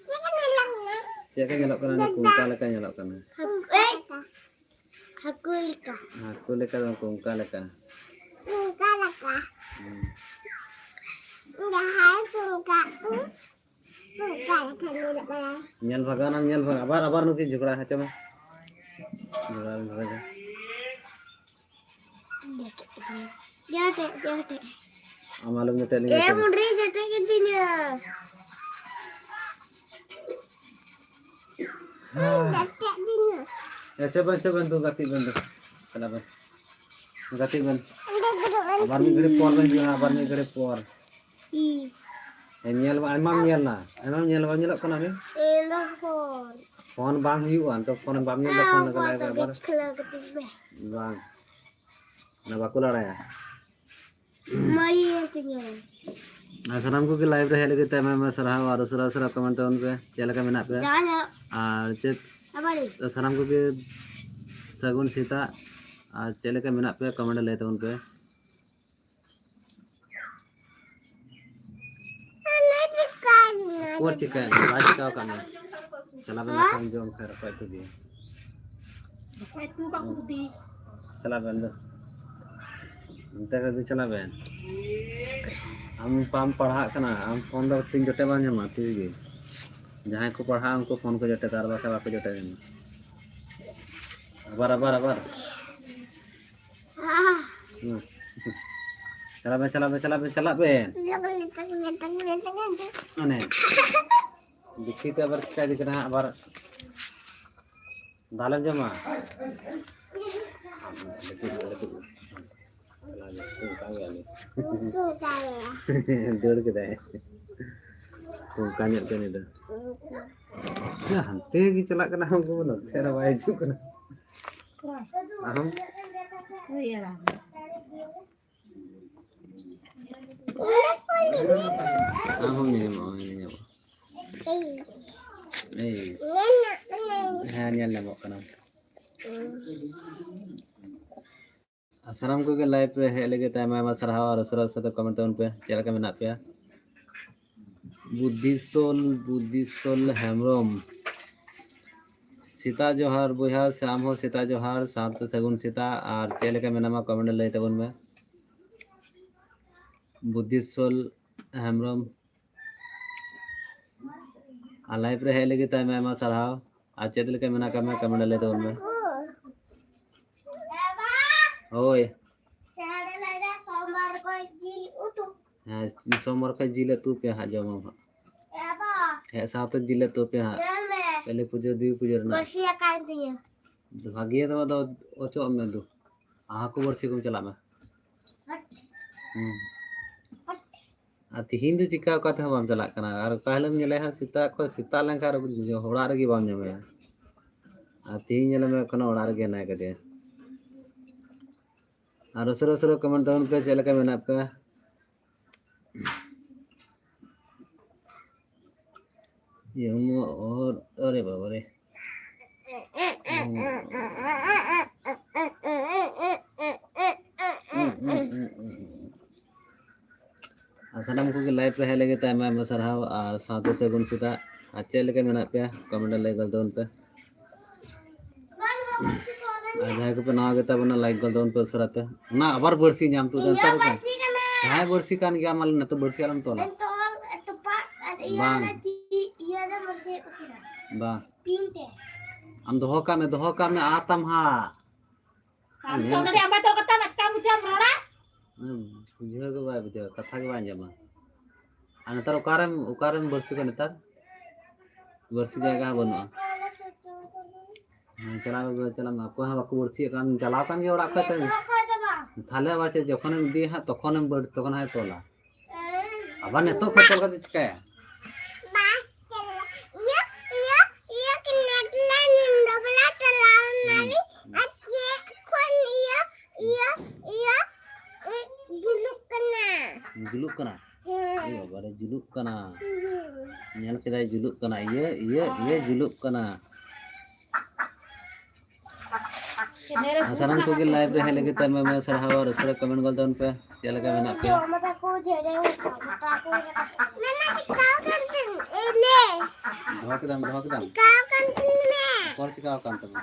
ᱪᱮᱫ ᱞᱮᱠᱟ ᱧᱮᱞᱚᱜ ᱠᱟᱱᱟ? ᱪᱮᱫ ᱞᱮᱠᱟ ᱧᱮᱞᱚᱜ ᱠᱟᱱᱟ? ᱱᱩᱠᱩ ᱚᱠᱟ ᱞᱮᱠᱟ ᱧᱮᱞᱚᱜ ᱠᱟᱱᱟ? ᱦᱟᱹᱠᱩ, ᱮᱭ! ᱦᱟᱹᱠᱩ ᱞᱮᱠᱟ᱾ ᱦᱟᱹᱠᱩ ᱞᱮᱠᱟ ᱫᱚ ᱵᱟᱝ, ᱠᱚᱝᱠᱟ ᱞᱮᱠᱟ᱾ ᱠᱚᱝᱠᱟ ᱞᱮᱠᱟ᱾ ᱦᱩᱸ᱾ ᱡᱟᱦᱟᱸᱭ ᱠᱚᱝᱠᱟ ᱠᱚ, ᱠᱚᱝᱠᱟ ᱞᱮᱠᱟ ᱧᱮᱞᱚᱜ ᱠᱟᱱᱟ᱾ ᱧᱮᱞ ᱵᱷᱟᱜᱟᱣ ᱱᱟᱢ, ᱧᱮᱞ ᱵᱷᱟᱜᱟᱣ᱾ ᱟᱵᱟᱨ, ᱟᱵᱟᱨ ᱱᱩᱠᱤᱱ ᱡᱷᱚᱜᱽᱲᱟ ᱦᱚᱪᱚ ᱢᱮ᱾ ᱡᱷᱚᱜᱽᱲᱟ ᱞᱮᱱ ᱠᱷᱟᱱ ᱜᱮ᱾ ᱡᱚᱴᱮᱫ, ᱡᱚᱴᱮᱫ᱾ ᱟᱢ ᱟᱞᱚᱢ ᱡᱚᱴᱮᱫ ᱞᱤᱧᱟ ᱮ ᱥᱮ᱾ ᱢᱩᱰᱨᱤ ᱡᱚᱴᱮᱫ ᱠᱤᱫᱤᱧᱟ᱾ ᱦᱮᱸ᱾ ᱡᱚᱴᱮᱫ ᱫᱤᱧᱟ᱾ ᱮ, ᱪᱚ ᱵᱮᱱ, ᱪᱚ ᱵᱮᱱ, ᱫᱩ ᱜᱟᱛᱮᱜ ᱵᱮᱱ ᱫᱩ᱾ ᱪᱟᱞᱟᱜ ᱵᱮᱱ᱾ ᱜᱟᱛᱮᱜ ᱵᱮᱱ᱾ ᱚᱸᱰᱮ ᱫᱩᱲᱩᱵ ᱮᱱ ᱟᱵᱟᱨ ᱢᱤᱫ ᱜᱷᱟᱹᱲᱤᱡ ᱯᱚᱨ ᱵᱮᱱ ᱦᱤᱡᱩᱜᱼᱟ, ᱟᱵᱟᱨ ᱢᱤᱫ ᱜᱷᱟᱹᱲᱤᱡ ᱯᱚᱨ᱾ ᱦᱩᱸ᱾ ᱮ, ᱧᱮᱞ ᱢᱟ, ᱟᱭᱢᱟᱢ ᱧᱮᱞ ᱱᱟ᱾ ᱟᱭᱢᱟᱢ ᱧᱮᱞ, ᱵᱟᱢ ᱧᱮᱞᱚᱜ ᱠᱟᱱᱟ ᱟᱢ? ᱮ, ᱱᱚ ᱯᱷᱳᱱ᱾ ᱯᱷᱳᱱ ᱵᱟᱝ ᱦᱩᱭᱩᱜᱼᱟ, ᱛᱚ ᱯᱷᱳᱱ ᱵᱟᱢ ᱧᱮᱞ ᱞᱮᱠᱷᱟᱱ ᱯᱷᱳᱱ ᱞᱟᱜᱟᱣ ᱫᱚ ᱟᱵᱟᱨ᱾ ᱵᱤᱪ ᱠᱷᱩᱞᱟᱹᱣ ᱠᱟᱹᱛᱤᱧ ᱢᱮ᱾ ᱵᱟᱝ᱾ ᱚᱱᱟ ᱵᱟᱠᱚ ᱞᱟᱲᱟᱭᱟ᱾ ᱢᱟᱹᱭ ᱛᱤᱧᱟᱹ᱾ ᱟᱨ ᱥᱟᱱᱟᱢ ᱠᱚᱜᱮ live ᱨᱮ ᱦᱮᱡ ᱞᱟᱹᱜᱤᱫ ᱛᱮ ᱟᱭᱢᱟ ᱟᱭᱢᱟ ᱥᱟᱨᱦᱟᱣ ᱟᱨ ᱩᱥᱟᱹᱨᱟ ᱩᱥᱟᱹᱨᱟ comment ᱛᱟᱵᱚᱱ ᱯᱮ, ᱪᱮᱫ ᱞᱮᱠᱟ ᱢᱮᱱᱟᱜ ᱯᱮᱭᱟ? ᱡᱟᱦᱟᱸ ᱧᱮᱞᱚᱜ ᱟᱨ ᱪᱮᱫ ᱟᱵᱟᱨᱤᱧ ᱥᱟᱱᱟᱢ ᱠᱚᱜᱮ ᱥᱟᱹᱜᱩᱱ ᱥᱮᱛᱟᱜ᱾ ᱟᱨ ᱪᱮᱫ ᱞᱮᱠᱟ ᱢᱮᱱᱟᱜ ᱯᱮᱭᱟ comment ᱨᱮ ᱞᱟᱹᱭ ᱛᱟᱵᱚᱱ ᱯᱮ᱾ ᱚᱠᱚᱭ ᱪᱤᱠᱟᱹᱭᱮᱱᱟ? ᱵᱟᱭ ᱪᱤᱠᱟᱹ ᱟᱠᱟᱫ ᱢᱮᱭᱟ᱾ ᱪᱟᱞᱟᱣ ᱵᱮᱱ ᱫᱟᱠᱟᱢ ᱡᱚᱢ ᱠᱷᱟᱱ ᱨᱚᱠᱚᱡ ᱩᱛᱩ ᱜᱮ᱾ ᱨᱚᱠᱚᱡ ᱩᱛᱩ ᱠᱟᱜ ᱠᱚ ᱫᱤ᱾ ᱪᱟᱞᱟᱣ ᱵᱮᱱ ᱫᱚ᱾ ᱚᱱᱛᱮ ᱠᱷᱚᱱ ᱫᱚ ᱪᱟᱞᱟᱣ ᱵᱮᱱ᱾ ᱟᱢ ᱵᱟᱢ ᱯᱟᱲᱦᱟᱜ ᱠᱟᱱᱟ, ᱟᱢ ᱯᱷᱳᱱ ᱫᱚ ᱛᱤᱱ ᱡᱚᱴᱮᱫ ᱵᱟᱢ ᱧᱟᱢᱟ, ᱛᱤᱥ ᱜᱮ᱾ ᱡᱟᱦᱟᱸᱭ ᱠᱚ ᱯᱟᱲᱦᱟᱜᱼᱟ, ᱩᱱᱠᱩ ᱯᱷᱳᱱ ᱠᱚ ᱡᱚᱴᱮᱫᱟ, ᱟᱨ ᱵᱟᱠᱷᱟᱡ ᱵᱟᱠᱚ ᱡᱚᱴᱮᱫ ᱧᱟᱢᱟ᱾ ᱟᱵᱟᱨ, ᱟᱵᱟᱨ, ᱟᱵᱟᱨ᱾ ᱦᱩᱸ᱾ ᱪᱟᱞᱟᱜ ᱵᱮᱱ, ᱪᱟᱞᱟᱜ ᱵᱮᱱ, ᱪᱟᱞᱟᱜ ᱵᱮᱱ, ᱪᱟᱞᱟᱜ ᱵᱮᱱ᱾ ᱢᱟᱱᱮ, ᱫᱮᱠᱷᱤ ᱛᱚ ᱟᱵᱟᱨ ᱪᱤᱠᱟᱹ ᱤᱫᱤ ᱠᱟᱱᱟ ᱦᱟᱸᱜ ᱟᱵᱟᱨ᱾ ᱫᱟᱞᱮᱢ ᱡᱚᱢᱟ? ᱞᱟᱹᱴᱩ, ᱞᱟᱹᱴᱩ᱾ ᱪᱟᱞᱟᱜ ᱵᱮᱱ, ᱚᱱᱠᱟ ᱜᱮ ᱟᱞᱮ᱾ ᱫᱟᱹᱲ ᱠᱮᱫᱟᱭ᱾ ᱚᱱᱠᱟ ᱧᱚᱜ ᱜᱮ ᱩᱱᱤ ᱫᱚ᱾ ᱦᱟᱱᱛᱮ ᱜᱮ ᱪᱟᱞᱟᱜ ᱠᱟᱱᱟ, ᱩᱱᱠᱩ ᱱᱚᱛᱮ ᱨᱮ ᱵᱟᱭ ᱦᱤᱡᱩᱜ ᱠᱟᱱᱟ᱾ ᱟᱢ? ᱦᱳᱭ, ᱟᱲᱟᱝ᱾ ᱟᱢ ᱦᱚᱸᱢ ᱧᱮᱞ ᱧᱟᱢᱚᱜᱼᱟ, ᱧᱮᱞ ᱧᱟᱢᱚᱜᱼᱟ᱾ ᱮᱭ᱾ ᱦᱮᱸ, ᱧᱮᱞ ᱧᱟᱢᱚᱜ ᱠᱟᱱᱟ᱾ ᱟᱨ ᱥᱟᱱᱟᱢ ᱠᱚᱜᱮ live ᱨᱮ ᱦᱮᱡ ᱞᱟᱹᱜᱤᱫ ᱛᱮ ᱟᱭᱢᱟ ᱟᱭᱢᱟ ᱥᱟᱨᱦᱟᱣ ᱟᱨ ᱩᱥᱟᱹᱨᱟ ᱩᱥᱟᱹᱨᱟ comment ᱛᱟᱵᱚᱱ ᱯᱮ, ᱪᱮᱫ ᱞᱮᱠᱟ ᱢᱮᱱᱟᱜ ᱯᱮᱭᱟ? ᱵᱩᱫᱽᱫᱷᱤᱥᱚᱞ, ᱵᱩᱫᱽᱫᱷᱤᱥᱚᱞ ᱦᱮᱢᱵᱨᱚᱢ᱾ ᱥᱮᱛᱟᱜ ᱡᱚᱦᱟᱨ ᱵᱚᱭᱦᱟ, ᱥᱮ ᱟᱢ ᱦᱚᱸ ᱥᱮᱛᱟᱜ ᱡᱚᱦᱟᱨ, ᱥᱟᱶᱛᱮ ᱥᱟᱹᱜᱩᱱ ᱥᱮᱛᱟᱜ᱾ ᱟᱨ ᱪᱮᱫ ᱞᱮᱠᱟ ᱢᱮᱱᱟᱢᱟ, comment ᱨᱮ ᱞᱟᱹᱭ ᱛᱟᱵᱚᱱ ᱢᱮ᱾ ᱵᱩᱫᱽᱫᱷᱤᱥᱚᱞ ᱦᱮᱢᱵᱨᱚᱢ, ᱟᱨ live ᱨᱮ ᱦᱮᱡ ᱞᱟᱹᱜᱤᱫ ᱛᱮ ᱟᱭᱢᱟ ᱟᱭᱢᱟ ᱥᱟᱨᱦᱟᱣ᱾ ᱟᱨ ᱪᱮᱫ ᱞᱮᱠᱟ ᱢᱮᱱᱟᱜ ᱟᱠᱟᱫ ᱢᱮᱭᱟ, comment ᱨᱮ ᱞᱟᱹᱭ ᱛᱟᱵᱚᱱ ᱢᱮ᱾ ᱦᱳᱭ᱾ ᱥᱮᱬᱟ ᱞᱟᱹᱭᱫᱟ ᱥᱳᱢᱵᱟᱨ ᱠᱷᱚᱡ ᱡᱤᱞ ᱩᱛᱩ᱾ ᱦᱮᱸ, ᱥᱳᱢᱵᱟᱨ ᱠᱷᱚᱡ ᱡᱤᱞ ᱩᱛᱩ ᱯᱮ ᱦᱟᱸᱜ, ᱡᱚᱢᱟᱢ ᱦᱟᱸᱜ᱾ ᱮ ᱵᱟ᱾ ᱦᱮᱸ, ᱥᱟᱶᱛᱮ ᱡᱤᱞ ᱩᱛᱩ ᱯᱮ ᱦᱟᱸᱜ᱾ ᱧᱮᱞ ᱢᱮ᱾ ᱠᱟᱹᱞᱤ ᱯᱩᱡᱟᱹ, ᱫᱮᱵᱤ ᱯᱩᱡᱟᱹ ᱨᱮᱱᱟᱜ᱾ ᱵᱟᱹᱲᱥᱤ ᱟᱠᱟᱱ ᱛᱤᱧᱟᱹ᱾ ᱵᱷᱟᱜᱮ ᱫᱚ ᱟᱫᱚ ᱚᱪᱚᱜ ᱢᱮ ᱫᱩ᱾ ᱟᱨ ᱦᱟᱹᱠᱩ ᱵᱟᱹᱲᱥᱤ ᱠᱚᱢ ᱪᱟᱞᱟᱜ ᱢᱮ᱾ ᱦᱟᱴ᱾ ᱦᱩᱸ᱾ ᱦᱟᱴ᱾ ᱟᱨ ᱛᱤᱦᱤᱧ ᱫᱚ ᱪᱤᱠᱟ ᱚᱠᱟ ᱛᱮᱦᱚᱸ ᱵᱟᱢ ᱪᱟᱞᱟᱜ ᱠᱟᱱᱟ᱾ ᱟᱨ ᱚᱠᱟ ᱦᱤᱞᱳᱜ ᱮᱢ ᱧᱮᱞᱮᱭᱟ ᱦᱟᱸᱜ ᱥᱮᱛᱟᱜ ᱠᱷᱚᱱ, ᱥᱮᱛᱟᱜ ᱞᱮᱱᱠᱷᱟᱱ ᱟᱨ ᱚᱲᱟᱜ ᱨᱮᱜᱮ ᱵᱟᱢ ᱧᱟᱢᱮᱭᱟ᱾ ᱟᱨ ᱛᱤᱦᱤᱧ ᱧᱮᱞᱮ ᱢᱮ ᱮᱠᱷᱚᱱᱳ ᱚᱲᱟᱜ ᱨᱮᱜᱮ ᱦᱮᱱᱟᱭ ᱠᱟᱫᱮᱭᱟ᱾ ᱟᱨ ᱩᱥᱟᱹᱨᱟ ᱩᱥᱟᱹᱨᱟ comment ᱛᱟᱵᱚᱱ ᱯᱮ, ᱪᱮᱫ ᱞᱮᱠᱟ ᱢᱮᱱᱟᱜ ᱯᱮᱭᱟ? ᱤᱭᱟᱹ, ᱚᱨ, ᱟᱨᱮ ᱵᱟᱵᱟ ᱨᱮ᱾ ᱟᱨ ᱥᱟᱱᱟᱢ ᱠᱚᱜᱮ live ᱨᱮ ᱦᱮᱡ ᱞᱟᱹᱜᱤᱫ ᱛᱮ ᱟᱭᱢᱟ ᱟᱭᱢᱟ ᱥᱟᱨᱦᱟᱣ ᱟᱨ ᱥᱟᱶᱛᱮ ᱥᱟᱹᱜᱩᱱ ᱥᱮᱛᱟᱜ᱾ ᱟᱨ ᱪᱮᱫ ᱞᱮᱠᱟ ᱢᱮᱱᱟᱜ ᱯᱮᱭᱟ? comment ᱨᱮ ᱞᱟᱹᱭ ᱜᱚᱫ ᱛᱟᱵᱚᱱ ᱯᱮ᱾ ᱟᱨ ᱡᱟᱦᱟᱸᱭ ᱠᱚᱯᱮ ᱱᱟᱣᱟ ᱜᱮᱛᱟ ᱵᱚᱱᱟ, like ᱜᱚᱫ ᱛᱟᱵᱚᱱ ᱯᱮ ᱩᱥᱟᱹᱨᱟ ᱛᱮ᱾ ᱚᱱᱟ ᱟᱵᱟᱨ ᱵᱟᱹᱲᱥᱤ ᱧᱟᱢ ᱛᱩᱫ ᱮᱱ ᱤᱧᱟᱹᱜ ᱛᱟᱯᱮ᱾ ᱵᱟᱹᱲᱥᱤ ᱠᱟᱱᱟ᱾ ᱡᱟᱦᱟᱸᱭ ᱵᱟᱹᱲᱥᱤ ᱠᱟᱱ ᱜᱮᱭᱟ, ᱢᱟ ᱱᱤᱛᱚᱜ ᱵᱟᱹᱲᱥᱤ ᱟᱞᱚᱢ ᱛᱚᱞᱟ᱾ ᱛᱚᱞ, ᱛᱚᱯᱟᱜ, ᱟᱨ ᱤᱭᱟᱹ ᱵᱟᱝ᱾ ᱚᱱᱟ ᱪᱤ-, ᱤᱭᱟᱹ ᱨᱮ ᱵᱟᱹᱲᱥᱤ ᱠᱚ ᱠᱟᱱᱟ᱾ ᱵᱟᱝ᱾ ᱯᱤᱱ ᱛᱮ᱾ ᱟᱢ ᱫᱚᱦᱚ ᱠᱟᱜ ᱢᱮ, ᱫᱚᱦᱚ ᱠᱟᱜ ᱢᱮ, ᱟᱛᱟᱢ ᱦᱟᱸᱜ᱾ ᱟᱢ ᱧᱮᱞ ᱛᱚ ᱠᱟᱛᱮ ᱟᱢ ᱵᱟᱭ ᱛᱚᱞ ᱠᱟᱛᱟᱢ, ᱟᱪᱠᱟᱢ ᱵᱩᱡᱷᱟᱹᱣ ᱨᱚᱲᱟ? ᱦᱩᱸ, ᱵᱩᱡᱷᱟᱹᱣ ᱜᱮ ᱵᱟᱭ ᱵᱩᱡᱷᱟᱹᱣᱟ, ᱠᱟᱛᱷᱟ ᱜᱮ ᱵᱟᱭ ᱟᱸᱡᱚᱢᱟ᱾ ᱟᱨ ᱱᱮᱛᱟᱨ ᱚᱠᱟᱨᱮᱢ, ᱚᱠᱟᱨᱮᱢ ᱵᱟᱹᱲᱥᱤ ᱠᱚᱣᱟ ᱱᱮᱛᱟᱨ? ᱵᱟᱹᱲᱥᱤ ᱡᱟᱭᱜᱟ ᱦᱚᱸ ᱵᱟᱹᱱᱩᱜᱼᱟ᱾ ᱦᱮᱸ, ᱪᱟᱞᱟᱣ ᱫᱚ ᱪᱟᱞᱟᱜ ᱢᱮ, ᱚᱠᱚᱭ ᱦᱚᱸ ᱵᱟᱠᱚ ᱵᱟᱹᱲᱥᱤᱭᱮᱫ ᱠᱟᱱ, ᱪᱟᱞᱟᱣ ᱠᱟᱱ ᱜᱮᱭᱟ ᱚᱲᱟᱜ ᱠᱷᱚᱡ ᱛᱚ᱾ ᱱᱤᱛᱚᱜ ᱠᱷᱚᱡ ᱫᱚ ᱵᱟᱝ᱾ ᱛᱟᱦᱞᱮ ᱟᱵᱟᱨ ᱪᱮᱫ, ᱡᱚᱠᱷᱚᱱᱮᱢ ᱤᱫᱤᱭᱟ ᱦᱟᱸᱜ, ᱛᱚᱠᱷᱚᱱᱮᱢ ᱵᱟᱹᱲ-, ᱛᱚᱠᱷᱚᱱ ᱦᱟᱸᱜ ᱛᱚᱞᱟ᱾ ᱦᱮᱸ᱾ ᱟᱵᱟᱨ ᱱᱤᱛᱚᱜ ᱠᱷᱚᱡ ᱛᱚᱞ ᱠᱟᱛᱮ ᱪᱤᱠᱟᱹᱭᱟ? ᱵᱟᱝ ᱪᱟᱞᱟᱜ᱾ ᱤᱭᱟᱹ, ᱤᱭᱟᱹ, ᱤᱭᱟᱹ, ᱠᱤ ᱱᱮᱴ ᱞᱟᱭᱤᱱ ᱰᱚᱵᱞᱟ ᱪᱟᱞᱟᱣ ᱱᱟᱞᱤᱧ᱾ ᱦᱩᱸ᱾ ᱟᱨ ᱪᱮᱫ ᱠᱷᱚᱱ ᱤᱭᱟᱹ, ᱤᱭᱟᱹ, ᱤᱭᱟᱹ, ᱩᱸ, ᱡᱩᱞᱩᱜ ᱠᱟᱱᱟ᱾ ᱡᱩᱞᱩᱜ ᱠᱟᱱᱟ? ᱦᱮᱸ᱾ ᱮ ᱵᱟᱵᱟ ᱨᱮ, ᱡᱩᱞᱩᱜ ᱠᱟᱱᱟ᱾ ᱦᱩᱸ᱾ ᱧᱮᱞ ᱠᱮᱫᱟᱭ, ᱡᱩᱞᱩᱜ ᱠᱟᱱᱟ᱾ ᱤᱭᱟᱹ, ᱤᱭᱟᱹ, ᱤᱭᱟᱹ, ᱡᱩᱞᱩᱜ ᱠᱟᱱᱟ᱾ ᱟᱨ ᱥᱟᱱᱟᱢ ᱠᱚᱜᱮ live ᱨᱮ ᱦᱮᱡ ᱞᱟᱹᱜᱤᱫ ᱛᱮ ᱟᱭᱢᱟ ᱟᱭᱢᱟ ᱥᱟᱨᱦᱟᱣ᱾ ᱟᱨ ᱩᱥᱟᱹᱨᱟ comment ᱜᱚᱫ ᱛᱟᱵᱚᱱ ᱯᱮ, ᱪᱮᱫ ᱞᱮᱠᱟ ᱢᱮᱱᱟᱜ ᱯᱮᱭᱟ? ᱢᱟᱢᱟ ᱛᱟᱠᱚ ᱡᱷᱮᱲᱮ ᱩᱴᱷᱟᱹᱣ ᱠᱟᱜ ᱠᱚ᱾ ᱢᱟᱢᱟ ᱪᱤᱠᱟᱹᱣ ᱠᱟᱱ ᱛᱤᱧ, ᱮ ᱞᱮ᱾ ᱫᱚᱦᱚ ᱠᱮᱫᱟᱢ, ᱫᱚᱦᱚ ᱠᱮᱫᱟᱢ? ᱪᱤᱠᱟᱹᱣ ᱠᱟᱱ ᱛᱤᱧ ᱢᱮ᱾ ᱵᱟᱝ ᱪᱤᱠᱟᱹᱣ ᱟᱠᱟᱱ ᱛᱟᱢᱟ,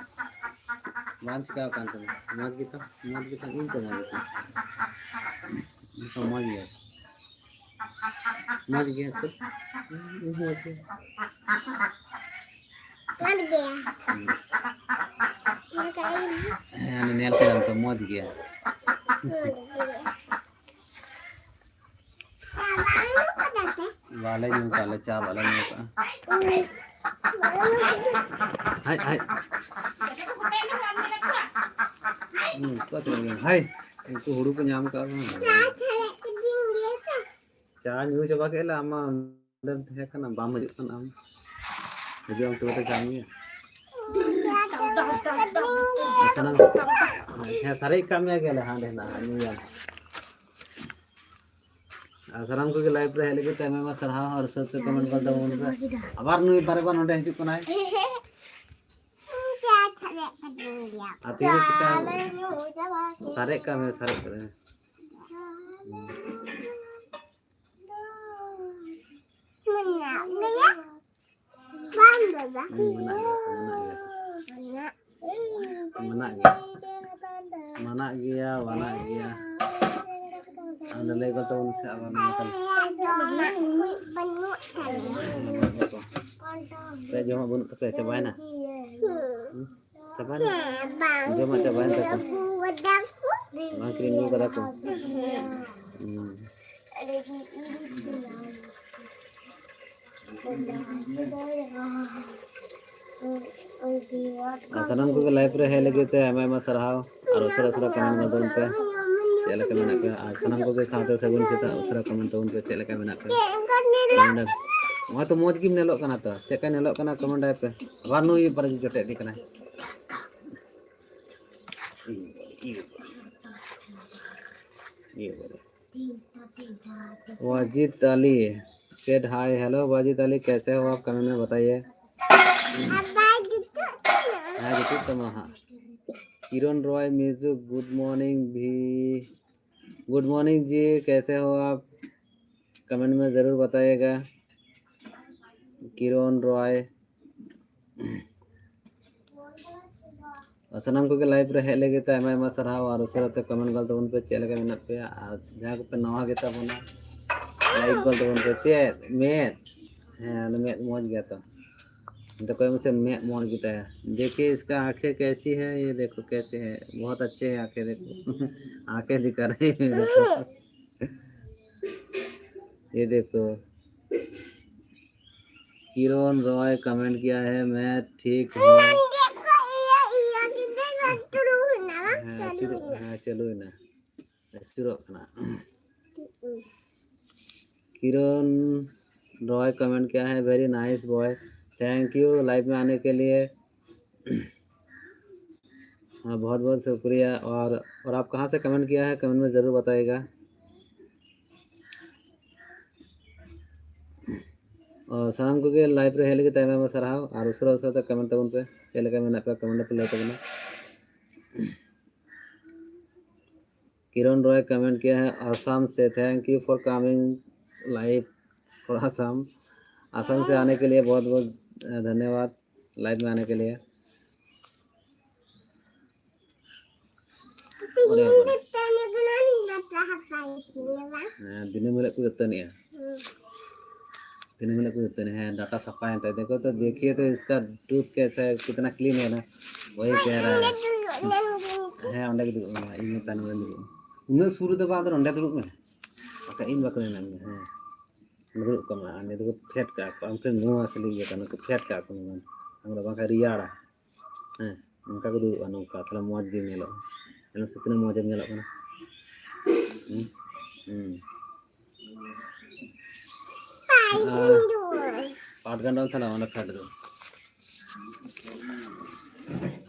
ᱵᱟᱝ ᱪᱤᱠᱟᱹᱣ ᱟᱠᱟᱱ ᱛᱟᱢᱟ᱾ ᱢᱚᱡᱽ ᱜᱮᱛᱚ, ᱢᱚᱡᱽ ᱜᱮᱛᱚ, ᱤᱧ ᱛᱚ ᱢᱚᱡᱽ ᱜᱮᱛᱚ᱾ ᱡᱚᱛᱚ ᱢᱚᱡᱽ ᱜᱮᱭᱟ, ᱢᱚᱡᱽ ᱜᱮᱭᱟ ᱛᱚ᱾ ᱢᱚᱡᱽ ᱜᱮᱭᱟ᱾ ᱢᱚᱡᱽ ᱜᱮᱭᱟ᱾ ᱦᱮᱸ, ᱧᱮᱞ ᱠᱮᱫᱟᱢ ᱛᱚ, ᱢᱚᱡᱽ ᱜᱮᱭᱟ᱾ ᱢᱚᱡᱽ ᱜᱮᱭᱟ᱾ ᱵᱟᱞᱮ ᱧᱩ ᱠᱟᱜᱼᱟ, ᱞᱮ ᱪᱟ ᱵᱟᱞᱮ ᱧᱩ ᱠᱟᱜᱼᱟ᱾ ᱦᱟᱭ, ᱦᱟᱭ᱾ ᱦᱩᱸ, ᱚᱠᱟ ᱛᱮ ᱦᱟᱭ᱾ ᱩᱱᱠᱩ ᱦᱩᱲᱩ ᱠᱚ ᱧᱟᱢ ᱠᱟᱜᱼᱟ ᱵᱟᱝ? ᱪᱟ ᱧᱩ ᱪᱟᱵᱟ ᱠᱮᱫ ᱞᱮ, ᱟᱢ ᱢᱟ ᱚᱸᱰᱮᱢ ᱛᱟᱦᱮᱸ ᱠᱟᱱᱟ, ᱵᱟᱢ ᱦᱤᱡᱩᱜ ᱠᱟᱱᱟ ᱟᱢ᱾ ᱦᱤᱡᱩᱜ ᱟᱢ ᱛᱚᱵᱮ ᱛᱚ ᱪᱟ ᱧᱩᱭᱟ᱾ ᱥᱟᱱᱟᱢ, ᱦᱮᱸ, ᱥᱟᱨᱮᱡ ᱠᱟᱜ ᱢᱮᱭᱟ ᱜᱮᱞᱮ ᱦᱟᱸᱰᱮ ᱦᱮᱱᱟᱜᱼᱟ, ᱧᱩᱭᱟᱢ᱾ ᱟᱨ ᱥᱟᱱᱟᱢ ᱠᱚᱜᱮ live ᱨᱮ ᱦᱮᱡ ᱞᱟᱹᱜᱤᱫ ᱛᱮ ᱟᱭᱢᱟ ᱟᱭᱢᱟ ᱥᱟᱨᱦᱟᱣ ᱟᱨ ᱩᱥᱟᱹᱨᱟ ᱛᱮ comment ᱠᱚ ᱛᱟᱵᱚᱱ ᱯᱮ᱾ ᱟᱵᱟᱨ ᱱᱩᱭ ᱵᱟᱨᱮ ᱵᱟᱨ ᱱᱚᱰᱮ ᱦᱤᱡᱩᱜ ᱠᱟᱱᱟᱭ᱾ ᱟᱨ ᱛᱤᱨᱮ ᱪᱤᱠᱟ ᱥᱟᱨᱮᱡ ᱠᱟᱜ ᱢᱮ, ᱥᱟᱨᱮᱡ ᱠᱟᱜ ᱢᱮ᱾ ᱢᱮᱱᱟᱜ ᱜᱮᱭᱟ᱾ ᱵᱟᱝ ᱫᱟᱫᱟ᱾ ᱦᱩᱸ, ᱢᱮᱱᱟᱜ ᱜᱮᱭᱟ, ᱢᱮᱱᱟᱜ ᱜᱮᱭᱟ᱾ ᱢᱮᱱᱟᱜ ᱜᱮᱭᱟ᱾ ᱢᱮᱱᱟᱜ ᱜᱮᱭᱟ, ᱢᱮᱱᱟᱜ ᱜᱮᱭᱟ᱾ ᱟᱫᱚ ᱞᱟᱹᱭ ᱜᱚᱫ ᱛᱟᱵᱚᱱ ᱯᱮ ᱟᱵᱟᱨ ᱱᱚᱝᱠᱟ᱾ ᱡᱚᱢᱟᱜ ᱠᱚ ᱵᱟᱹᱱᱩᱜ ᱛᱟᱞᱮᱭᱟ᱾ ᱵᱟᱹᱱᱩᱜ ᱛᱟᱠᱚᱣᱟ᱾ ᱟᱯᱮᱭᱟᱜ ᱡᱚᱢᱟᱜ ᱵᱟᱹᱱᱩᱜ ᱛᱟᱯᱮᱭᱟ, ᱪᱟᱵᱟᱭᱮᱱᱟ? ᱦᱩᱸ᱾ ᱦᱩᱸ? ᱪᱟᱵᱟᱭᱮᱱᱟ? ᱦᱮᱸ, ᱵᱟᱝ ᱡᱚᱢᱟᱜ ᱪᱟᱵᱟᱭᱮᱱ ᱛᱟᱠᱚᱣᱟ? ᱠᱤᱨᱤᱧ ᱟᱹᱜᱩ ᱠᱟᱫᱟ ᱠᱚ᱾ ᱵᱟᱝ ᱠᱤᱨᱤᱧ ᱟᱹᱜᱩ ᱠᱟᱫᱟ ᱠᱚ? ᱦᱮᱸ᱾ ᱦᱩᱸ᱾ ᱟᱨ ᱥᱟᱱᱟᱢ ᱠᱚᱜᱮ live ᱨᱮ ᱦᱮᱡ ᱞᱟᱹᱜᱤᱫ ᱛᱮ ᱟᱭᱢᱟ ᱟᱭᱢᱟ ᱥᱟᱨᱦᱟᱣ᱾ ᱟᱨ ᱩᱥᱟᱹᱨᱟ ᱩᱥᱟᱹᱨᱟ comment ᱢᱟ ᱛᱟᱵᱚᱱ ᱯᱮ, ᱪᱮᱫ ᱞᱮᱠᱟ ᱢᱮᱱᱟᱜ ᱯᱮᱭᱟ? ᱟᱨ ᱥᱟᱱᱟᱢ ᱠᱚᱜᱮ ᱥᱟᱶᱛᱮ ᱥᱟᱹᱜᱩᱱ ᱥᱮᱛᱟᱜ, ᱩᱥᱟᱹᱨᱟ comment ᱛᱟᱵᱚᱱ ᱯᱮ, ᱪᱮᱫ ᱞᱮᱠᱟ ᱢᱮᱱᱟᱜ ᱯᱮᱭᱟ? ᱱᱚᱜᱼᱚᱭ ᱛᱚ ᱢᱚᱡᱽ ᱜᱮᱢ ᱧᱮᱞᱚᱜ ᱠᱟᱱᱟ ᱛᱚ, ᱪᱮᱫ ᱞᱮᱠᱟ ᱧᱮᱞᱚᱜ ᱠᱟᱱᱟ comment ᱟᱭ ᱯᱮ᱾ ᱟᱵᱟᱨ ᱱᱩᱭ ᱵᱟᱨᱮ ᱡᱚᱴᱮᱫ ᱤᱫᱤ ᱠᱟᱱᱟᱭ᱾ ᱤᱭᱟᱹ ᱵᱟᱨᱮ, ᱤᱭᱟᱹ ᱵᱟᱨᱮ᱾ ᱤᱭᱟᱹ ᱵᱟᱨᱮ᱾ ᱣᱟᱡᱤᱫ ᱟᱞᱤ said hi, hello ᱣᱟᱡᱤᱫ ᱟᱞᱤ, कैसे हो आप? Comment में बताइए। ᱦᱮᱸ, ᱡᱩᱛᱩᱜ ᱛᱟᱢᱟ ᱦᱟᱸᱜ᱾ ᱠᱤᱨᱚᱱ ᱨᱚᱭ ᱢᱤᱡᱩ, good morning भी, good morning जी, कैसे हो आप? Comment में ज़रूर बताइएगा। किरण रॉय। ᱥᱟᱱᱟᱢ ᱠᱚᱜᱮ live ᱨᱮ ᱦᱮᱡ ᱞᱟᱹᱜᱤᱫ ᱛᱮ ᱟᱭᱢᱟ ᱟᱭᱢᱟ ᱥᱟᱨᱦᱟᱣ᱾ ᱟᱨ ᱩᱥᱟᱹᱨᱟ ᱛᱮ comment ᱜᱚᱞ ᱛᱟᱵᱚᱱ ᱯᱮ, ᱪᱮᱫ ᱞᱮᱠᱟ ᱢᱮᱱᱟᱜ ᱯᱮᱭᱟ? ᱟᱨ ᱡᱟᱦᱟᱸᱭ ᱠᱚᱯᱮ ᱱᱟᱣᱟ ᱜᱮ ᱛᱟᱵᱚᱱᱟ, like ᱜᱚᱞ ᱛᱟᱵᱚᱱ ᱯᱮ᱾ ᱪᱮᱫ ᱢᱮᱫ? ᱦᱮᱸ, ᱚᱱᱟ ᱢᱮᱫ ᱢᱚᱡᱽ ᱜᱮᱭᱟ ᱛᱚ᱾ ᱚᱱᱛᱮ ᱠᱚᱭᱚᱜ ᱢᱮᱥᱮ, ᱢᱮᱫ ᱢᱚᱡᱽ ᱜᱮᱛᱟᱭᱟ᱾ देखिए इसका आंखें कैसी है, ये देखो कैसे है, बहुत अच्छे हैं आंखें, देखो। आंखें दिखा रही है, देखो। ये देखो। किरण रॉय comment किया है, मैं ठीक हूँ। ᱦᱮᱸ, ᱟᱹᱪᱩᱨᱚᱜ, ᱦᱮᱸ, ᱪᱟᱹᱞᱩᱭᱮᱱᱟ᱾ ᱟᱹᱪᱩᱨᱚᱜ ᱠᱟᱱᱟ᱾ ᱠᱤᱨᱚᱱ ᱨᱚᱭ comment किया है, very nice boy, thank you live में आने के लिए। हाँ, बहुत बहुत शुक्रिया। और और आप कहाँ से comment किया है, comment में ज़रूर बताइएगा। ᱟᱨ ᱥᱟᱱᱟᱢ ᱠᱚᱜᱮ live ᱨᱮ ᱦᱮᱡ ᱞᱟᱹᱜᱤᱫ ᱟᱭᱢᱟ ᱟᱭᱢᱟ ᱥᱟᱨᱦᱟᱣ᱾ ᱟᱨ ᱩᱥᱟᱹᱨᱟ ᱩᱥᱟᱹᱨᱟ ᱛᱮ comment ᱛᱟᱵᱚᱱ ᱯᱮ, ᱪᱮᱫ ᱞᱮᱠᱟ ᱢᱮᱱᱟᱜ ᱯᱮᱭᱟ comment ᱨᱮ ᱯᱮ ᱞᱟᱹᱭ ᱛᱟᱵᱚᱱᱟ᱾ किरण रॉय comment किया है आसाम से, thank you for coming live for Assam. Assam से आने के लिए बहुत बहुत धन्यवाद live में आने के लिए। ᱚᱱᱮ ᱚᱱᱟ᱾ ᱦᱮᱸ, ᱫᱤᱱᱟᱹᱢ ᱦᱤᱞᱳᱜ ᱠᱚ ᱫᱟᱹᱛᱟᱹᱱᱤᱜᱼᱟ᱾ ᱫᱤᱱᱟᱹᱢ ᱦᱤᱞᱳᱜ ᱠᱚ ᱫᱟᱹᱛᱟᱹᱱᱤ, ᱦᱮᱸ, data ᱥᱟᱯᱷᱟᱭᱮᱱ ᱛᱟᱭᱟ᱾ देखो तो, देखिए तो इसका दूध कैसा है, कितना clean है ना, वही कह रहा है। ᱦᱮᱸ, ᱚᱸᱰᱮ ᱜᱮ ᱫᱩᱲᱩᱵ ᱢᱮ, ᱤᱧ ᱛᱟᱭᱱᱚᱢ ᱨᱮ ᱫᱩᱲᱩᱵ ᱢᱮ᱾ ᱩᱱᱟᱹᱜ ᱥᱩᱨ ᱨᱮᱫᱚ ᱵᱟᱝ, ᱟᱫᱚ ᱱᱚᱸᱰᱮ ᱫᱩᱲᱩᱵ ᱢᱮ, ᱵᱟᱠᱷᱟᱡ ᱤᱧ ᱵᱟᱠᱚ ᱧᱟᱢ ᱢᱮᱭᱟ᱾ ᱦᱮᱸ, ᱫᱩᱲᱩᱵ ᱠᱚᱜ ᱢᱮ, ᱟᱨ ᱱᱤᱭᱟᱹ ᱫᱚᱠᱚ ᱯᱷᱮᱰ ᱠᱟᱜᱼᱟ ᱠᱚ, ᱟᱢ ᱴᱷᱮᱱ ᱱᱚᱣᱟ ᱠᱷᱟᱹᱞᱤ ᱤᱭᱟᱹ ᱠᱟᱱᱟ, ᱠᱚ ᱯᱷᱮᱰ ᱠᱟᱜᱼᱟ ᱠᱚ, ᱵᱟᱝ ᱫᱚ ᱵᱟᱝᱠᱷᱟᱱ ᱨᱮᱭᱟᱲᱟ᱾ ᱦᱮᱸ, ᱱᱚᱝᱠᱟ ᱠᱚ ᱫᱩᱲᱩᱵᱼᱟ, ᱱᱚᱝᱠᱟ, ᱛᱟᱦᱞᱮ ᱢᱚᱡᱽ ᱜᱮᱢ ᱧᱮᱞᱚᱜᱼᱟ᱾ ᱧᱮᱞ ᱢᱮᱥᱮ, ᱛᱤᱱᱟᱹᱜ ᱢᱚᱡᱽ ᱮᱢ ᱧᱮᱞᱚᱜ ᱠᱟᱱᱟ᱾ ᱦᱩᱸ, ᱦᱩᱸ᱾ ᱟᱨ ᱯᱟᱴ ᱜᱟᱸᱰᱚ ᱛᱟᱦᱞᱮ ᱚᱸᱰᱮ ᱯᱷᱮᱰ ᱫᱚ᱾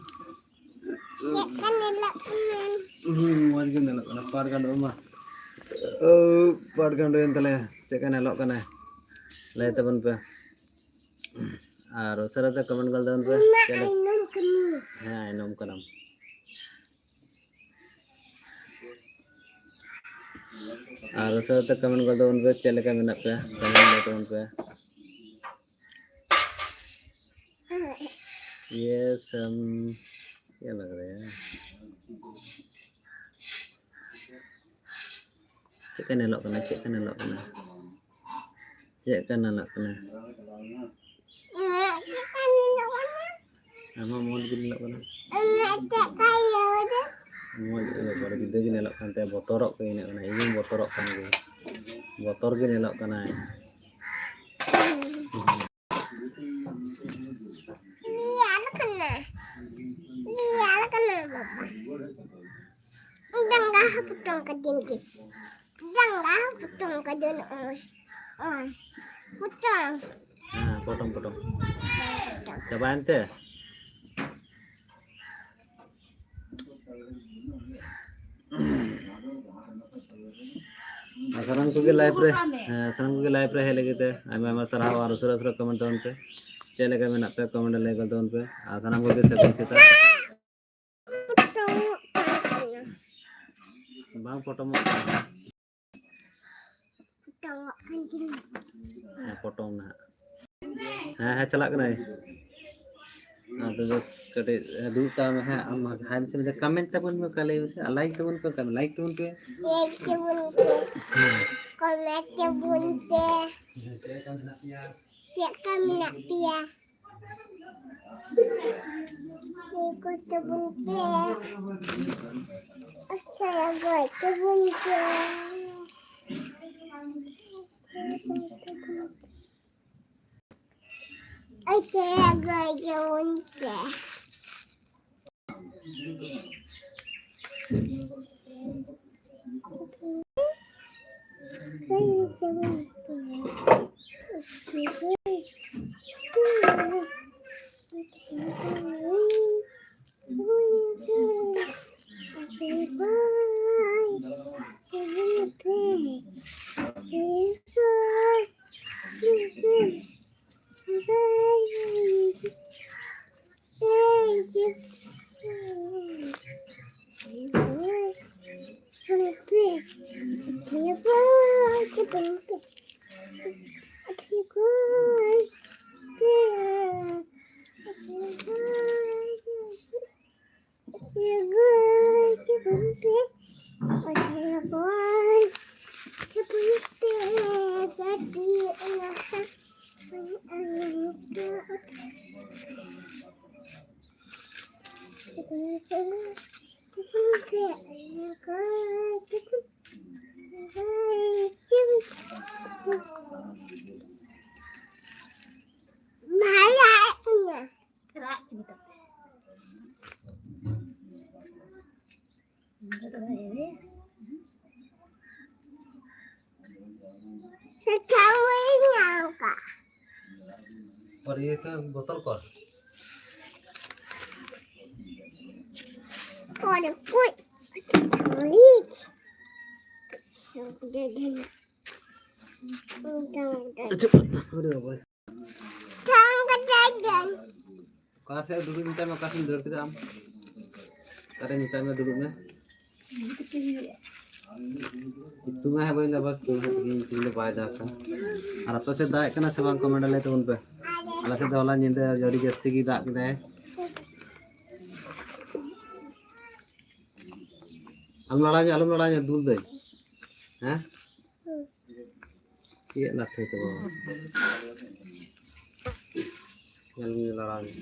ᱦᱩᱸ, ᱢᱚᱡᱽ ᱜᱮ ᱧᱮᱞᱚᱜ ᱠᱟᱱᱟ ᱯᱟᱴ ᱜᱟᱸᱰᱚ ᱢᱟ᱾ ᱳ, ᱯᱟᱴ ᱜᱟᱸᱰᱚᱭᱮᱱ ᱛᱟᱞᱮᱭᱟ, ᱪᱮᱫ ᱞᱮᱠᱟ ᱧᱮᱞᱚᱜ ᱠᱟᱱᱟ ᱞᱟᱹᱭ ᱛᱟᱵᱚᱱ ᱯᱮ᱾ ᱟᱨ ᱩᱥᱟᱹᱨᱟ ᱛᱮ comment ᱜᱚᱞ ᱛᱟᱵᱚᱱ ᱯᱮ᱾ ᱪᱮᱫ ᱞᱮᱠᱟ? ᱦᱮᱸ, ᱟᱭᱱᱚᱢ ᱠᱟᱱᱟᱢ᱾ ᱟᱨ ᱩᱥᱟᱹᱨᱟ ᱛᱮ comment ᱜᱚᱞ ᱛᱟᱵᱚᱱ ᱯᱮ, ᱪᱮᱫ ᱞᱮᱠᱟ ᱢᱮᱱᱟᱜ ᱯᱮᱭᱟ? Comment ᱞᱟᱹᱭ ᱛᱟᱵᱚᱱ ᱯᱮ᱾ Yes, um, ᱪᱮᱫ ᱞᱮᱠᱟ ᱨᱮ? ᱪᱮᱫ ᱞᱮᱠᱟ ᱧᱮᱞᱚᱜ ᱠᱟᱱᱟ? ᱪᱮᱫ ᱞᱮᱠᱟ ᱧᱮᱞᱚᱜ ᱠᱟᱱᱟ? ᱪᱮᱫ ᱞᱮᱠᱟ ᱧᱮᱞᱚᱜ ᱠᱟᱱᱟ? ᱟᱢ ᱦᱚᱸ ᱢᱚᱡᱽ ᱜᱮ ᱧᱮᱞᱚᱜ ᱠᱟᱱᱟ᱾ ᱢᱚᱡᱽ, ᱮ, ᱵᱟᱵᱟ ᱨᱮ, ᱡᱩᱫᱟᱹ ᱜᱮ ᱧᱮᱞᱚᱜ ᱠᱟᱱ ᱛᱟᱭᱟ, ᱵᱚᱛᱚᱨᱚᱜ ᱠᱟᱱᱟ, ᱧᱮᱞᱚᱜ ᱠᱟᱱᱟ, ᱤᱧ ᱦᱚᱸᱧ ᱵᱚᱛᱚᱨᱚᱜ ᱠᱟᱱ ᱜᱮᱭᱟ, ᱵᱚᱛᱚᱨ ᱜᱮ ᱧᱮᱞᱚᱜ ᱠᱟᱱᱟᱭ᱾ ᱞᱤᱭᱟᱞ ᱠᱟᱱᱟ, ᱞᱤᱭᱟᱞ ᱠᱟᱱᱟ ᱵᱟᱵᱟ᱾ ᱰᱟᱝᱜᱟ ᱦᱚᱸ ᱯᱚᱴᱚᱢ ᱠᱟᱹᱫᱤᱧ ᱜᱮ᱾ ᱰᱟᱝᱜᱟ ᱦᱚᱸ ᱯᱚᱴᱚᱢ ᱠᱟᱹᱫᱤᱧ, ᱱᱚᱜᱼᱚᱭ᱾ ᱚᱭ᱾ ᱯᱚᱴᱚᱢ᱾ ᱦᱮᱸ, ᱯᱚᱴᱚᱢ, ᱯᱚᱴᱚᱢ᱾ ᱯᱚᱴᱚᱢ᱾ ᱪᱟᱵᱟᱭᱮᱱ ᱛᱮ? ᱟᱨ ᱥᱟᱱᱟᱢ ᱠᱚᱜᱮ live ᱨᱮ, ᱦᱮᱸ, ᱥᱟᱱᱟᱢ ᱠᱚᱜᱮ live ᱨᱮ ᱦᱮᱡ ᱞᱟᱹᱜᱤᱫ ᱛᱮ ᱟᱭᱢᱟ ᱟᱭᱢᱟ ᱥᱟᱨᱦᱟᱣ᱾ ᱟᱨ ᱩᱥᱟᱹᱨᱟ ᱩᱥᱟᱹᱨᱟ comment ᱛᱟᱵᱚᱱ ᱯᱮ, ᱪᱮᱫ ᱞᱮᱠᱟ ᱢᱮᱱᱟᱜ ᱯᱮᱭᱟ comment ᱨᱮ ᱞᱟᱹᱭ ᱜᱚᱫ ᱛᱟᱵᱚᱱ ᱯᱮ᱾ ᱟᱨ ᱥᱟᱱᱟᱢ ᱠᱚᱜᱮ ᱥᱟᱹᱜᱩᱱ ᱥᱮᱛᱟᱜ᱾ ᱯᱚᱴᱚᱢᱚᱜ ᱠᱟᱱ ᱛᱤᱧᱟ᱾ ᱵᱟᱝ ᱯᱚᱴᱚᱢᱚᱜ ᱠᱟᱱᱟ᱾ ᱯᱚᱴᱚᱢᱚᱜ ᱠᱟᱱ ᱛᱤᱧᱟ᱾ ᱦᱮᱸ, ᱯᱚᱴᱚᱢ ᱱᱟᱦᱟᱜ᱾ ᱦᱮᱸ, ᱦᱮᱸ, ᱪᱟᱞᱟᱜ ᱠᱟᱱᱟᱭ᱾ ᱟᱫᱚ ᱵᱮᱥ ᱠᱟᱹᱴᱤᱡ ᱫᱩᱲᱩᱵ ᱛᱟᱢ ᱦᱟᱸᱜ, ᱟᱢ ᱦᱟᱸᱜ ᱦᱟᱭ ᱢᱮᱥᱮ, comment ᱛᱟᱵᱚᱱ ᱯᱮ, ᱚᱠᱟ ᱞᱟᱹᱭ ᱢᱮᱥᱮ, ᱟᱨ like ᱛᱟᱵᱚᱱ ᱯᱮ, ᱚᱠᱟ like ᱛᱟᱵᱚᱱ ᱯᱮ᱾ Like ᱛᱟᱵᱚᱱ ᱯᱮ, comment ᱛᱟᱵᱚᱱ ᱯᱮ᱾ ᱪᱮᱫ ᱞᱮᱠᱟ ᱢᱮᱱᱟᱜ ᱯᱮᱭᱟ? ᱪᱮᱫ ᱞᱮᱠᱟ ᱢᱮᱱᱟᱜ ᱯᱮᱭᱟ? Like ᱛᱟᱵᱚᱱ ᱯᱮ᱾ ᱟᱪᱪᱷᱟ, like ᱛᱟᱵᱚᱱ ᱯᱮ᱾ ᱟᱪᱪᱷᱟ, like ᱛᱟᱵᱚᱱ ᱯᱮ᱾ ᱵᱷᱟᱭᱟ ᱤᱧᱟ᱾ ᱨᱟᱜ ᱦᱚᱪᱚ ᱢᱮᱛᱟ ᱯᱮ᱾ ᱚᱱᱠᱟ ᱫᱚ ᱵᱟᱭ ᱮᱲᱮᱭᱟ᱾ ᱥᱮᱛᱟᱜ ᱤᱧ ᱧᱟᱢ ᱠᱟᱜᱼᱟ᱾ ᱟᱨ ᱤᱭᱟᱹ ᱛᱮ ᱵᱚᱛᱚᱞ ᱠᱚ᱾ ᱠᱚᱨᱮ ᱠᱩᱡ᱾ ᱠᱩᱡ᱾ ᱟᱪᱪᱷᱟ, ᱟᱨᱮ ᱵᱟᱵᱟ᱾ ᱚᱠᱟ ᱥᱮᱫ ᱫᱩᱲᱩᱵ ᱢᱮᱛᱟᱭ ᱢᱮ, ᱚᱠᱟ ᱥᱮᱫ ᱮᱢ ᱫᱟᱹᱲ ᱠᱮᱫᱟ ᱟᱢ? ᱚᱠᱟᱨᱮ ᱢᱮᱛᱟᱭ ᱢᱮ, ᱫᱩᱲᱩᱵ ᱢᱮ᱾ ᱥᱤᱛᱩᱝ ᱟᱭ ᱦᱟᱸᱜ, ᱵᱟᱹᱧ ᱞᱟᱵᱟ, ᱥᱤᱛᱩᱝ ᱦᱟᱸᱜ ᱛᱮᱦᱮᱧ, ᱛᱮᱦᱮᱧ ᱫᱚ ᱵᱟᱭ ᱫᱟᱜᱟ᱾ ᱟᱨ ᱟᱯᱮ ᱥᱮᱫ ᱫᱟᱜ ᱮᱫ ᱠᱟᱱᱟ ᱥᱮ ᱵᱟᱝ, comment ᱨᱮ ᱞᱟᱹᱭ ᱛᱟᱵᱚᱱ ᱯᱮ᱾ ᱟᱞᱮ ᱥᱮᱫ ᱫᱚ ᱦᱚᱞᱟ ᱧᱤᱫᱟᱹ ᱟᱹᱰᱤ ᱡᱟᱹᱥᱛᱤ ᱜᱮ ᱫᱟᱜ ᱠᱮᱫᱟᱭ᱾ ᱟᱞᱚᱢ ᱞᱟᱲᱟᱣ ᱧᱚᱜ, ᱟᱞᱚᱢ ᱞᱟᱲᱟᱣ ᱧᱚᱜ, ᱫᱩᱞ ᱫᱟᱹᱧ᱾ ᱦᱮᱸ? ᱪᱮᱫ ᱞᱟᱴᱷᱮ ᱪᱟᱵᱟ? ᱧᱮᱞ ᱢᱮ, ᱞᱟᱲᱟᱣ ᱧᱚᱜ᱾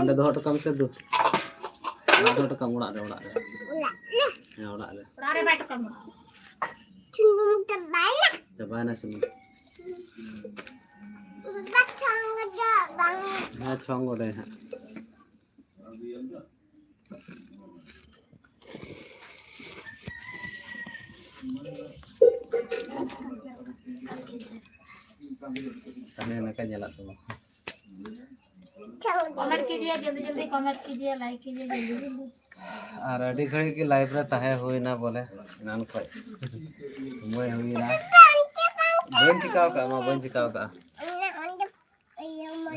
ᱱᱚᱰᱮ ᱫᱚᱦᱚ ᱦᱚᱴᱚ ᱠᱟᱜ ᱢᱮᱥᱮ ᱫᱩ᱾ ᱱᱚᱰᱮ ᱫᱚᱦᱚ ᱦᱚᱴᱚ ᱠᱟᱜ ᱢᱮ, ᱚᱲᱟᱜ ᱨᱮ, ᱚᱲᱟᱜ ᱨᱮ᱾ ᱦᱮᱸ, ᱚᱲᱟᱜ ᱨᱮ᱾ ᱚᱲᱟᱜ ᱨᱮ ᱵᱟᱭ ᱦᱚᱴᱚ ᱠᱟᱜ ᱢᱮ᱾ ᱪᱟᱵᱟᱭᱮᱱᱟ ᱥᱩᱱᱩᱢ᱾ ᱦᱮᱸ, ᱪᱷᱚᱝ ᱜᱚᱫᱟᱭ ᱦᱟᱸᱜ᱾ ᱛᱟᱦᱞᱮ ᱱᱚᱝᱠᱟ ᱧᱮᱞᱚᱜ ᱛᱟᱢᱟ᱾ कमेंट कीजिए, जल्दी जल्दी कमेंट कीजिए, लाइक कीजिए, जल्दी जल्दी। ᱟᱨ ᱟᱹᱰᱤ ᱜᱷᱟᱹᱲᱤᱡ ᱜᱮ ᱞᱟᱭᱤᱵᱷ ᱨᱮ ᱛᱟᱦᱮᱸ ᱦᱩᱭᱱᱟ ᱵᱚᱞᱮ, ᱮᱱᱟᱱ ᱠᱷᱚᱡ ᱥᱚᱢᱚᱭ ᱦᱩᱭᱱᱟ᱾ ᱵᱟᱹᱧ ᱪᱤᱠᱟᱹᱣ ᱠᱟᱜᱼᱟ, ᱢᱟ ᱵᱟᱹᱧ ᱪᱤᱠᱟᱹᱣ ᱠᱟᱜᱼᱟ᱾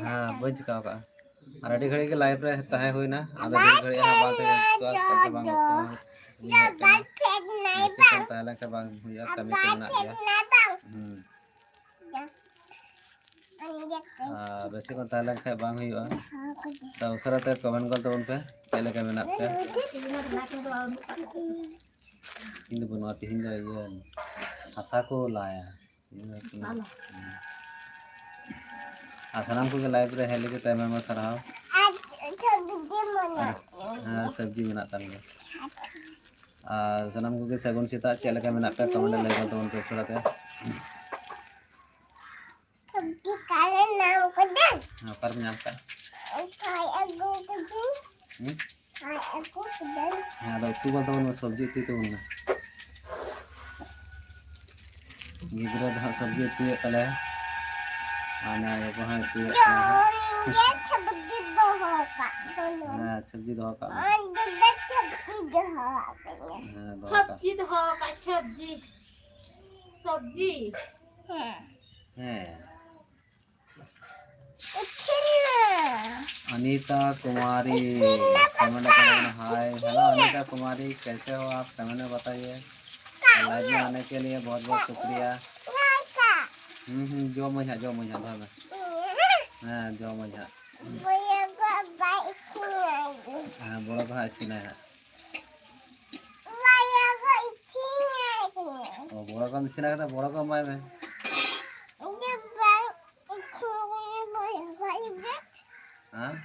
ᱦᱮᱸ, ᱵᱟᱹᱧ ᱪᱤᱠᱟᱹᱣ ᱠᱟᱜᱼᱟ᱾ ᱟᱨ ᱟᱹᱰᱤ ᱜᱷᱟᱹᱲᱤᱡ ᱜᱮ ᱞᱟᱭᱤᱵᱷ ᱨᱮ ᱛᱟᱦᱮᱸ ᱦᱩᱭᱱᱟ, ᱟᱫᱚ ᱰᱷᱮᱨ ᱜᱷᱟᱹᱲᱤᱡ ᱦᱚᱸ ᱵᱟᱝ ᱛᱟᱦᱮᱸ ᱦᱩᱭᱩᱜᱼᱟ, ᱚᱠᱛᱚ ᱦᱚᱸ ᱵᱟᱝ ᱦᱩᱭᱩᱜ ᱠᱟᱱᱟ᱾ ᱵᱮᱥᱤ ᱠᱷᱚᱱ ᱛᱟᱦᱮᱸ ᱞᱮᱱᱠᱷᱟᱱ ᱵᱟᱝ ᱦᱩᱭᱩᱜᱼᱟ, ᱠᱟᱹᱢᱤ ᱠᱚ ᱢᱮᱱᱟᱜ ᱜᱮᱭᱟ᱾ ᱦᱩᱸ᱾ ᱟᱨ ᱵᱮᱥᱤ ᱠᱷᱚᱱ ᱛᱟᱦᱮᱸ ᱞᱮᱱᱠᱷᱟᱱ ᱵᱟᱝ ᱦᱩᱭᱩᱜᱼᱟ᱾ ᱛᱚ ᱩᱥᱟᱹᱨᱟ ᱛᱮ ᱠᱚᱢᱮᱱᱴ ᱜᱚᱫ ᱛᱟᱵᱚᱱ ᱯᱮ, ᱪᱮᱫ ᱞᱮᱠᱟ ᱢᱮᱱᱟᱜ ᱯᱮᱭᱟ? ᱤᱧ ᱫᱚ ᱵᱟᱹᱱᱩᱜᱼᱟ, ᱛᱮᱦᱮᱧ ᱫᱚ ᱤᱭᱟᱹ ᱦᱟᱥᱟ ᱠᱚ ᱞᱟᱭᱟ᱾ ᱟᱨ ᱥᱟᱱᱟᱢ ᱠᱚᱜᱮ ᱞᱟᱭᱤᱵᱷ ᱨᱮ ᱦᱮᱡ ᱞᱟᱹᱜᱤᱫ ᱛᱮ ᱟᱭᱢᱟ ᱟᱭᱢᱟ ᱥᱟᱨᱦᱟᱣ᱾ ᱟᱨ, ᱦᱮᱸ, ᱥᱚᱵᱽᱡᱤ ᱢᱮᱱᱟᱜ ᱛᱟᱞᱮ ᱜᱮᱭᱟ᱾ ᱟᱨ ᱥᱟᱱᱟᱢ ᱠᱚᱜᱮ ᱥᱟᱹᱜᱩᱱ ᱥᱮᱛᱟᱜ, ᱪᱮᱫ ᱞᱮᱠᱟ ᱢᱮᱱᱟᱜ ᱯᱮᱭᱟ? ᱠᱚᱢᱮᱱᱴ ᱨᱮ ᱞᱟᱹᱭ ᱜᱚᱫ ᱛᱟᱵᱚᱱ ᱯᱮ ᱩᱥᱟᱹᱨᱟ ᱛᱮ᱾ ᱥᱚᱵᱽᱡᱤ ᱚᱠᱟᱨᱮ ᱧᱟᱢ ᱠᱟᱫᱟ? ᱦᱮᱸ, ᱚᱠᱟᱨᱮᱢ ᱧᱟᱢ ᱠᱟᱜᱼᱟ? ᱚᱠᱚᱭ ᱟᱹᱜᱩ ᱠᱟᱫᱟ? ᱦᱩᱸ? ᱚᱠᱚᱭ ᱟᱹᱜᱩ ᱠᱟᱫᱟ? ᱦᱮᱸ, ᱟᱫᱚ ᱩᱛᱩ ᱵᱚᱞᱛᱮ ᱵᱚᱱ ᱥᱚᱵᱽᱡᱤ ᱩᱛᱩᱭ ᱛᱟᱵᱚᱱ ᱢᱮ᱾ ᱜᱤᱫᱽᱨᱟᱹ ᱫᱚ ᱦᱟᱸᱜ ᱥᱚᱵᱽᱡᱤ ᱩᱛᱩᱭᱮᱫ ᱛᱟᱞᱮᱭᱟ᱾ ᱟᱨ ᱱᱚᱣᱟ ᱜᱚᱜᱚ ᱦᱚᱸᱭ ᱩᱛᱩᱭᱮᱫ ᱛᱟᱞᱮᱭᱟ ᱦᱟᱸᱜ᱾ ᱡᱚᱢ ᱜᱮ ᱥᱚᱵᱽᱡᱤ ᱫᱚᱦᱚ ᱠᱟᱜ ᱠᱟᱱᱟ᱾ ᱦᱮᱸ, ᱥᱚᱵᱽᱡᱤ ᱫᱚᱦᱚ ᱠᱟᱜ ᱢᱮ᱾ ᱚᱸᱰᱮ ᱫᱚ ᱥᱚᱵᱽᱡᱤ ᱫᱚᱦᱚ ᱠᱟᱜ ᱠᱟᱱᱟ᱾ ᱦᱮᱸ, ᱫᱚᱦᱚ ᱠᱟᱜ᱾ ᱥᱚᱵᱽᱡᱤ ᱫᱚᱦᱚ ᱠᱟᱜ, ᱥᱚᱵᱽᱡᱤ᱾ ᱥᱚᱵᱽᱡᱤ᱾ ᱦᱮᱸ᱾ ᱦᱮᱸ᱾ ᱤᱥᱤᱱ ᱱᱟ᱾ अनीता कुमारी इसी में कमेंट कर रहे हैं, "हाय।" हेलो अनीता कुमारी, कैसे हो आप? कमेंट में बताइए। और लाइव में आने के लिए बहुत बहुत शुक्रिया। हम्म, हम्म, जो मजा, जो मजा, जो मजा। हाँ, जो मजा। हाँ, बड़ो को हाँ, इसी में है। ᱚ, ᱵᱚᱲᱚ ᱠᱚᱢ ᱤᱥᱤᱱ ᱟᱠᱟᱫᱟ, ᱵᱚᱲᱚ ᱠᱚ ᱮᱢᱟᱭ ᱢᱮ᱾ ᱦᱮᱸ?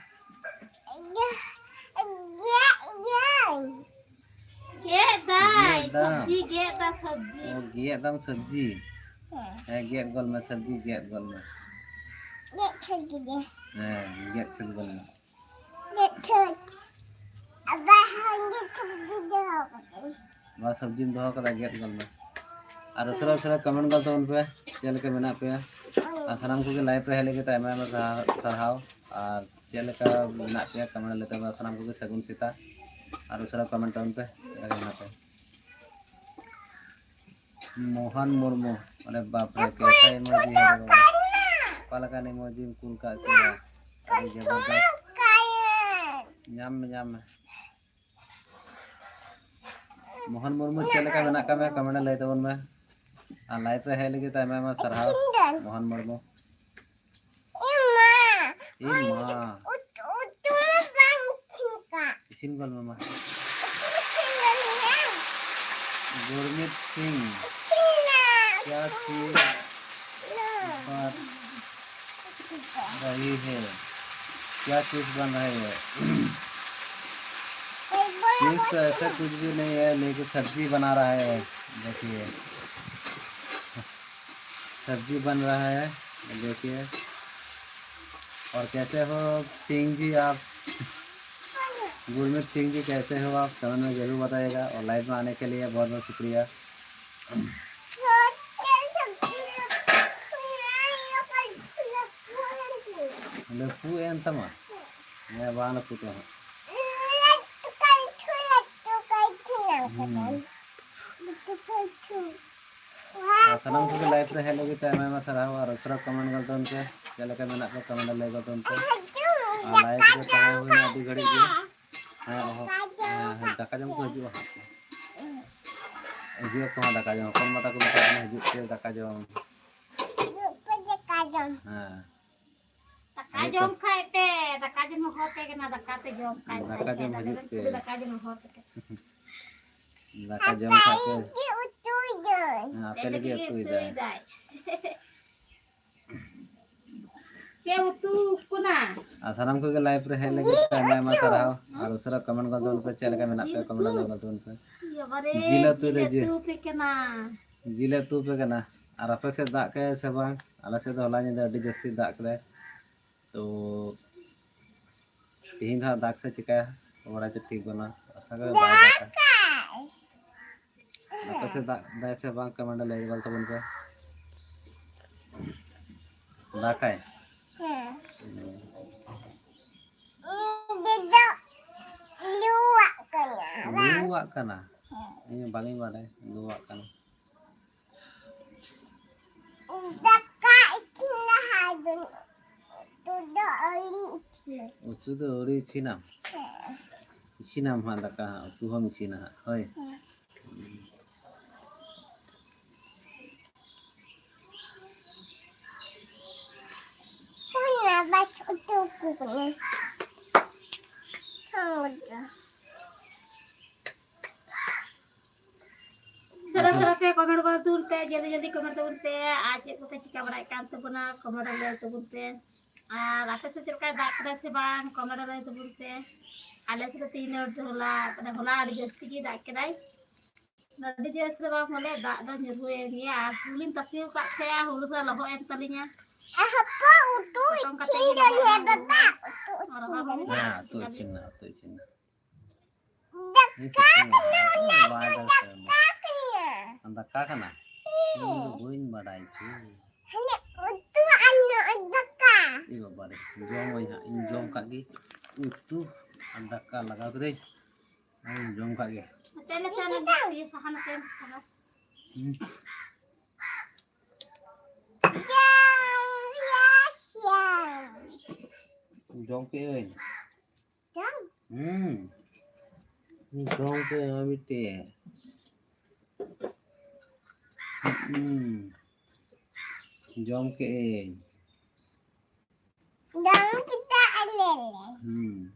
ᱜᱮᱫ ᱫᱟᱭ, ᱜᱮᱫ ᱫᱟᱢ᱾ ᱥᱚᱵᱽᱡᱤ ᱜᱮᱫ ᱫᱟ, ᱥᱚᱵᱽᱡᱤ᱾ ᱚ, ᱜᱮᱫ ᱫᱟᱢ ᱥᱚᱵᱽᱡᱤ? ᱦᱮᱸ᱾ ᱦᱮᱸ, ᱜᱮᱫ ᱜᱚᱞ ᱢᱮ, ᱥᱚᱵᱽᱡᱤ ᱜᱮᱫ ᱜᱚᱞ ᱢᱮ᱾ ᱜᱮᱫ ᱥᱟᱹᱛ ᱠᱮᱫᱟᱹᱧ᱾ ᱦᱮᱸ, ᱜᱮᱫ ᱥᱟᱹᱛ ᱜᱚᱞ ᱢᱮ᱾ ᱜᱮᱫ ᱥᱟᱹᱛ᱾ ᱟᱵᱟᱨ ᱦᱟᱸᱜ ᱥᱚᱵᱽᱡᱤ ᱫᱚᱦᱚ ᱠᱟᱫᱟᱹᱧ᱾ ᱱᱚᱣᱟ ᱥᱚᱵᱽᱡᱤᱢ ᱫᱚᱦᱚ ᱠᱟᱫᱟ, ᱜᱮᱫ ᱜᱚᱞ ᱢᱮ᱾ ᱟᱨ ᱩᱥᱟᱹᱨᱟ ᱩᱥᱟᱹᱨᱟ ᱠᱚᱢᱮᱱᱴ ᱜᱚᱞ ᱛᱟᱵᱚᱱ ᱯᱮ, ᱪᱮᱫ ᱞᱮᱠᱟ ᱢᱮᱱᱟᱜ ᱯᱮᱭᱟ? ᱟᱨ ᱥᱟᱱᱟᱢ ᱠᱚᱜᱮ live ᱨᱮ ᱦᱮᱡ ᱞᱟᱹᱜᱤᱫ ᱛᱮ ᱟᱭᱢᱟ ᱟᱭᱢᱟ ᱥᱟᱨᱦᱟᱣ᱾ ᱟᱨ ᱪᱮᱫ ᱞᱮᱠᱟ ᱢᱮᱱᱟᱜ ᱯᱮᱭᱟ comment ᱞᱟᱹᱭ ᱛᱟᱵᱚᱱ ᱥᱟᱱᱟᱢ ᱠᱚᱜᱮ ᱥᱟᱹᱜᱩᱱ ᱥᱮᱛᱟᱜ᱾ ᱟᱨ ᱩᱥᱟᱹᱨᱟ comment ᱛᱟᱵᱚᱱ ᱯᱮ ᱪᱮᱫ ᱞᱮᱠᱟ ᱢᱮᱱᱟᱜ ᱯᱮᱭᱟ᱾ ᱢᱳᱦᱚᱱ ᱢᱩᱨᱢᱩ, ᱟᱨᱮ ᱵᱟᱯ ᱨᱮ, ᱠᱮᱥᱟ emoji ᱦᱮ ᱨᱮ ᱵᱟᱵᱟ᱾ ᱚᱠᱟ ᱞᱮᱠᱟᱱ emoji ᱠᱩᱞ ᱠᱟᱜ ᱪᱚᱭᱟ, ᱟᱹᱰᱤ ᱡᱚᱵᱚᱨᱫᱚᱥ᱾ ᱧᱟᱢ ᱢᱮ, ᱧᱟᱢ ᱢᱮ᱾ ᱢᱳᱦᱚᱱ ᱢᱩᱨᱢᱩ, ᱪᱮᱫ ᱞᱮᱠᱟ ᱢᱮᱱᱟᱜ ᱠᱟᱜ ᱢᱮᱭᱟ? comment ᱨᱮ ᱞᱟᱹᱭ ᱛᱟᱵᱚᱱ ᱢᱮ᱾ ᱟᱨ live ᱨᱮ ᱦᱮᱡ ᱞᱟᱹᱜᱤᱫ ᱛᱮ ᱟᱭᱢᱟ ᱟᱭᱢᱟ ᱥᱟᱨᱦᱟᱣ, ᱢᱳᱦᱚᱱ ᱢᱩᱨᱢᱩ᱾ ᱮ ᱢᱟ᱾ ᱮ ᱢᱟ᱾ ᱩᱛᱩ, ᱩᱛᱩ ᱢᱟ ᱵᱟᱝ ᱤᱥᱤᱱ ᱠᱟᱜ᱾ ᱤᱥᱤᱱ ᱜᱚᱫ ᱢᱮ ᱢᱟ᱾ ᱩᱛᱩ ᱤᱥᱤᱱ ᱜᱚᱫ ᱢᱮ᱾ गुरमीत सिंह, ᱤᱥᱤᱱ ᱱᱟ᱾ क्या चीज ना। बात रही है? क्या चीज बन रही है? कोई बोला चीज तो ऐसा कुछ भी नहीं है, लेकिन सब्जी बना रहा है। देखिए, सब्जी बन रहा है, देखिए। और कैसे हो सिंह जी आप? गुरमीत सिंह जी, कैसे हो आप? comment में ज़रूर बताइएगा। और live में आने के लिए बहुत बहुत शुक्रिया। ᱞᱟᱹᱯᱩ ᱮᱱ ᱛᱟᱢᱟ? ᱦᱮᱸ, ᱵᱟᱝ ᱞᱟᱹᱯᱩ ᱛᱟᱢᱟ᱾ ᱦᱩᱸ᱾ ᱟᱨ ᱥᱟᱱᱟᱢ ᱠᱚᱜᱮ live ᱨᱮ ᱦᱮᱡ ᱞᱟᱹᱜᱤᱫ ᱛᱮ ᱟᱭᱢᱟ ᱟᱭᱢᱟ ᱥᱟᱨᱦᱟᱣ᱾ ᱟᱨ ᱩᱥᱟᱹᱨᱟ comment ᱜᱚᱫ ᱛᱟᱵᱚᱱ ᱯᱮ, ᱪᱮᱫ ᱞᱮᱠᱟ ᱢᱮᱱᱟᱜ ᱯᱮᱭᱟ comment ᱨᱮ ᱞᱟᱹᱭ ᱜᱚᱫ ᱛᱟᱵᱚᱱ ᱯᱮ᱾ ᱟᱨ live ᱨᱮ ᱛᱟᱦᱮᱸ ᱦᱩᱭᱱᱟ ᱟᱹᱰᱤ ᱜᱷᱟᱹᱲᱤᱡ ᱜᱮ᱾ ᱦᱮᱸ, ᱚᱦᱚ, ᱦᱮᱸ, ᱦᱮᱸ, ᱫᱟᱠᱟ ᱡᱚᱢ ᱠᱚ ᱦᱤᱡᱩᱜᱼᱟ ᱦᱟᱸᱜ᱾ ᱦᱤᱡᱩᱜ ᱟᱠᱚ ᱦᱟᱸᱜ ᱫᱟᱠᱟ ᱡᱚᱢ᱾ ᱦᱚᱯᱚᱱ ᱵᱟ ᱛᱟᱠᱚ ᱢᱮᱛᱟ ᱠᱚ ᱠᱟᱱᱟ, ᱦᱤᱡᱩᱜ ᱯᱮ ᱫᱟᱠᱟ ᱡᱚᱢ᱾ ᱦᱤᱡᱩᱜ ᱯᱮ ᱫᱟᱠᱟ ᱡᱚᱢ᱾ ᱦᱮᱸ᱾ ᱫᱟᱠᱟ ᱦᱤᱡᱩᱜ ᱡᱚᱢ ᱯᱮ᱾ ᱠᱷᱟᱡ ᱯᱮ, ᱫᱟᱠᱟ ᱡᱚᱢ ᱦᱚᱦᱚ ᱟᱯᱮ ᱠᱟᱱᱟ, ᱫᱟᱠᱟ ᱯᱮ ᱡᱚᱢ ᱠᱷᱟᱡ ᱫᱟᱠᱟ ᱯᱮ᱾ ᱡᱚᱢ ᱟᱞᱮ ᱦᱤᱡᱩᱜ ᱫᱚ ᱯᱮ᱾ ᱫᱟᱠᱟ ᱡᱚᱢ ᱦᱚᱦᱚ ᱟᱯᱮ ᱠᱟᱱᱟ᱾ ᱫᱟᱠᱟ ᱡᱚᱢ ᱠᱷᱟᱡ ᱯᱮ᱾ ᱟᱯᱮ ᱞᱟᱹᱜᱤᱫ ᱩᱛᱩᱭ ᱫᱟᱭ᱾ ᱦᱮᱸ, ᱟᱯᱮ ᱞᱟᱹᱜᱤᱫ ᱩᱛᱩᱭ ᱫᱟᱭ᱾ ᱪᱮᱫ ᱩᱛᱩ ᱠᱟᱱᱟ? ᱟᱨ ᱥᱟᱱᱟᱢ ᱠᱚᱜᱮ live ᱨᱮ ᱦᱮᱡ ᱞᱟᱹᱜᱤᱫ ᱛᱮ ᱟᱭᱢᱟ ᱟᱭᱢᱟ ᱥᱟᱨᱦᱟᱣ᱾ ᱟᱨ ᱩᱥᱟᱹᱨᱟ comment ᱜᱚᱫ ᱛᱟᱵᱚᱱ ᱯᱮ, ᱪᱮᱫ ᱞᱮᱠᱟ ᱢᱮᱱᱟᱜ ᱯᱮᱭᱟ comment ᱜᱚᱫ ᱛᱟᱵᱚᱱ ᱯᱮ᱾ ᱡᱤᱞ ᱩᱛᱩ ᱨᱮ ᱡᱤᱞ᱾ ᱡᱤᱞ ᱩᱛᱩ ᱯᱮ ᱠᱟᱱᱟ᱾ ᱟᱨ ᱟᱯᱮ ᱥᱮᱫ ᱫᱟᱜ ᱠᱮᱫᱟᱭ ᱥᱮ ᱵᱟᱝ? ᱟᱞᱮ ᱥᱮᱫ ᱫᱚ ᱦᱚᱞᱟ ᱧᱤᱫᱟᱹ ᱟᱹᱰᱤ ᱡᱟᱹᱥᱛᱤ ᱫᱟᱜ ᱠᱮᱫᱟᱭ᱾ ᱛᱚ ᱛᱮᱦᱮᱧ ᱫᱚ ᱦᱟᱸᱜ ᱫᱟᱜ ᱥᱮ ᱪᱤᱠᱟᱹᱭᱟ, ᱵᱟᱲᱟᱭ ᱪᱚ ᱴᱷᱤᱠ ᱵᱟᱹᱱᱩᱜᱼᱟ᱾ ᱟᱥᱟ ᱠᱚᱨᱮ ᱵᱟᱭ ᱫᱟᱜᱟ᱾ ᱟᱯᱮ ᱥᱮᱫ ᱫᱟᱜ ᱫᱟᱭ ᱥᱮ ᱵᱟᱝ comment ᱨᱮ ᱞᱟᱹᱭ ᱜᱚᱫ ᱛᱟᱵᱚᱱ ᱯᱮ᱾ ᱫᱟᱠᱟᱭ? ᱦᱮᱸ᱾ ᱩᱱᱤ ᱫᱚ ᱞᱩᱣᱟᱜ ᱠᱟᱱᱟ, ᱵᱟᱝ? ᱞᱩᱣᱟᱜ ᱠᱟᱱᱟ? ᱦᱮᱸ᱾ ᱤᱧ ᱵᱟᱝ ᱤᱧ ᱵᱟᱰᱟᱭ ᱞᱩᱣᱟᱜ ᱠᱟᱱᱟ᱾ ᱫᱟᱠᱟ ᱤᱥᱤᱱ ᱞᱟᱦᱟ ᱫᱚ ᱩᱛᱩ ᱫᱚ ᱟᱹᱣᱨᱤ ᱤᱥᱤᱱᱟ᱾ ᱩᱛᱩ ᱫᱚ ᱟᱹᱣᱨᱤ ᱤᱥᱤᱱᱟᱢ? ᱦᱮᱸ᱾ ᱤᱥᱤᱱᱟᱢ ᱦᱟᱸᱜ ᱫᱟᱠᱟ ᱦᱟᱸᱜ, ᱩᱛᱩ ᱦᱚᱸᱢ ᱤᱥᱤᱱᱟ ᱦᱟᱸᱜ, ᱦᱳᱭ? ᱦᱮᱸ᱾ ᱚᱱᱟ ᱵᱟᱪ ᱩᱛᱩ ᱠᱚ ᱠᱟᱱᱟ᱾ ᱦᱚᱸ᱾ ᱥᱟᱨᱟ ᱥᱟᱨᱟ ᱛᱮ comment ᱠᱚ ᱛᱩᱞ ᱯᱮ, ᱡᱚᱞᱫᱤ ᱡᱚᱞᱫᱤ comment ᱛᱟᱵᱚᱱ ᱯᱮ᱾ ᱟᱨ ᱪᱮᱫ ᱠᱚᱯᱮ ᱪᱤᱠᱟ ᱵᱟᱲᱟᱭᱮᱫ ᱠᱟᱱ ᱛᱟᱵᱚᱱᱟ, comment ᱨᱮ ᱞᱟᱹᱭ ᱛᱟᱵᱚᱱ ᱯᱮ᱾ ᱟᱨ ᱟᱯᱮ ᱥᱮᱫ ᱪᱮᱫ ᱞᱮᱠᱟᱭ ᱫᱟᱜ ᱠᱮᱫᱟ ᱥᱮ ᱵᱟᱝ, comment ᱨᱮ ᱞᱟᱹᱭ ᱛᱟᱵᱚᱱ ᱯᱮ᱾ ᱟᱞᱮ ᱥᱮᱫ ᱫᱚ ᱛᱮᱦᱮᱧ ᱫᱚ ᱦᱚᱞᱟ, ᱢᱟᱱᱮ ᱦᱚᱞᱟ ᱟᱹᱰᱤ ᱡᱟᱹᱥᱛᱤ ᱜᱮ ᱫᱟᱜ ᱠᱮᱫᱟᱭ᱾ ᱟᱹᱰᱤ ᱡᱟᱹᱥᱛᱤ ᱫᱚ ᱵᱟᱝ, ᱵᱚᱞᱮ ᱫᱟᱜ ᱫᱚ ᱧᱩᱨᱦᱩᱭᱮᱱ ᱜᱮᱭᱟ᱾ ᱟᱨ ᱦᱩᱲᱩ ᱞᱤᱧ ᱛᱟᱥᱮ ᱟᱠᱟᱫ ᱛᱟᱦᱮᱸᱜᱼᱟ, ᱦᱩᱲᱩ ᱫᱚ ᱞᱚᱦᱚᱫ ᱮᱱ ᱛᱟᱹᱞᱤᱧᱟ᱾ ᱦᱚᱯᱚᱱ ᱩᱛᱩ ᱯᱚᱴᱚᱢ ᱠᱟᱛᱮ ᱤᱥᱤᱱ ᱜᱮ ᱫᱚ ᱞᱚᱦᱚᱫ ᱦᱮᱸ ᱮᱱ ᱵᱟᱵᱟ᱾ ᱛᱟᱹᱞᱤᱧᱟ᱾ ᱟᱨ ᱦᱚᱲ ᱦᱚᱸ ᱦᱚᱸ ᱦᱮᱸ, ᱩᱛᱩ ᱤᱥᱤᱱ ᱱᱟ, ᱩᱛᱩ ᱤᱥᱤᱱ ᱱᱟ᱾ ᱫᱟᱠᱟ ᱤᱥᱤᱱ ᱠᱟᱱᱟ, ᱱᱟ᱾ ᱵᱟᱭ ᱫᱟᱠᱟ ᱠᱟᱱᱟ᱾ ᱫᱟᱠᱟ ᱠᱟᱱᱟ᱾ ᱫᱟᱠᱟ ᱠᱟᱱᱟ? ᱦᱮᱸ᱾ ᱤᱧ ᱫᱚ ᱵᱟᱹᱧ ᱵᱟᱰᱟᱭ ᱪᱚ᱾ ᱦᱟᱱᱮ ᱩᱛᱩ ᱟᱨ ᱱᱚᱜᱼᱚᱭ ᱫᱟᱠᱟ᱾ ᱮ ᱵᱟᱵᱟ ᱨᱮ, ᱡᱚᱢᱟᱹᱧ ᱦᱟᱸᱜ, ᱤᱧ ᱡᱚᱢ ᱠᱟᱜ ᱜᱮ᱾ ᱩᱛᱩ ᱟᱨ ᱫᱟᱠᱟ ᱞᱟᱜᱟᱣ ᱠᱮᱫᱟᱹᱧ᱾ ᱤᱧ ᱡᱚᱢ ᱠᱟᱜ ᱜᱮ᱾ ᱪᱮᱫ ᱞᱮᱠᱟ ᱱᱤᱛᱚᱜ ᱫᱚ ᱤᱭᱟᱹ ᱥᱟᱦᱟᱱ ᱛᱮ ᱥᱟᱦᱟᱱ? ᱦᱩᱸ᱾ ᱡᱚᱢ ᱠᱮᱜ ᱟᱹᱧ᱾ ᱡᱚᱢ? ᱦᱩᱸ᱾ ᱡᱚᱢ ᱠᱮᱜ ᱟᱹᱧ ᱢᱤᱫᱴᱮᱡ᱾ ᱦᱩᱸ᱾ ᱡᱚᱢ ᱠᱮᱜ ᱟᱹᱧ᱾ ᱡᱚᱢ ᱠᱮᱫᱟ ᱟᱞᱮ ᱞᱮ᱾ ᱦᱩᱸ᱾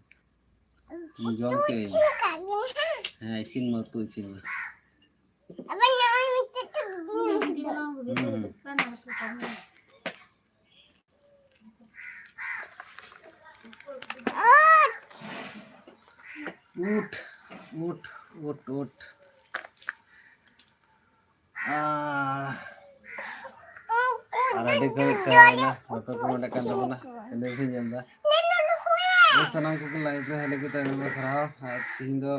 ᱡᱚᱢ ᱩᱛᱩ ᱠᱮᱜ ᱟᱹᱧ᱾ ᱤᱥᱤᱱ ᱠᱟᱜ ᱜᱮ ᱱᱟᱦᱟᱜ᱾ ᱦᱮᱸ, ᱤᱥᱤᱱ ᱢᱮ, ᱩᱛᱩ ᱤᱥᱤᱱ ᱢᱮ᱾ ᱟᱵᱟᱨ ᱱᱚᱜᱼᱚᱭ ᱢᱤᱫᱴᱮᱡ ᱴᱩᱠ ᱫᱤᱱ ᱦᱩᱸ᱾ ᱩᱴ, ᱩᱴ, ᱩᱴ, ᱩᱴ᱾ ᱟᱨ, ᱟᱨ ᱟᱹᱰᱤ ᱜᱷᱟᱹᱲᱤᱡ ᱛᱟᱦᱮᱸᱭᱮᱱᱟ, ᱵᱟᱯᱮ comment ᱠᱟᱱ ᱛᱟᱵᱚᱱᱟ᱾ ᱤᱱᱟᱹ ᱜᱮ ᱧᱮᱞ ᱫᱟ᱾ ᱟᱨ ᱥᱟᱱᱟᱢ ᱠᱚᱜᱮ live ᱨᱮ ᱦᱮᱡ ᱞᱟᱹᱜᱤᱫ ᱛᱮ ᱟᱭᱢᱟ ᱥᱟᱨᱦᱟᱣ᱾ ᱟᱨ ᱛᱤᱦᱤᱧ ᱫᱚ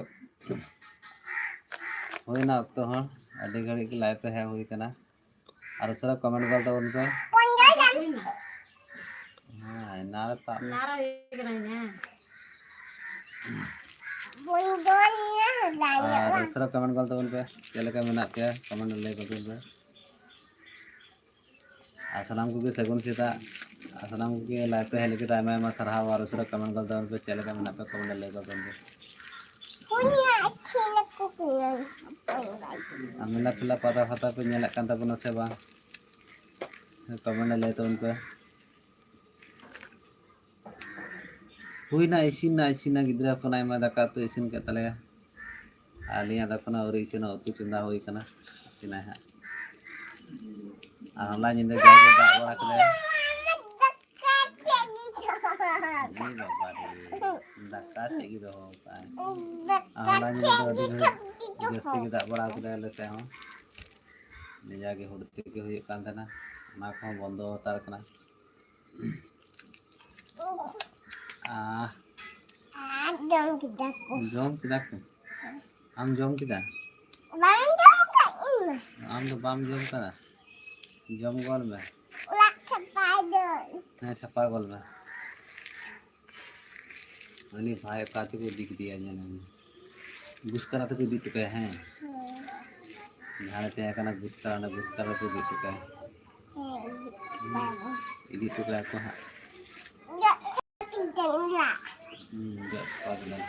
ᱦᱩᱭᱱᱟ ᱚᱠᱛᱚ ᱦᱚᱸ, ᱟᱹᱰᱤ ᱜᱷᱟᱹᱲᱤᱡ ᱜᱮ live ᱨᱮ ᱦᱮᱡ ᱦᱩᱭ ᱠᱟᱱᱟ᱾ ᱟᱨ ᱩᱥᱟᱹᱨᱟ comment ᱜᱚᱫ ᱛᱟᱵᱚᱱ ᱯᱮ᱾ ᱟᱨ ᱛᱟᱵ ᱢᱮ᱾ ᱱᱟᱨᱟ ᱦᱩᱭ ᱠᱟᱱᱟ ᱧᱟ᱾ ᱟᱨ ᱩᱥᱟᱹᱨᱟ ᱠᱚᱢᱮᱱᱴ ᱜᱚᱞ ᱛᱟᱵᱚᱱ ᱯᱮ, ᱪᱮᱫ ᱞᱮᱠᱟ ᱢᱮᱱᱟᱜ ᱯᱮᱭᱟ? ᱠᱚᱢᱮᱱᱴ ᱨᱮ ᱞᱟᱹᱭ ᱜᱚᱞ ᱛᱟᱵᱚᱱ ᱯᱮ᱾ ᱟᱨ ᱥᱟᱱᱟᱢ ᱠᱚᱜᱮ ᱥᱟᱹᱜᱩᱱ ᱥᱮᱛᱟᱜ᱾ ᱟᱨ ᱥᱟᱱᱟᱢ ᱠᱚᱜᱮ ᱞᱟᱭᱤᱵᱷ ᱨᱮ ᱦᱮᱡ ᱞᱟᱹᱜᱤᱫ ᱟᱭᱢᱟ ᱟᱭᱢᱟ ᱥᱟᱨᱦᱟᱣ᱾ ᱟᱨ ᱩᱥᱟᱹᱨᱟ ᱠᱚᱢᱮᱱᱴ ᱜᱚᱞ ᱛᱟᱵᱚᱱ ᱯᱮ, ᱪᱮᱫ ᱞᱮᱠᱟ ᱢᱮᱱᱟᱜ ᱯᱮᱭᱟ? ᱠᱚᱢᱮᱱᱴ ᱨᱮ ᱞᱟᱹᱭ ᱜᱚᱞ ᱛᱟᱵᱚᱱ ᱯᱮ᱾ ᱟᱨ ᱢᱮᱞᱟ ᱯᱷᱮᱞᱟ ᱯᱟᱛᱟ ᱯᱷᱟᱛᱟ ᱯᱮ ᱧᱮᱞᱮᱫ ᱠᱟᱱ ᱛᱟᱵᱚᱱᱟ ᱥᱮ ᱵᱟᱝ? ᱠᱚᱢᱮᱱᱴ ᱨᱮ ᱞᱟᱹᱭ ᱛᱟᱵᱚᱱ ᱯᱮ᱾ ᱦᱩᱭᱱᱟ, ᱤᱥᱤᱱ ᱱᱟ, ᱤᱥᱤᱱ ᱱᱟ᱾ ᱜᱤᱫᱽᱨᱟᱹ ᱦᱚᱯᱚᱱ ᱟᱭᱢᱟ ᱫᱟᱠᱟ ᱩᱛᱩ ᱤᱥᱤᱱ ᱠᱮᱫ ᱛᱟᱞᱮᱭᱟ᱾ ᱟᱹᱞᱤᱧᱟᱜ ᱫᱚ ᱮᱠᱷᱚᱱᱳ ᱟᱹᱣᱨᱤ ᱤᱥᱤᱱᱚᱜ, ᱩᱛᱩ ᱪᱚᱸᱫᱟ ᱦᱩᱭ ᱠᱟᱱᱟ, ᱤᱥᱤᱱᱟᱭ ᱦᱟᱸᱜ᱾ ᱟᱨ ᱦᱚᱞᱟ ᱧᱤᱫᱟᱹ ᱡᱟᱜᱮ ᱫᱟᱜ ᱵᱟᱲᱟ ᱠᱮᱫᱟᱭ᱾ ᱮ ᱵᱟᱵᱟ ᱨᱮ, ᱫᱟᱠᱟ ᱥᱮᱫ ᱜᱮ ᱫᱚᱦᱚ ᱠᱟᱜᱼᱟᱭ᱾ ᱟᱨ ᱦᱚᱞᱟ ᱧᱤᱫᱟᱹ ᱫᱚ ᱟᱹᱰᱤ ᱜᱷᱟᱹᱲᱤᱡ ᱡᱟᱹᱥᱛᱤ ᱜᱮ ᱫᱟᱜ ᱵᱟᱲᱟ ᱠᱮᱫᱟᱭ ᱟᱞᱮ ᱥᱮᱫ ᱦᱚᱸ᱾ ᱡᱟᱜᱮ ᱦᱩᱲᱩ ᱛᱤᱠᱤ ᱦᱩᱭᱩᱜ ᱠᱟᱱ ᱛᱟᱦᱮᱱᱟ, ᱚᱱᱟ ᱠᱚᱦᱚᱸ ᱵᱚᱱᱫᱚ ᱦᱟᱛᱟᱲ ᱠᱟᱱᱟ᱾ ᱟᱦ, ᱟᱨ ᱡᱚᱢ ᱠᱮᱫᱟ ᱠᱚ᱾ ᱡᱚᱢ ᱠᱮᱫᱟ ᱠᱚ? ᱟᱢ ᱡᱚᱢ ᱠᱮᱫᱟ? ᱵᱟᱝ ᱡᱚᱢ ᱠᱟᱜ ᱤᱧ ᱢᱟ᱾ ᱟᱢ ᱫᱚ ᱵᱟᱢ ᱡᱚᱢ ᱠᱟᱫᱟ? ᱡᱚᱢ ᱜᱚᱫ ᱢᱮ᱾ ᱚᱲᱟᱜ ᱥᱟᱯᱷᱟᱭ ᱫᱟᱹᱧ᱾ ᱦᱮᱸ, ᱥᱟᱯᱷᱟ ᱜᱚᱫ ᱢᱮ᱾ ᱩᱱᱤ ᱵᱷᱟᱭ ᱚᱠᱟ ᱪᱚᱠᱚ ᱤᱫᱤ ᱠᱮᱫᱮᱭᱟ, ᱧᱮᱞ ᱢᱮ᱾ ᱜᱩᱥᱠᱟᱨᱟ ᱛᱮᱠᱚ ᱤᱫᱤ ᱦᱚᱴᱚ ᱠᱟᱭᱟ, ᱦᱮᱸ᱾ ᱡᱟᱦᱟᱸ ᱨᱮ ᱛᱟᱦᱮᱸ ᱠᱟᱱᱟ ᱜᱩᱥᱠᱟᱨᱟ, ᱚᱸᱰᱮ ᱜᱩᱥᱠᱟᱨᱟ ᱛᱮᱠᱚ ᱤᱫᱤ ᱦᱚᱴᱚ ᱠᱟᱭᱟ᱾ ᱦᱮᱸ, ᱤᱫᱤ ᱠᱟᱜ ᱠᱚᱣᱟ᱾ ᱤᱫᱤ ᱦᱚᱴᱚ ᱠᱟᱭᱟ ᱠᱚ ᱦᱟᱸᱜ᱾ ᱡᱚᱜ ᱥᱟᱯᱷᱟ ᱠᱮᱫᱟᱹᱧ ᱚᱲᱟᱜ᱾ ᱦᱩᱸ, ᱡᱚᱜ ᱥᱟᱯᱷᱟ ᱠᱮᱫᱟᱢ᱾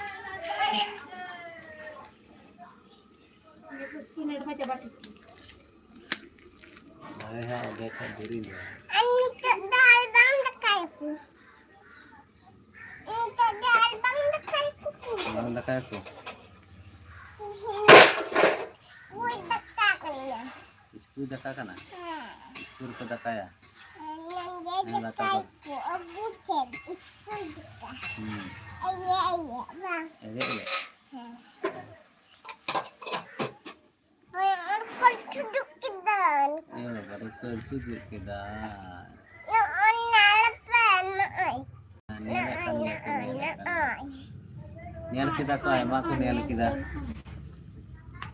ᱱᱮᱴ ᱢᱟ ᱪᱟᱵᱟ ᱴᱷᱤᱠ᱾ ᱦᱳᱭ ᱦᱟᱸᱜ, ᱚᱸᱰᱮ ᱠᱷᱚᱡ ᱫᱮᱨᱤ ᱧᱚᱜ᱾ ᱟᱨ ᱱᱤᱛᱚᱜ ᱫᱚ ᱟᱨ ᱵᱟᱝ ᱫᱟᱠᱟᱭᱟᱠᱚ᱾ ᱱᱤᱛᱚᱜ ᱫᱚ ᱟᱨ ᱵᱟᱝ ᱫᱟᱠᱟᱭᱟᱠᱚ᱾ ᱵᱟᱝ ᱫᱟᱠᱟᱭᱟᱠᱚ? ᱩᱭ ᱫᱟᱠᱟ ᱠᱟᱱᱟ᱾ ᱤᱥᱠᱩᱞ ᱫᱟᱠᱟ ᱠᱟᱱᱟ? ᱦᱮᱸ᱾ ᱤᱥᱠᱩᱞ ᱨᱮᱠᱚ ᱫᱟᱠᱟᱭᱟ? ᱦᱮᱸ, ᱱᱚᱰᱮ ᱦᱮᱸ, ᱫᱟᱠᱟ ᱠᱚ᱾ ᱫᱟᱠᱟᱭᱟᱠᱚ᱾ ᱟᱵᱚ ᱴᱷᱮᱱ ᱤᱥᱠᱩᱞ ᱫᱟᱠᱟ᱾ ᱦᱩᱸ᱾ ᱟᱭᱮ, ᱟᱭᱮ, ᱵᱟᱝ᱾ ᱮᱱᱮᱡ ᱮᱱᱮᱡ᱾ ᱦᱮᱸ᱾ ᱦᱳᱭ, ᱚᱱᱠᱟ ᱪᱷᱩᱰᱩᱜ ᱠᱮᱫᱟᱭ᱾ ᱮ ᱵᱟᱵᱟ ᱨᱮ, ᱛᱚᱞ ᱪᱷᱩᱰᱩᱜ ᱠᱮᱫᱟ᱾ ᱱᱚᱜᱼᱚᱭ ᱧᱮᱞ ᱯᱮ, ᱱᱚᱜᱼᱚᱭ᱾ ᱧᱮᱞᱮᱫ ᱠᱟᱱ ᱜᱮᱭᱟ ᱠᱚ, ᱱᱚᱜᱼᱚᱭ, ᱧᱮᱞᱮᱫ ᱠᱟᱱ ᱜᱮᱭᱟ᱾ ᱱᱚᱜᱼᱚᱭ᱾ ᱧᱮᱞ ᱠᱮᱫᱟ ᱠᱚ, ᱟᱭᱢᱟ ᱠᱚ ᱧᱮᱞ ᱠᱮᱫᱟ᱾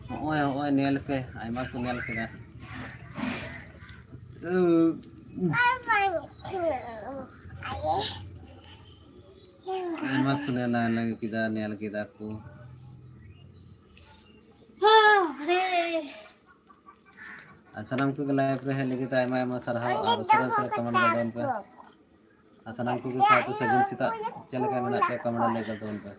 ᱦᱚᱸᱜᱼᱚᱭ, ᱦᱚᱸᱜᱼᱚᱭ, ᱧᱮᱞ ᱯᱮ, ᱟᱭᱢᱟ ᱠᱚ ᱧᱮᱞ ᱠᱮᱫᱟ᱾ ᱩ, ᱵᱟᱭ, ᱵᱟᱭ ᱧᱮᱞ᱾ ᱟᱭᱢᱟ ᱠᱚ ᱧᱮᱞ, ᱧᱮᱞ ᱠᱮᱫᱟ, ᱧᱮᱞ ᱠᱮᱫᱟ ᱠᱚ᱾ ᱟᱨ ᱥᱟᱱᱟᱢ ᱠᱚᱜᱮ ᱞᱟᱭᱤᱵᱷ ᱨᱮ ᱦᱮᱡ ᱞᱟᱹᱜᱤᱫ ᱛᱮ ᱟᱭᱢᱟ ᱟᱭᱢᱟ ᱥᱟᱨᱦᱟᱣ᱾ ᱟᱨ ᱩᱥᱟᱹᱨᱟ ᱩᱥᱟᱹᱨᱟ ᱠᱚᱢᱮᱱᱴ ᱜᱚᱫ ᱛᱟᱵᱚᱱ ᱯᱮ᱾ ᱟᱨ ᱥᱟᱱᱟᱢ ᱠᱚᱜᱮ ᱥᱟᱶᱛᱮ ᱥᱟᱹᱜᱩᱱ ᱥᱮᱛᱟᱜ, ᱪᱮᱫ ᱞᱮᱠᱟ ᱢᱮᱱᱟᱜ ᱯᱮᱭᱟ ᱠᱚᱢᱮᱱᱴ ᱞᱟᱹᱭ ᱜᱚᱫ ᱛᱟᱵᱚᱱ ᱯᱮ᱾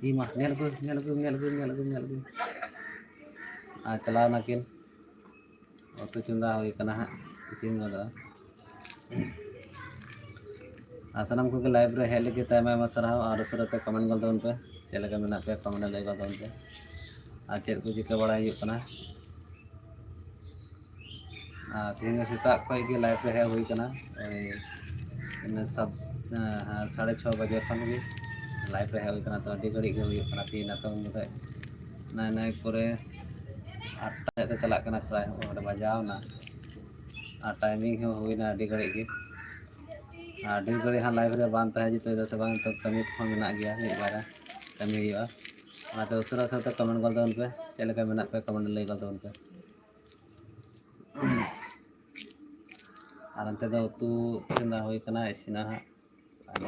ᱤ ᱢᱟ, ᱧᱮᱞ ᱠᱚ, ᱧᱮᱞ ᱠᱚ, ᱧᱮᱞ ᱠᱚ, ᱧᱮᱞ ᱠᱚ, ᱧᱮᱞ ᱠᱚ᱾ ᱟᱨ ᱪᱟᱞᱟᱣ ᱱᱟᱠᱤᱱ᱾ ᱩᱛᱩ ᱪᱚᱸᱫᱟ ᱦᱩᱭ ᱠᱟᱱᱟ ᱦᱟᱸᱜ, ᱤᱥᱤᱱ ᱜᱚᱫᱚᱜᱼᱟ᱾ ᱟᱨ ᱥᱟᱱᱟᱢ ᱠᱚᱜᱮ ᱞᱟᱭᱤᱵᱷ ᱨᱮ ᱦᱮᱡ ᱞᱟᱹᱜᱤᱫ ᱛᱮ ᱟᱭᱢᱟ ᱟᱭᱢᱟ ᱥᱟᱨᱦᱟᱣ᱾ ᱟᱨ ᱩᱥᱟᱹᱨᱟ ᱛᱮ ᱠᱚᱢᱮᱱᱴ ᱜᱚᱫ ᱛᱟᱵᱚᱱ ᱯᱮ, ᱪᱮᱫ ᱞᱮᱠᱟ ᱢᱮᱱᱟᱜ ᱯᱮᱭᱟ ᱠᱚᱢᱮᱱᱴ ᱨᱮ ᱞᱟᱹᱭ ᱜᱚᱫ ᱛᱟᱵᱚᱱ ᱯᱮ᱾ ᱟᱨ ᱪᱮᱫ ᱠᱚ ᱪᱤᱠᱟᱹ ᱵᱟᱲᱟᱭ ᱦᱩᱭᱩᱜ ᱠᱟᱱᱟ᱾ ᱟᱨ ᱛᱮᱦᱮᱧ ᱫᱚ ᱥᱮᱛᱟᱜ ᱠᱷᱚᱱ ᱜᱮ ᱞᱟᱭᱤᱵᱷ ᱨᱮ ᱦᱮᱡ ᱦᱩᱭ ᱠᱟᱱᱟ᱾ ᱳᱭ ᱤᱱᱟᱹ ᱥᱟᱛ, ᱦᱮᱸ, ᱥᱟᱲᱮ ᱪᱷᱚ ᱵᱟᱡᱮ ᱠᱷᱚᱱ ᱜᱮ ᱞᱟᱭᱤᱵᱷ ᱨᱮ ᱦᱮᱡ ᱦᱩᱭ ᱠᱟᱱᱟ᱾ ᱛᱚ ᱟᱹᱰᱤ ᱜᱷᱟᱹᱲᱤᱡ ᱜᱮ ᱦᱩᱭᱩᱜ ᱠᱟᱱᱟ ᱛᱮᱦᱮᱧ ᱱᱤᱛᱚᱝ ᱵᱚᱞᱮ᱾ ᱱᱟᱭ ᱱᱟᱭ ᱠᱚᱨᱮ ᱟᱴᱴᱟ ᱥᱮᱫ ᱛᱮ ᱪᱟᱞᱟᱜ ᱠᱟᱱᱟ, ᱯᱨᱟᱭ ᱱᱚᱜᱼᱚᱭ ᱱᱚᱰᱮ ᱵᱟᱡᱟᱣ ᱮᱱᱟ᱾ ᱟᱨ ᱴᱟᱭᱢᱤᱝ ᱦᱚᱸ ᱦᱩᱭᱱᱟ ᱟᱹᱰᱤ ᱜᱷᱟᱹᱲᱤᱡ ᱜᱮ᱾ ᱟᱨ ᱟᱹᱰᱤ ᱜᱷᱟᱹᱲᱤᱡ ᱦᱟᱸᱜ ᱞᱟᱭᱤᱵᱷ ᱨᱮ ᱵᱟᱝ ᱛᱟᱦᱮᱸ ᱡᱩᱛᱩᱜ ᱥᱮ ᱵᱟᱝ, ᱛᱚ ᱠᱟᱹᱢᱤ ᱠᱚᱦᱚᱸ ᱢᱮᱱᱟᱜ ᱜᱮᱭᱟ, ᱢᱤᱫ ᱵᱟᱨ ᱠᱟᱹᱢᱤ ᱦᱩᱭᱩᱜᱼᱟ᱾ ᱚᱱᱟᱛᱮ ᱩᱥᱟᱹᱨᱟ ᱩᱥᱟᱹᱨᱟ ᱛᱮ ᱠᱚᱢᱮᱱᱴ ᱜᱚᱫ ᱛᱟᱵᱚᱱ ᱯᱮ, ᱪᱮᱫ ᱞᱮᱠᱟ ᱢᱮᱱᱟᱜ ᱯᱮᱭᱟ ᱠᱚᱢᱮᱱᱴ ᱞᱟᱹᱭ ᱜᱚᱫ ᱛᱟᱵᱚᱱ ᱯᱮ᱾ ᱟᱨ ᱚᱱᱛᱮ ᱫᱚ ᱩᱛᱩ ᱪᱚᱸᱫᱟ ᱦᱩᱭ ᱠᱟᱱᱟ, ᱤᱥᱤᱱᱟ ᱦᱟᱸᱜ᱾ ᱟᱨ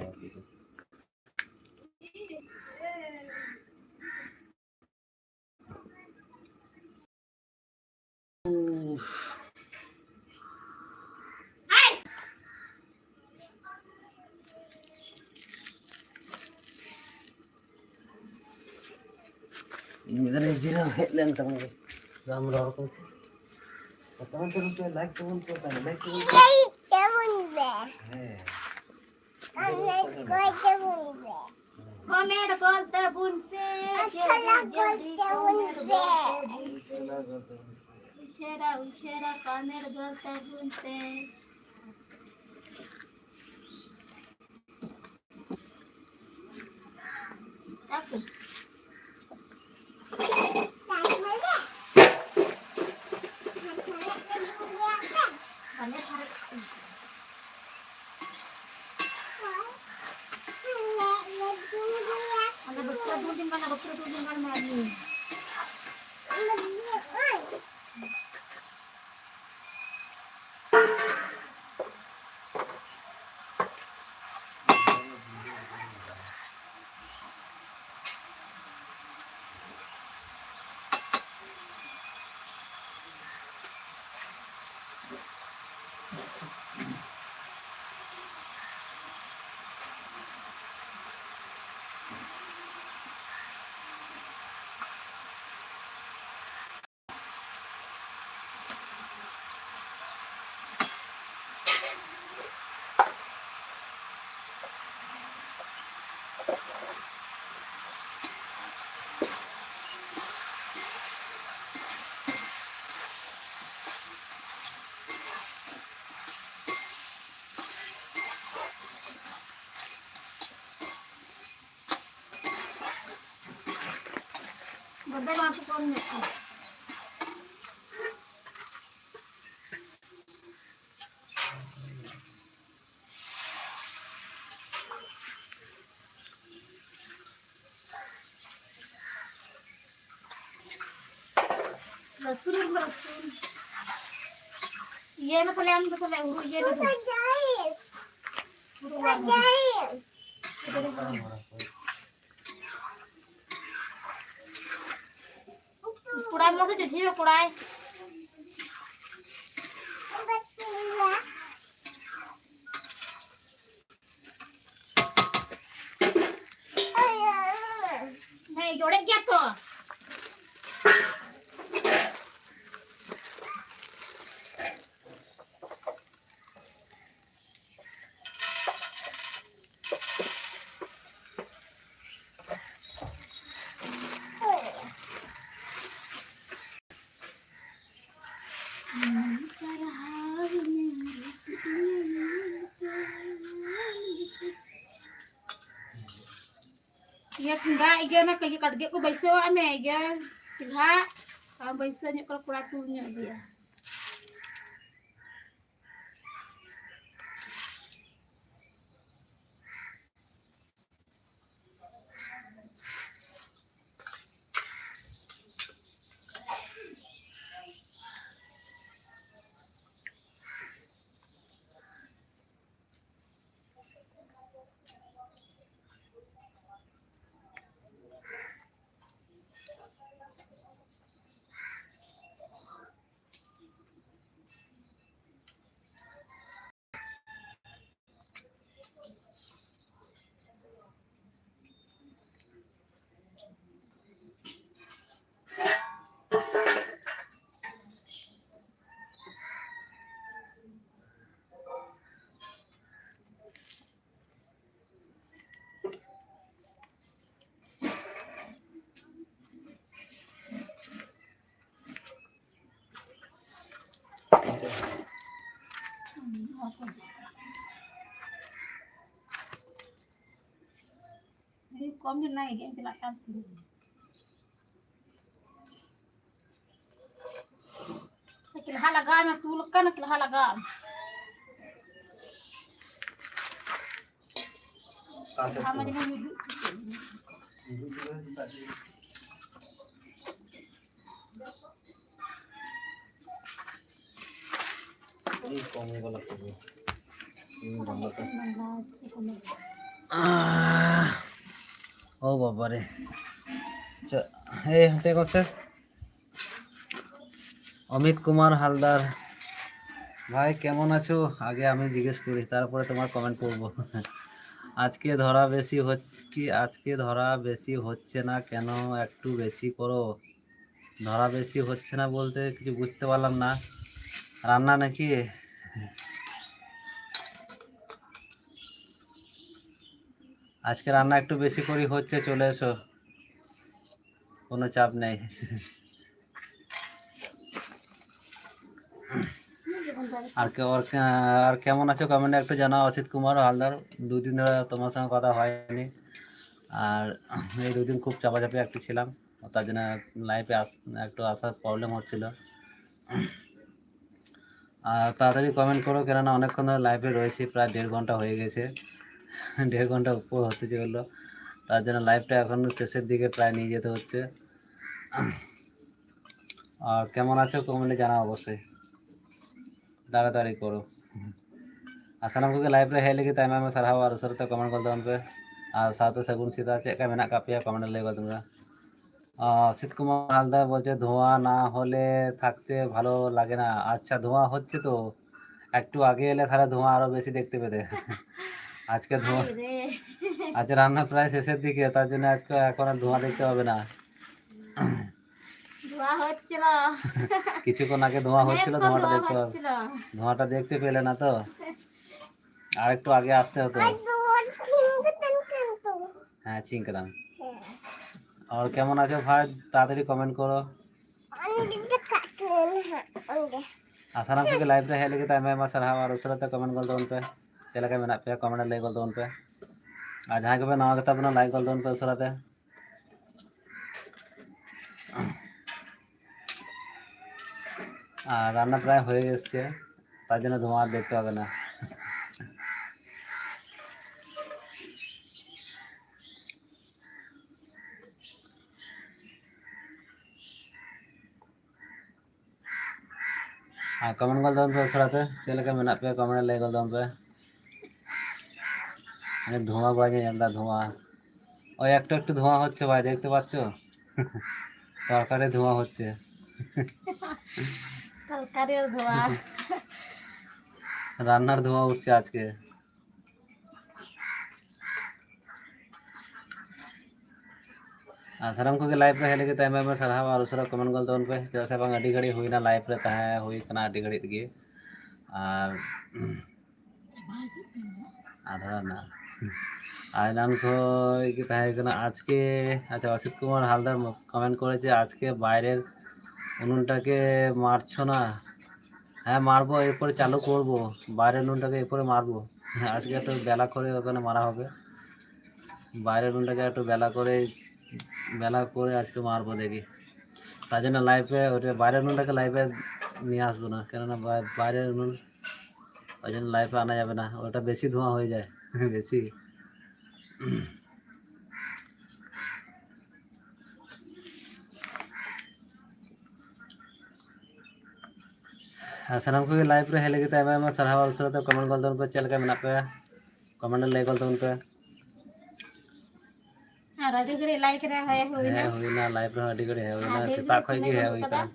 ᱤᱧ ᱢᱤᱫ ᱫᱷᱟᱣ ᱡᱤᱨᱟᱹᱣ ᱦᱮᱡ ᱞᱮᱱ ᱛᱟᱢᱟ, ᱵᱟᱢ ᱨᱚᱲ ᱠᱚ ᱪᱮ? ᱠᱚᱢᱮᱱᱴ ᱛᱟᱵᱚᱱ ᱯᱮ, ᱞᱟᱭᱤᱠ ᱛᱟᱵᱚᱱ ᱯᱮ, ᱞᱟᱭᱤᱠ ᱛᱟᱵᱚᱱ ᱯᱮ᱾ ᱞᱟᱭᱤᱠ ᱛᱟᱵᱚᱱ ᱯᱮ᱾ ᱦᱮᱸ᱾ ᱠᱚᱢᱮᱱᱴ ᱜᱚᱞ ᱛᱟᱵᱚᱱ ᱯᱮ᱾ ᱠᱚᱢᱮᱱᱴ ᱜᱚᱞ ᱛᱟᱵᱚᱱ ᱯᱮ᱾ ᱟᱥᱟᱞᱟ ᱜᱚᱞ ᱛᱟᱵᱚᱱ ᱯᱮ᱾ ᱩᱥᱟᱹᱨᱟ, ᱩᱥᱟᱹᱨᱟ ᱠᱚᱢᱮᱱᱴ ᱜᱚᱞ ᱛᱟᱵᱚᱱ ᱯᱮ᱾ ᱟᱯᱮ᱾ ᱵᱟᱵᱮ ᱱᱚᱣᱟ ᱠᱚ ᱠᱚᱢ ᱧᱚᱜ ᱠᱟᱱᱟ᱾ ᱨᱟᱹᱥᱩᱱ ᱟᱨ ᱨᱟᱹᱥᱩᱱ᱾ ᱤᱭᱟᱹᱭ ᱢᱮ ᱛᱟᱦᱞᱮ, ᱟᱢ ᱫᱚ ᱛᱟᱦᱞᱮ ᱦᱩᱲᱩ ᱤᱭᱟᱹᱭ ᱢᱮ ᱛᱟᱦᱞᱮ᱾ ᱦᱩᱲᱩ ᱵᱟᱝ ᱦᱩᱲᱩ᱾ ᱠᱚᱲᱟᱭ ᱢᱚᱡᱽ ᱡᱩᱡᱷᱤ ᱢᱮ, ᱠᱚᱲᱟᱭ᱾ ᱦᱮᱸ, ᱡᱚᱲᱮᱫ ᱜᱮᱭᱟ ᱛᱚ᱾ ᱤᱭᱟᱹ ᱴᱷᱮᱸᱜᱟ ᱤᱭᱟᱹ ᱚᱱᱟ ᱠᱟᱹᱡᱤ ᱠᱟᱴᱜᱮ ᱠᱚ ᱵᱟᱹᱭᱥᱟᱹᱣᱟᱜ ᱢᱮ, ᱤᱭᱟᱹ ᱴᱷᱮᱸᱜᱟ ᱟᱨ ᱵᱟᱹᱭᱥᱟᱹᱣ ᱧᱚᱜ ᱠᱚ ᱠᱚᱲᱟ ᱴᱩᱞ ᱧᱚᱜ ᱜᱮᱭᱟ᱾ ᱠᱚᱢ ᱫᱤᱱ ᱱᱟᱭ ᱦᱮᱡ ᱪᱟᱞᱟᱜ ᱠᱟᱱ ᱛᱤᱧᱟ᱾ ᱱᱟᱠᱤ ᱞᱟᱦᱟ ᱞᱟᱜᱟᱣ ᱢᱮ, ᱛᱩᱞ ᱟᱠᱟᱱ, ᱱᱟᱠᱤ ᱞᱟᱦᱟ ᱞᱟᱜᱟᱣ ᱢᱮ᱾ ᱚᱠᱟ ᱥᱮᱫ ᱟᱢ ᱛᱮ? ᱡᱮᱢᱚᱱ ᱦᱤᱡᱩᱜ ᱛᱮ᱾ ᱦᱤᱡᱩᱜ ᱛᱮ ᱪᱮᱫᱟᱜ ᱪᱚ? ᱟᱹᱰᱤ ᱠᱚᱢ ᱜᱮ ᱞᱟᱜᱟᱜ ᱠᱟᱱᱟ᱾ ᱤᱧ ᱵᱟᱝ ᱞᱟᱜᱟᱜ ᱠᱟᱱᱟ᱾ ᱟᱦ, ᱳ ᱵᱟᱵᱟ রে। আচ্ছা, এই হাতে করছে। অমিত কুমার হালদার, ভাই কেমন আছো? আগে আমি জিজ্ঞেস করি, তারপরে তোমার কমেন্ট পড়বো। আজকে ধরা বেশি হচ্ছে কি, আজকে ধরা বেশি হচ্ছে না কেন? একটু বেশি করো। ধরা বেশি হচ্ছে না বলতে কিছু বুঝতে পারলাম না। রান্না নাকি? আজকে রান্না একটু বেশি করি হচ্ছে, চলে এসো, কোনো চাপ নেই। আর কে-, আর কে-, আর কেমন আছো কমেন্টে একটু জানাও। অসিত কুমার হালদার, দুদিন ধরে তোমার সঙ্গে কথা হয়নি, আর এই দুদিন খুব চাপাচাপি একটু ছিলাম, তার জন্য লাইভে আস-, একটু আসার প্রবলেম হচ্ছিল। আর তাড়াতাড়ি কমেন্ট করো, কেননা অনেকক্ষণ ধরে লাইভে রয়েছি, প্রায় দেড় ঘন্টা হয়ে গেছে, দেড় ঘন্টা উপর হতে চললো, তার জন্য লাইভটা এখন শেষের দিকে প্রায় নিয়ে যেতে হচ্ছে। আর কেমন আছো কমেন্টে জানাও অবশ্যই, তাড়াতাড়ি করো। ᱟᱨ ᱥᱟᱱᱟᱢ ᱠᱚᱜᱮ ᱞᱟᱭᱤᱵᱷ ᱨᱮ ᱦᱮᱡ ᱞᱟᱹᱜᱤᱫ ᱟᱭᱢᱟ ᱟᱭᱢᱟ ᱥᱟᱨᱦᱟᱣ ᱟᱨ ᱩᱥᱟᱹᱨᱟ ᱛᱮ ᱠᱚᱢᱮᱱᱴ ᱜᱚᱫ ᱛᱟᱵᱚᱱ ᱯᱮ᱾ ᱟᱨ ᱥᱟᱶᱛᱮ ᱥᱟᱹᱜᱩᱱ ᱥᱮᱛᱟᱜ, ᱪᱮᱫ ᱞᱮᱠᱟ ᱢᱮᱱᱟᱜ ᱟᱠᱟᱫ ᱯᱮᱭᱟ ᱠᱚᱢᱮᱱᱴ ᱨᱮ ᱞᱟᱹᱭ ᱜᱚᱫ ᱛᱟᱵᱚᱱ ᱯᱮ᱾ ᱟᱨ ᱥᱤᱛ ᱠᱩᱢᱟᱨ ᱦᱟᱞᱫᱟᱨ ᱵᱚᱞᱪᱮ, ᱫᱷᱩᱣᱟ না হলে থাকতে ভালো লাগে না। আচ্ছা, ধোঁয়া হচ্ছে তো, একটু আগে এলে তাহলে ধোঁয়া আরো বেশি দেখতে পেতে। আজকে ধোঁয়া, আরে রে। আজ রান্না প্রায় শেষের দিকে, তার জন্য আজকে এখন আর ধোঁয়া দেখতে পাবে না। ধোঁয়া হচ্ছিল। কিছুক্ষণ আগে ধোঁয়া হচ্ছিল, অনেকক্ষণ ধোঁয়াটা ধোঁয়া দেখতে পাবে, হচ্ছিল। ধোঁয়াটা দেখতে পেলে না তো। আর একটু আগে আসতে হতো। আর ধোঁয়া ছিনকে টানতাম তো। হ্যাঁ, ছিনকে দাম। হ্যাঁ। আর কেমন আছো ভাই? তাড়াতাড়ি কমেন্ট করো। ᱟᱨ ᱥᱟᱱᱟᱢ ᱠᱚᱜᱮ ᱞᱟᱭᱤᱵᱷ ᱨᱮ ᱦᱮᱡ ᱞᱟᱹᱜᱤᱫ ᱟᱭᱢᱟ ᱟᱭᱢᱟ ᱥᱟᱨᱦᱟᱣ ᱟᱨ ᱩᱥᱟᱹᱨᱟ ᱛᱮ ᱠᱚᱢᱮᱱᱴ ᱜᱚᱞ ᱛᱟᱵᱚᱱ ᱯᱮ᱾ ᱪᱮᱫ ᱞᱮᱠᱟ ᱢᱮᱱᱟᱜ ᱯᱮᱭᱟ ᱠᱚᱢᱮᱱᱴ ᱨᱮ ᱞᱟᱹᱭ ᱜᱚᱞ ᱛᱟᱵᱚᱱ ᱯᱮ᱾ ᱟᱨ ᱡᱟᱦᱟᱸᱭ ᱠᱚᱯᱮ ᱱᱟᱣᱟ ᱜᱮᱛᱟ ᱵᱚᱱᱟ, ᱞᱟᱭᱤᱠ ᱜᱚᱞ ᱛᱟᱵᱚᱱ ᱯᱮ ᱩᱥᱟᱹᱨᱟ ᱛᱮ᱾ ᱟᱨ ᱨᱟᱱᱱᱟ ᱯᱨᱟᱭ ᱦᱩᱭ ᱮᱥᱮ, ᱛᱟর জন্য ধোঁয়া দেখতে পাবে না। ᱟᱨ ᱠᱚᱢᱮᱱᱴ ᱜᱚᱞ ᱛᱟᱵᱚᱱ ᱯᱮ ᱩᱥᱟᱹᱨᱟ ᱛᱮ, ᱪᱮᱫ ᱞᱮᱠᱟ ᱢᱮᱱᱟᱜ ᱯᱮᱭᱟ, ᱠᱚᱢᱮᱱᱴ ᱞᱟᱹᱭ ᱜᱚᱞ ᱛᱟᱵᱚᱱ ᱯᱮ᱾ ᱟᱨ ᱫᱷᱩᱸᱭᱟ ᱠᱚ ᱧᱮᱞ ᱮᱫᱟ, ᱫᱷᱩᱸᱭᱟ। ওই একটু একটু ধোঁয়া হচ্ছে ভাই, দেখতে পাচ্ছ? তরকারি ধোঁয়া হচ্ছে। তরকারির ধোঁয়া। রান্নার ধোঁয়া উঠছে আজকে। ᱟᱨ ᱥᱟᱱᱟᱢ ᱠᱚᱜᱮ ᱞᱟᱭᱤᱵᱷ ᱨᱮ ᱦᱮᱡ ᱞᱟᱹᱜᱤᱫ ᱛᱮ ᱟᱭᱢᱟ ᱟᱭᱢᱟ ᱥᱟᱨᱦᱟᱣ᱾ ᱟᱨ ᱩᱥᱟᱹᱨᱟ ᱠᱚᱢᱮᱱᱴ ᱜᱚᱞ ᱛᱟᱵᱚᱱ ᱯᱮ, ᱪᱮᱫᱟᱜ ᱥᱮ ᱵᱟᱝ ᱟᱹᱰᱤ ᱜᱷᱟᱹᱲᱤᱡ ᱦᱩᱭᱱᱟ ᱞᱟᱭᱤᱵᱷ ᱨᱮ ᱛᱟᱦᱮᱸ ᱦᱩᱭ ᱠᱟᱱᱟ, ᱟᱹᱰᱤ ᱜᱷᱟᱹᱲᱤᱡ ᱜᱮ᱾ ᱟᱨ ᱟᱫᱷᱟ ᱨᱮᱱᱟᱜ ᱟᱨ ᱮᱱᱟᱱ ᱠᱷᱚᱱ ᱜᱮ ᱛᱟᱦᱮᱸ ᱠᱟᱱᱟ ᱟᱡᱠᱮ᱾ ᱟᱪᱪᱷᱟ, ᱚᱥᱤᱛ ᱠᱩᱢᱟᱨ ᱦᱟᱞᱫᱟᱨ ᱠᱚᱢᱮᱱᱴ ᱠᱚᱨᱮ ᱡᱮ ᱟᱡᱠᱮ ᱵᱟᱭᱨᱮ ᱩᱱᱩᱱᱴᱟকে মারছো না। হ্যাঁ, মারবো, এরপরে চালু করবো। বাইরের উনুনটাকে এরপরে মারবো। হ্যাঁ, আজকে একটু বেলা করে ওখানে মারা হবে। বাইরের উনুনটাকে একটু বেলা করে, বেলা করে আজকে মারবো, দেখি। তার জন্য লাইভে ওটা বাইরের উনুনটাকে লাইভে নিয়ে আসবো না, কেননা বা-, বাইরের উনুন, ওই জন্য লাইভে আনা যাবে না, ওটা বেশি ধোঁয়া হয়ে যায়। বেশি। ᱟᱨ ᱥᱟᱱᱟᱢ ᱠᱚᱜᱮ ᱞᱟᱭᱤᱵᱷ ᱨᱮ ᱦᱮᱡ ᱞᱟᱹᱜᱤᱫ ᱛᱮ ᱟᱭᱢᱟ ᱟᱭᱢᱟ ᱥᱟᱨᱦᱟᱣ᱾ ᱩᱥᱟᱹᱨᱟ ᱛᱮ ᱠᱚᱢᱮᱱᱴ ᱜᱚᱞ ᱛᱟᱵᱚᱱ ᱯᱮ, ᱪᱮᱫ ᱞᱮᱠᱟ ᱢᱮᱱᱟᱜ ᱯᱮᱭᱟ? ᱠᱚᱢᱮᱱᱴ ᱨᱮ ᱞᱟᱹᱭ ᱜᱚᱞ ᱛᱟᱵᱚᱱ ᱯᱮ᱾ ᱟᱨ ᱟᱹᱰᱤ ᱜᱷᱟᱹᱲᱤᱡ ᱞᱟᱭᱤᱵᱷ ᱨᱮ ᱦᱮᱡ ᱦᱩᱭᱱᱟ᱾ ᱦᱮᱸ, ᱦᱩᱭᱱᱟ, ᱞᱟᱭᱤᱵᱷ ᱨᱮᱦᱚᱸ ᱟᱹᱰᱤ ᱜᱷᱟᱹᱲᱤᱡ ᱦᱮᱡ ᱦᱩᱭᱱᱟ, ᱟᱹᱰᱤ ᱥᱮᱛᱟᱜ ᱜᱷᱟᱹᱲᱤᱡ ᱠᱷᱚᱱ ᱥᱚᱢᱚᱭ ᱜᱮ ᱦᱮᱡ ᱵᱟᱹᱱᱩᱜ ᱦᱩᱭ ᱠᱟᱫᱟ᱾ ᱠᱟᱱᱟ᱾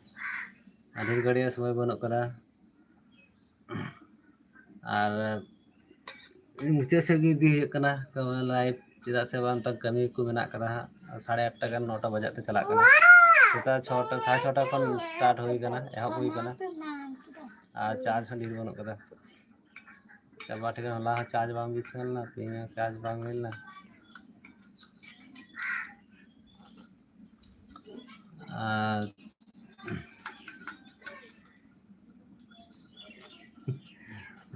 ᱟᱹᱰᱤ ᱜᱷᱟᱹᱲᱤᱡ ᱥᱚᱢᱚᱭ ᱵᱟᱹᱱᱩᱜ ᱠᱟᱫᱟ᱾ ᱟᱨ ᱢᱩᱪᱟᱹᱫ ᱥᱮᱫ ᱜᱮ ᱤᱫᱤ ᱦᱩᱭᱩᱜ ᱠᱟᱱᱟ ᱠᱟᱹᱢᱤ ᱞᱟᱭᱤᱵᱷ, ᱪᱮᱫᱟᱜ ᱥᱮ ᱵᱟᱝ ᱱᱮᱛᱟᱨ ᱠᱟᱹᱢᱤ ᱠᱚ ᱢᱮᱱᱟᱜ ᱠᱟᱫᱟ ᱦᱟᱸᱜ᱾ ᱥᱟᱲᱮ ᱟᱴᱴᱟ ᱜᱟᱱ ᱱᱚᱴᱟ ᱵᱟᱡᱟᱜ ᱛᱮ ᱪᱟᱞᱟᱜ ᱠᱟᱱᱟ᱾ ᱥᱮᱛᱟᱜ ᱪᱷᱚᱴᱟ, ᱥᱟᱲᱮ ᱪᱷᱚᱴᱟ ᱠᱷᱚᱱ ᱥᱴᱟᱨᱴ ᱦᱩᱭ ᱠᱟᱱᱟ, ᱮᱦᱚᱵ ᱦᱩᱭ ᱠᱟᱱᱟ᱾ ᱟᱨ ᱪᱟᱨᱡᱽ ᱦᱚᱸ ᱰᱷᱮᱨ ᱵᱟᱹᱱᱩᱜ ᱠᱟᱫᱟ᱾ ᱪᱟᱵᱟ ᱴᱷᱤᱠ ᱦᱚᱞᱟ ᱦᱚᱸ ᱪᱟᱨᱡᱽ ᱵᱟᱝ ᱵᱮᱥ ᱞᱮᱱᱟ, ᱛᱮᱦᱮᱧ ᱦᱚᱸ ᱪᱟᱨᱡᱽ ᱵᱟᱝ ᱦᱩᱭ ᱞᱮᱱᱟ᱾ ᱟᱨ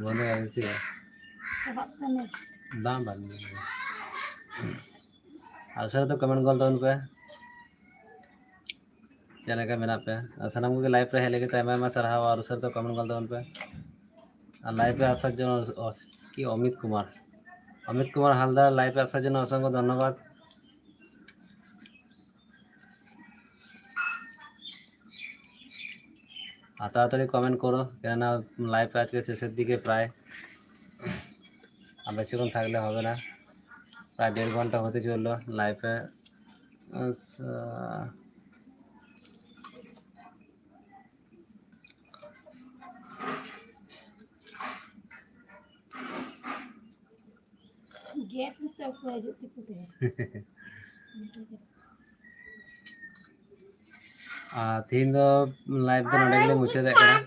ᱵᱚᱱᱫᱚ ᱵᱟᱝ ᱥᱮ? ᱪᱟᱵᱟᱜ ᱠᱟᱱᱟ᱾ ᱵᱟᱝ, ᱵᱟᱝ, ᱵᱟᱝ᱾ ᱟᱨ ᱩᱥᱟᱹᱨᱟ ᱛᱮ ᱠᱚᱢᱮᱱᱴ ᱜᱚᱞ ᱛᱟᱵᱚᱱ ᱯᱮ᱾ ᱪᱮᱫ ᱞᱮᱠᱟ ᱢᱮᱱᱟᱜ ᱯᱮ? ᱟᱨ ᱥᱟᱱᱟᱢ ᱠᱚᱜᱮ ᱞᱟᱭᱤᱵᱷ ᱨᱮ ᱦᱮᱡ ᱞᱟᱹᱜᱤᱫ ᱛᱮ ᱟᱭᱢᱟ ᱟᱭᱢᱟ ᱥᱟᱨᱦᱟᱣ᱾ ᱟᱨ ᱩᱥᱟᱹᱨᱟ ᱛᱮ ᱠᱚᱢᱮᱱᱴ ᱜᱚᱞ ᱛᱟᱵᱚᱱ ᱯᱮ᱾ ᱟᱨ ᱞᱟᱭᱤᱵᱷ ᱨᱮ ᱟᱥᱟᱨ ᱡᱚᱱ ᱚᱥ-, ᱠᱤ ᱚᱢᱤᱛ ᱠᱩᱢᱟᱨ, ᱚᱢᱤᱛ ᱠᱩᱢᱟᱨ ᱦᱟᱞᱫᱟᱨ ᱞᱟᱭᱤᱵᱷ ᱨᱮ ᱟᱥᱟᱨ ᱡᱚᱱ ᱚᱥᱚᱝᱠᱷᱚ ᱫᱷᱚᱱᱱᱚᱵᱟᱫ᱾ আর তাড়াতাড়ি কমেন্ট করো, কেননা লাইভটা আজকে শেষের দিকে প্রায়। আর বেশিক্ষণ থাকলে হবে না, প্রায় দেড় ঘন্টা হতে চললো লাইভে। আচ্ছা। ᱜᱮᱫ ᱢᱮᱥᱮ ᱚᱠᱚᱭ ᱦᱤᱡᱩᱜ ᱛᱮᱠᱚ ᱛᱮ᱾ ᱟᱨ ᱛᱤᱦᱤᱧ ᱫᱚ ᱞᱟᱭᱤᱵᱷ ᱫᱚ ᱱᱚᱰᱮ ᱜᱮᱞᱮ ᱢᱩᱪᱟᱹᱫᱮᱫ ᱠᱟᱱᱟ᱾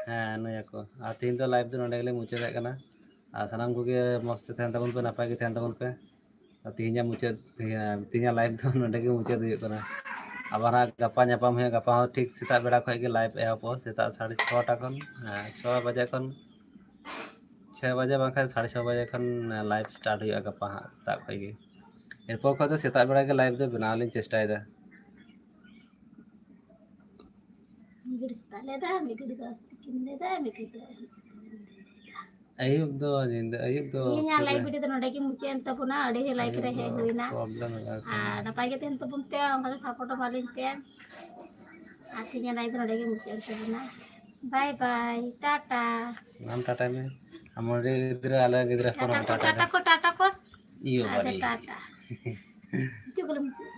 ᱦᱮᱸ, ᱱᱩᱭᱟᱠᱚ᱾ ᱟᱨ ᱛᱤᱦᱤᱧ ᱫᱚ ᱞᱟᱭᱤᱵᱷ ᱫᱚ ᱱᱚᱰᱮ ᱜᱮᱞᱮ ᱢᱩᱪᱟᱹᱫᱮᱫ ᱠᱟᱱᱟ᱾ ᱟᱨ ᱥᱟᱱᱟᱢ ᱠᱚᱜᱮ ᱢᱚᱡᱽ ᱛᱮ ᱛᱟᱦᱮᱱ ᱛᱟᱵᱚᱱ ᱯᱮ, ᱱᱟᱯᱟᱭ ᱜᱮ ᱛᱟᱦᱮᱱ ᱛᱟᱵᱚᱱ ᱯᱮ᱾ ᱟᱨ ᱛᱤᱦᱤᱧᱟᱜ ᱢᱩᱪᱟᱹᱫ, ᱛᱤᱦᱤᱧᱟᱜ, ᱛᱤᱦᱤᱧᱟᱜ ᱞᱟᱭᱤᱵᱷ ᱫᱚ ᱱᱚᱰᱮ ᱜᱮ ᱢᱩᱪᱟᱹᱫ ᱦᱩᱭᱩᱜ ᱠᱟᱱᱟ᱾ ᱟᱵᱟᱨ ᱦᱟᱸᱜ ᱜᱟᱯᱟ ᱧᱟᱯᱟᱢ ᱦᱩᱭᱩᱜᱼᱟ᱾ ᱜᱟᱯᱟ ᱦᱚᱸ ᱴᱷᱤᱠ ᱥᱮᱛᱟᱜ ᱵᱮᱲᱟ ᱠᱷᱚᱱ ᱜᱮ ᱞᱟᱭᱤᱵᱷ ᱮᱦᱚᱵᱚᱜᱼᱟ, ᱥᱮᱛᱟᱜ ᱥᱟᱲᱮ ᱪᱷᱚᱴᱟ ᱠᱷᱚᱱ, ᱦᱮᱸ, ᱪᱷᱚ ᱵᱟᱡᱮ ᱠᱷᱚᱱ, ᱪᱷᱚᱭ ᱵᱟᱡᱮ ᱵᱟᱝᱠᱷᱟᱱ ᱥᱟᱲᱮ ᱪᱷᱚ ᱵᱟᱡᱮ ᱠᱷᱚᱱ ᱞᱟᱭᱤᱵᱷ ᱥᱴᱟᱨᱴ ᱦᱩᱭᱩᱜᱼᱟ ᱜᱟᱯᱟ ᱦᱟᱸᱜ ᱥᱮᱛᱟᱜ ᱠᱷᱚᱱ ᱜᱮ᱾ ᱮᱨᱯᱚᱨ ᱠᱷᱚᱱ ᱫᱚ ᱥᱮᱛᱟᱜ ᱵᱮᱲᱟ ᱜᱮ ᱞᱟᱭᱤᱵᱷ ᱫᱚ ᱵᱮᱱᱟᱣ ᱞᱤᱧ ᱪᱮᱥᱴᱟᱭᱮᱫᱟ᱾ ᱢᱤᱫ ᱜᱷᱟᱹᱲᱤ ᱥᱮᱛᱟᱜ ᱞᱮᱫᱟ, ᱢᱤᱫ ᱜᱷᱟᱹᱲᱤ ᱫᱚ ᱛᱤᱠᱤᱱ ᱞᱮᱫᱟ, ᱢᱤᱫ ᱜᱷᱟᱹᱲᱤ ᱫᱚ ᱟᱹᱭᱩᱵ ᱫᱚ ᱧᱤᱫᱟᱹ, ᱟᱹᱭᱩᱵ ᱫᱚ ᱤᱧᱟᱹᱜ ᱯᱩᱨᱟᱹ ᱞᱟᱭᱤᱵᱷ ᱵᱷᱤᱰᱤᱭᱳ ᱫᱚ ᱱᱚᱰᱮ ᱜᱮ ᱢᱩᱪᱟᱹᱫ ᱮᱱ ᱛᱟᱵᱚᱱᱟ᱾ ᱟᱹᱰᱤ ᱜᱮ ᱞᱟᱭᱤᱵᱷ ᱨᱮ ᱟᱹᱭᱩᱵ ᱦᱮᱡ ᱫᱚ ᱦᱩᱭᱱᱟ᱾ ᱯᱨᱚᱵᱞᱮᱢ ᱦᱩᱭᱩᱜᱼᱟ ᱥᱮ᱾ ᱟᱨ ᱱᱟᱯᱟᱭ ᱜᱮ ᱛᱟᱦᱮᱱ ᱛᱟᱵᱚᱱ ᱯᱮ, ᱚᱱᱠᱟ ᱜᱮ ᱥᱟᱯᱳᱨᱴ ᱮᱢᱟᱞᱤᱧ ᱯᱮ᱾ ᱟᱨ ᱛᱮᱦᱮᱧᱟᱜ ᱞᱟᱭᱤᱵᱷ ᱫᱚ ᱱᱚᱰᱮ ᱜᱮ ᱢᱩᱪᱟᱹᱫ ᱮᱱ ᱛᱟᱵᱚᱱᱟ᱾ ᱵᱟᱭ ᱵᱟᱭ, ᱴᱟᱴᱟ᱾ ᱟᱢ ᱴᱟᱴᱟᱭ ᱢᱮ᱾ ᱟᱢ ᱜᱤᱫᱽᱨᱟᱹ, ᱟᱞᱮ ᱜᱤᱫᱽᱨᱟᱹ ᱦᱚᱯᱚᱱ ᱴᱟᱴᱟ ᱦᱚᱸ ᱠᱚ, ᱴᱟᱴᱟᱭ ᱴᱟᱴᱟ ᱢᱮ᱾ ᱠᱚ, ᱴᱟᱴᱟ ᱠᱚ᱾ ᱤᱭᱟᱹ ᱟᱫᱚ ᱵᱟᱵᱟᱨᱮ᱾ ᱴᱟᱴᱟ᱾ ᱦᱤᱡᱩᱜ ᱠᱟᱱᱟ ᱢᱩᱪᱟᱹᱫ᱾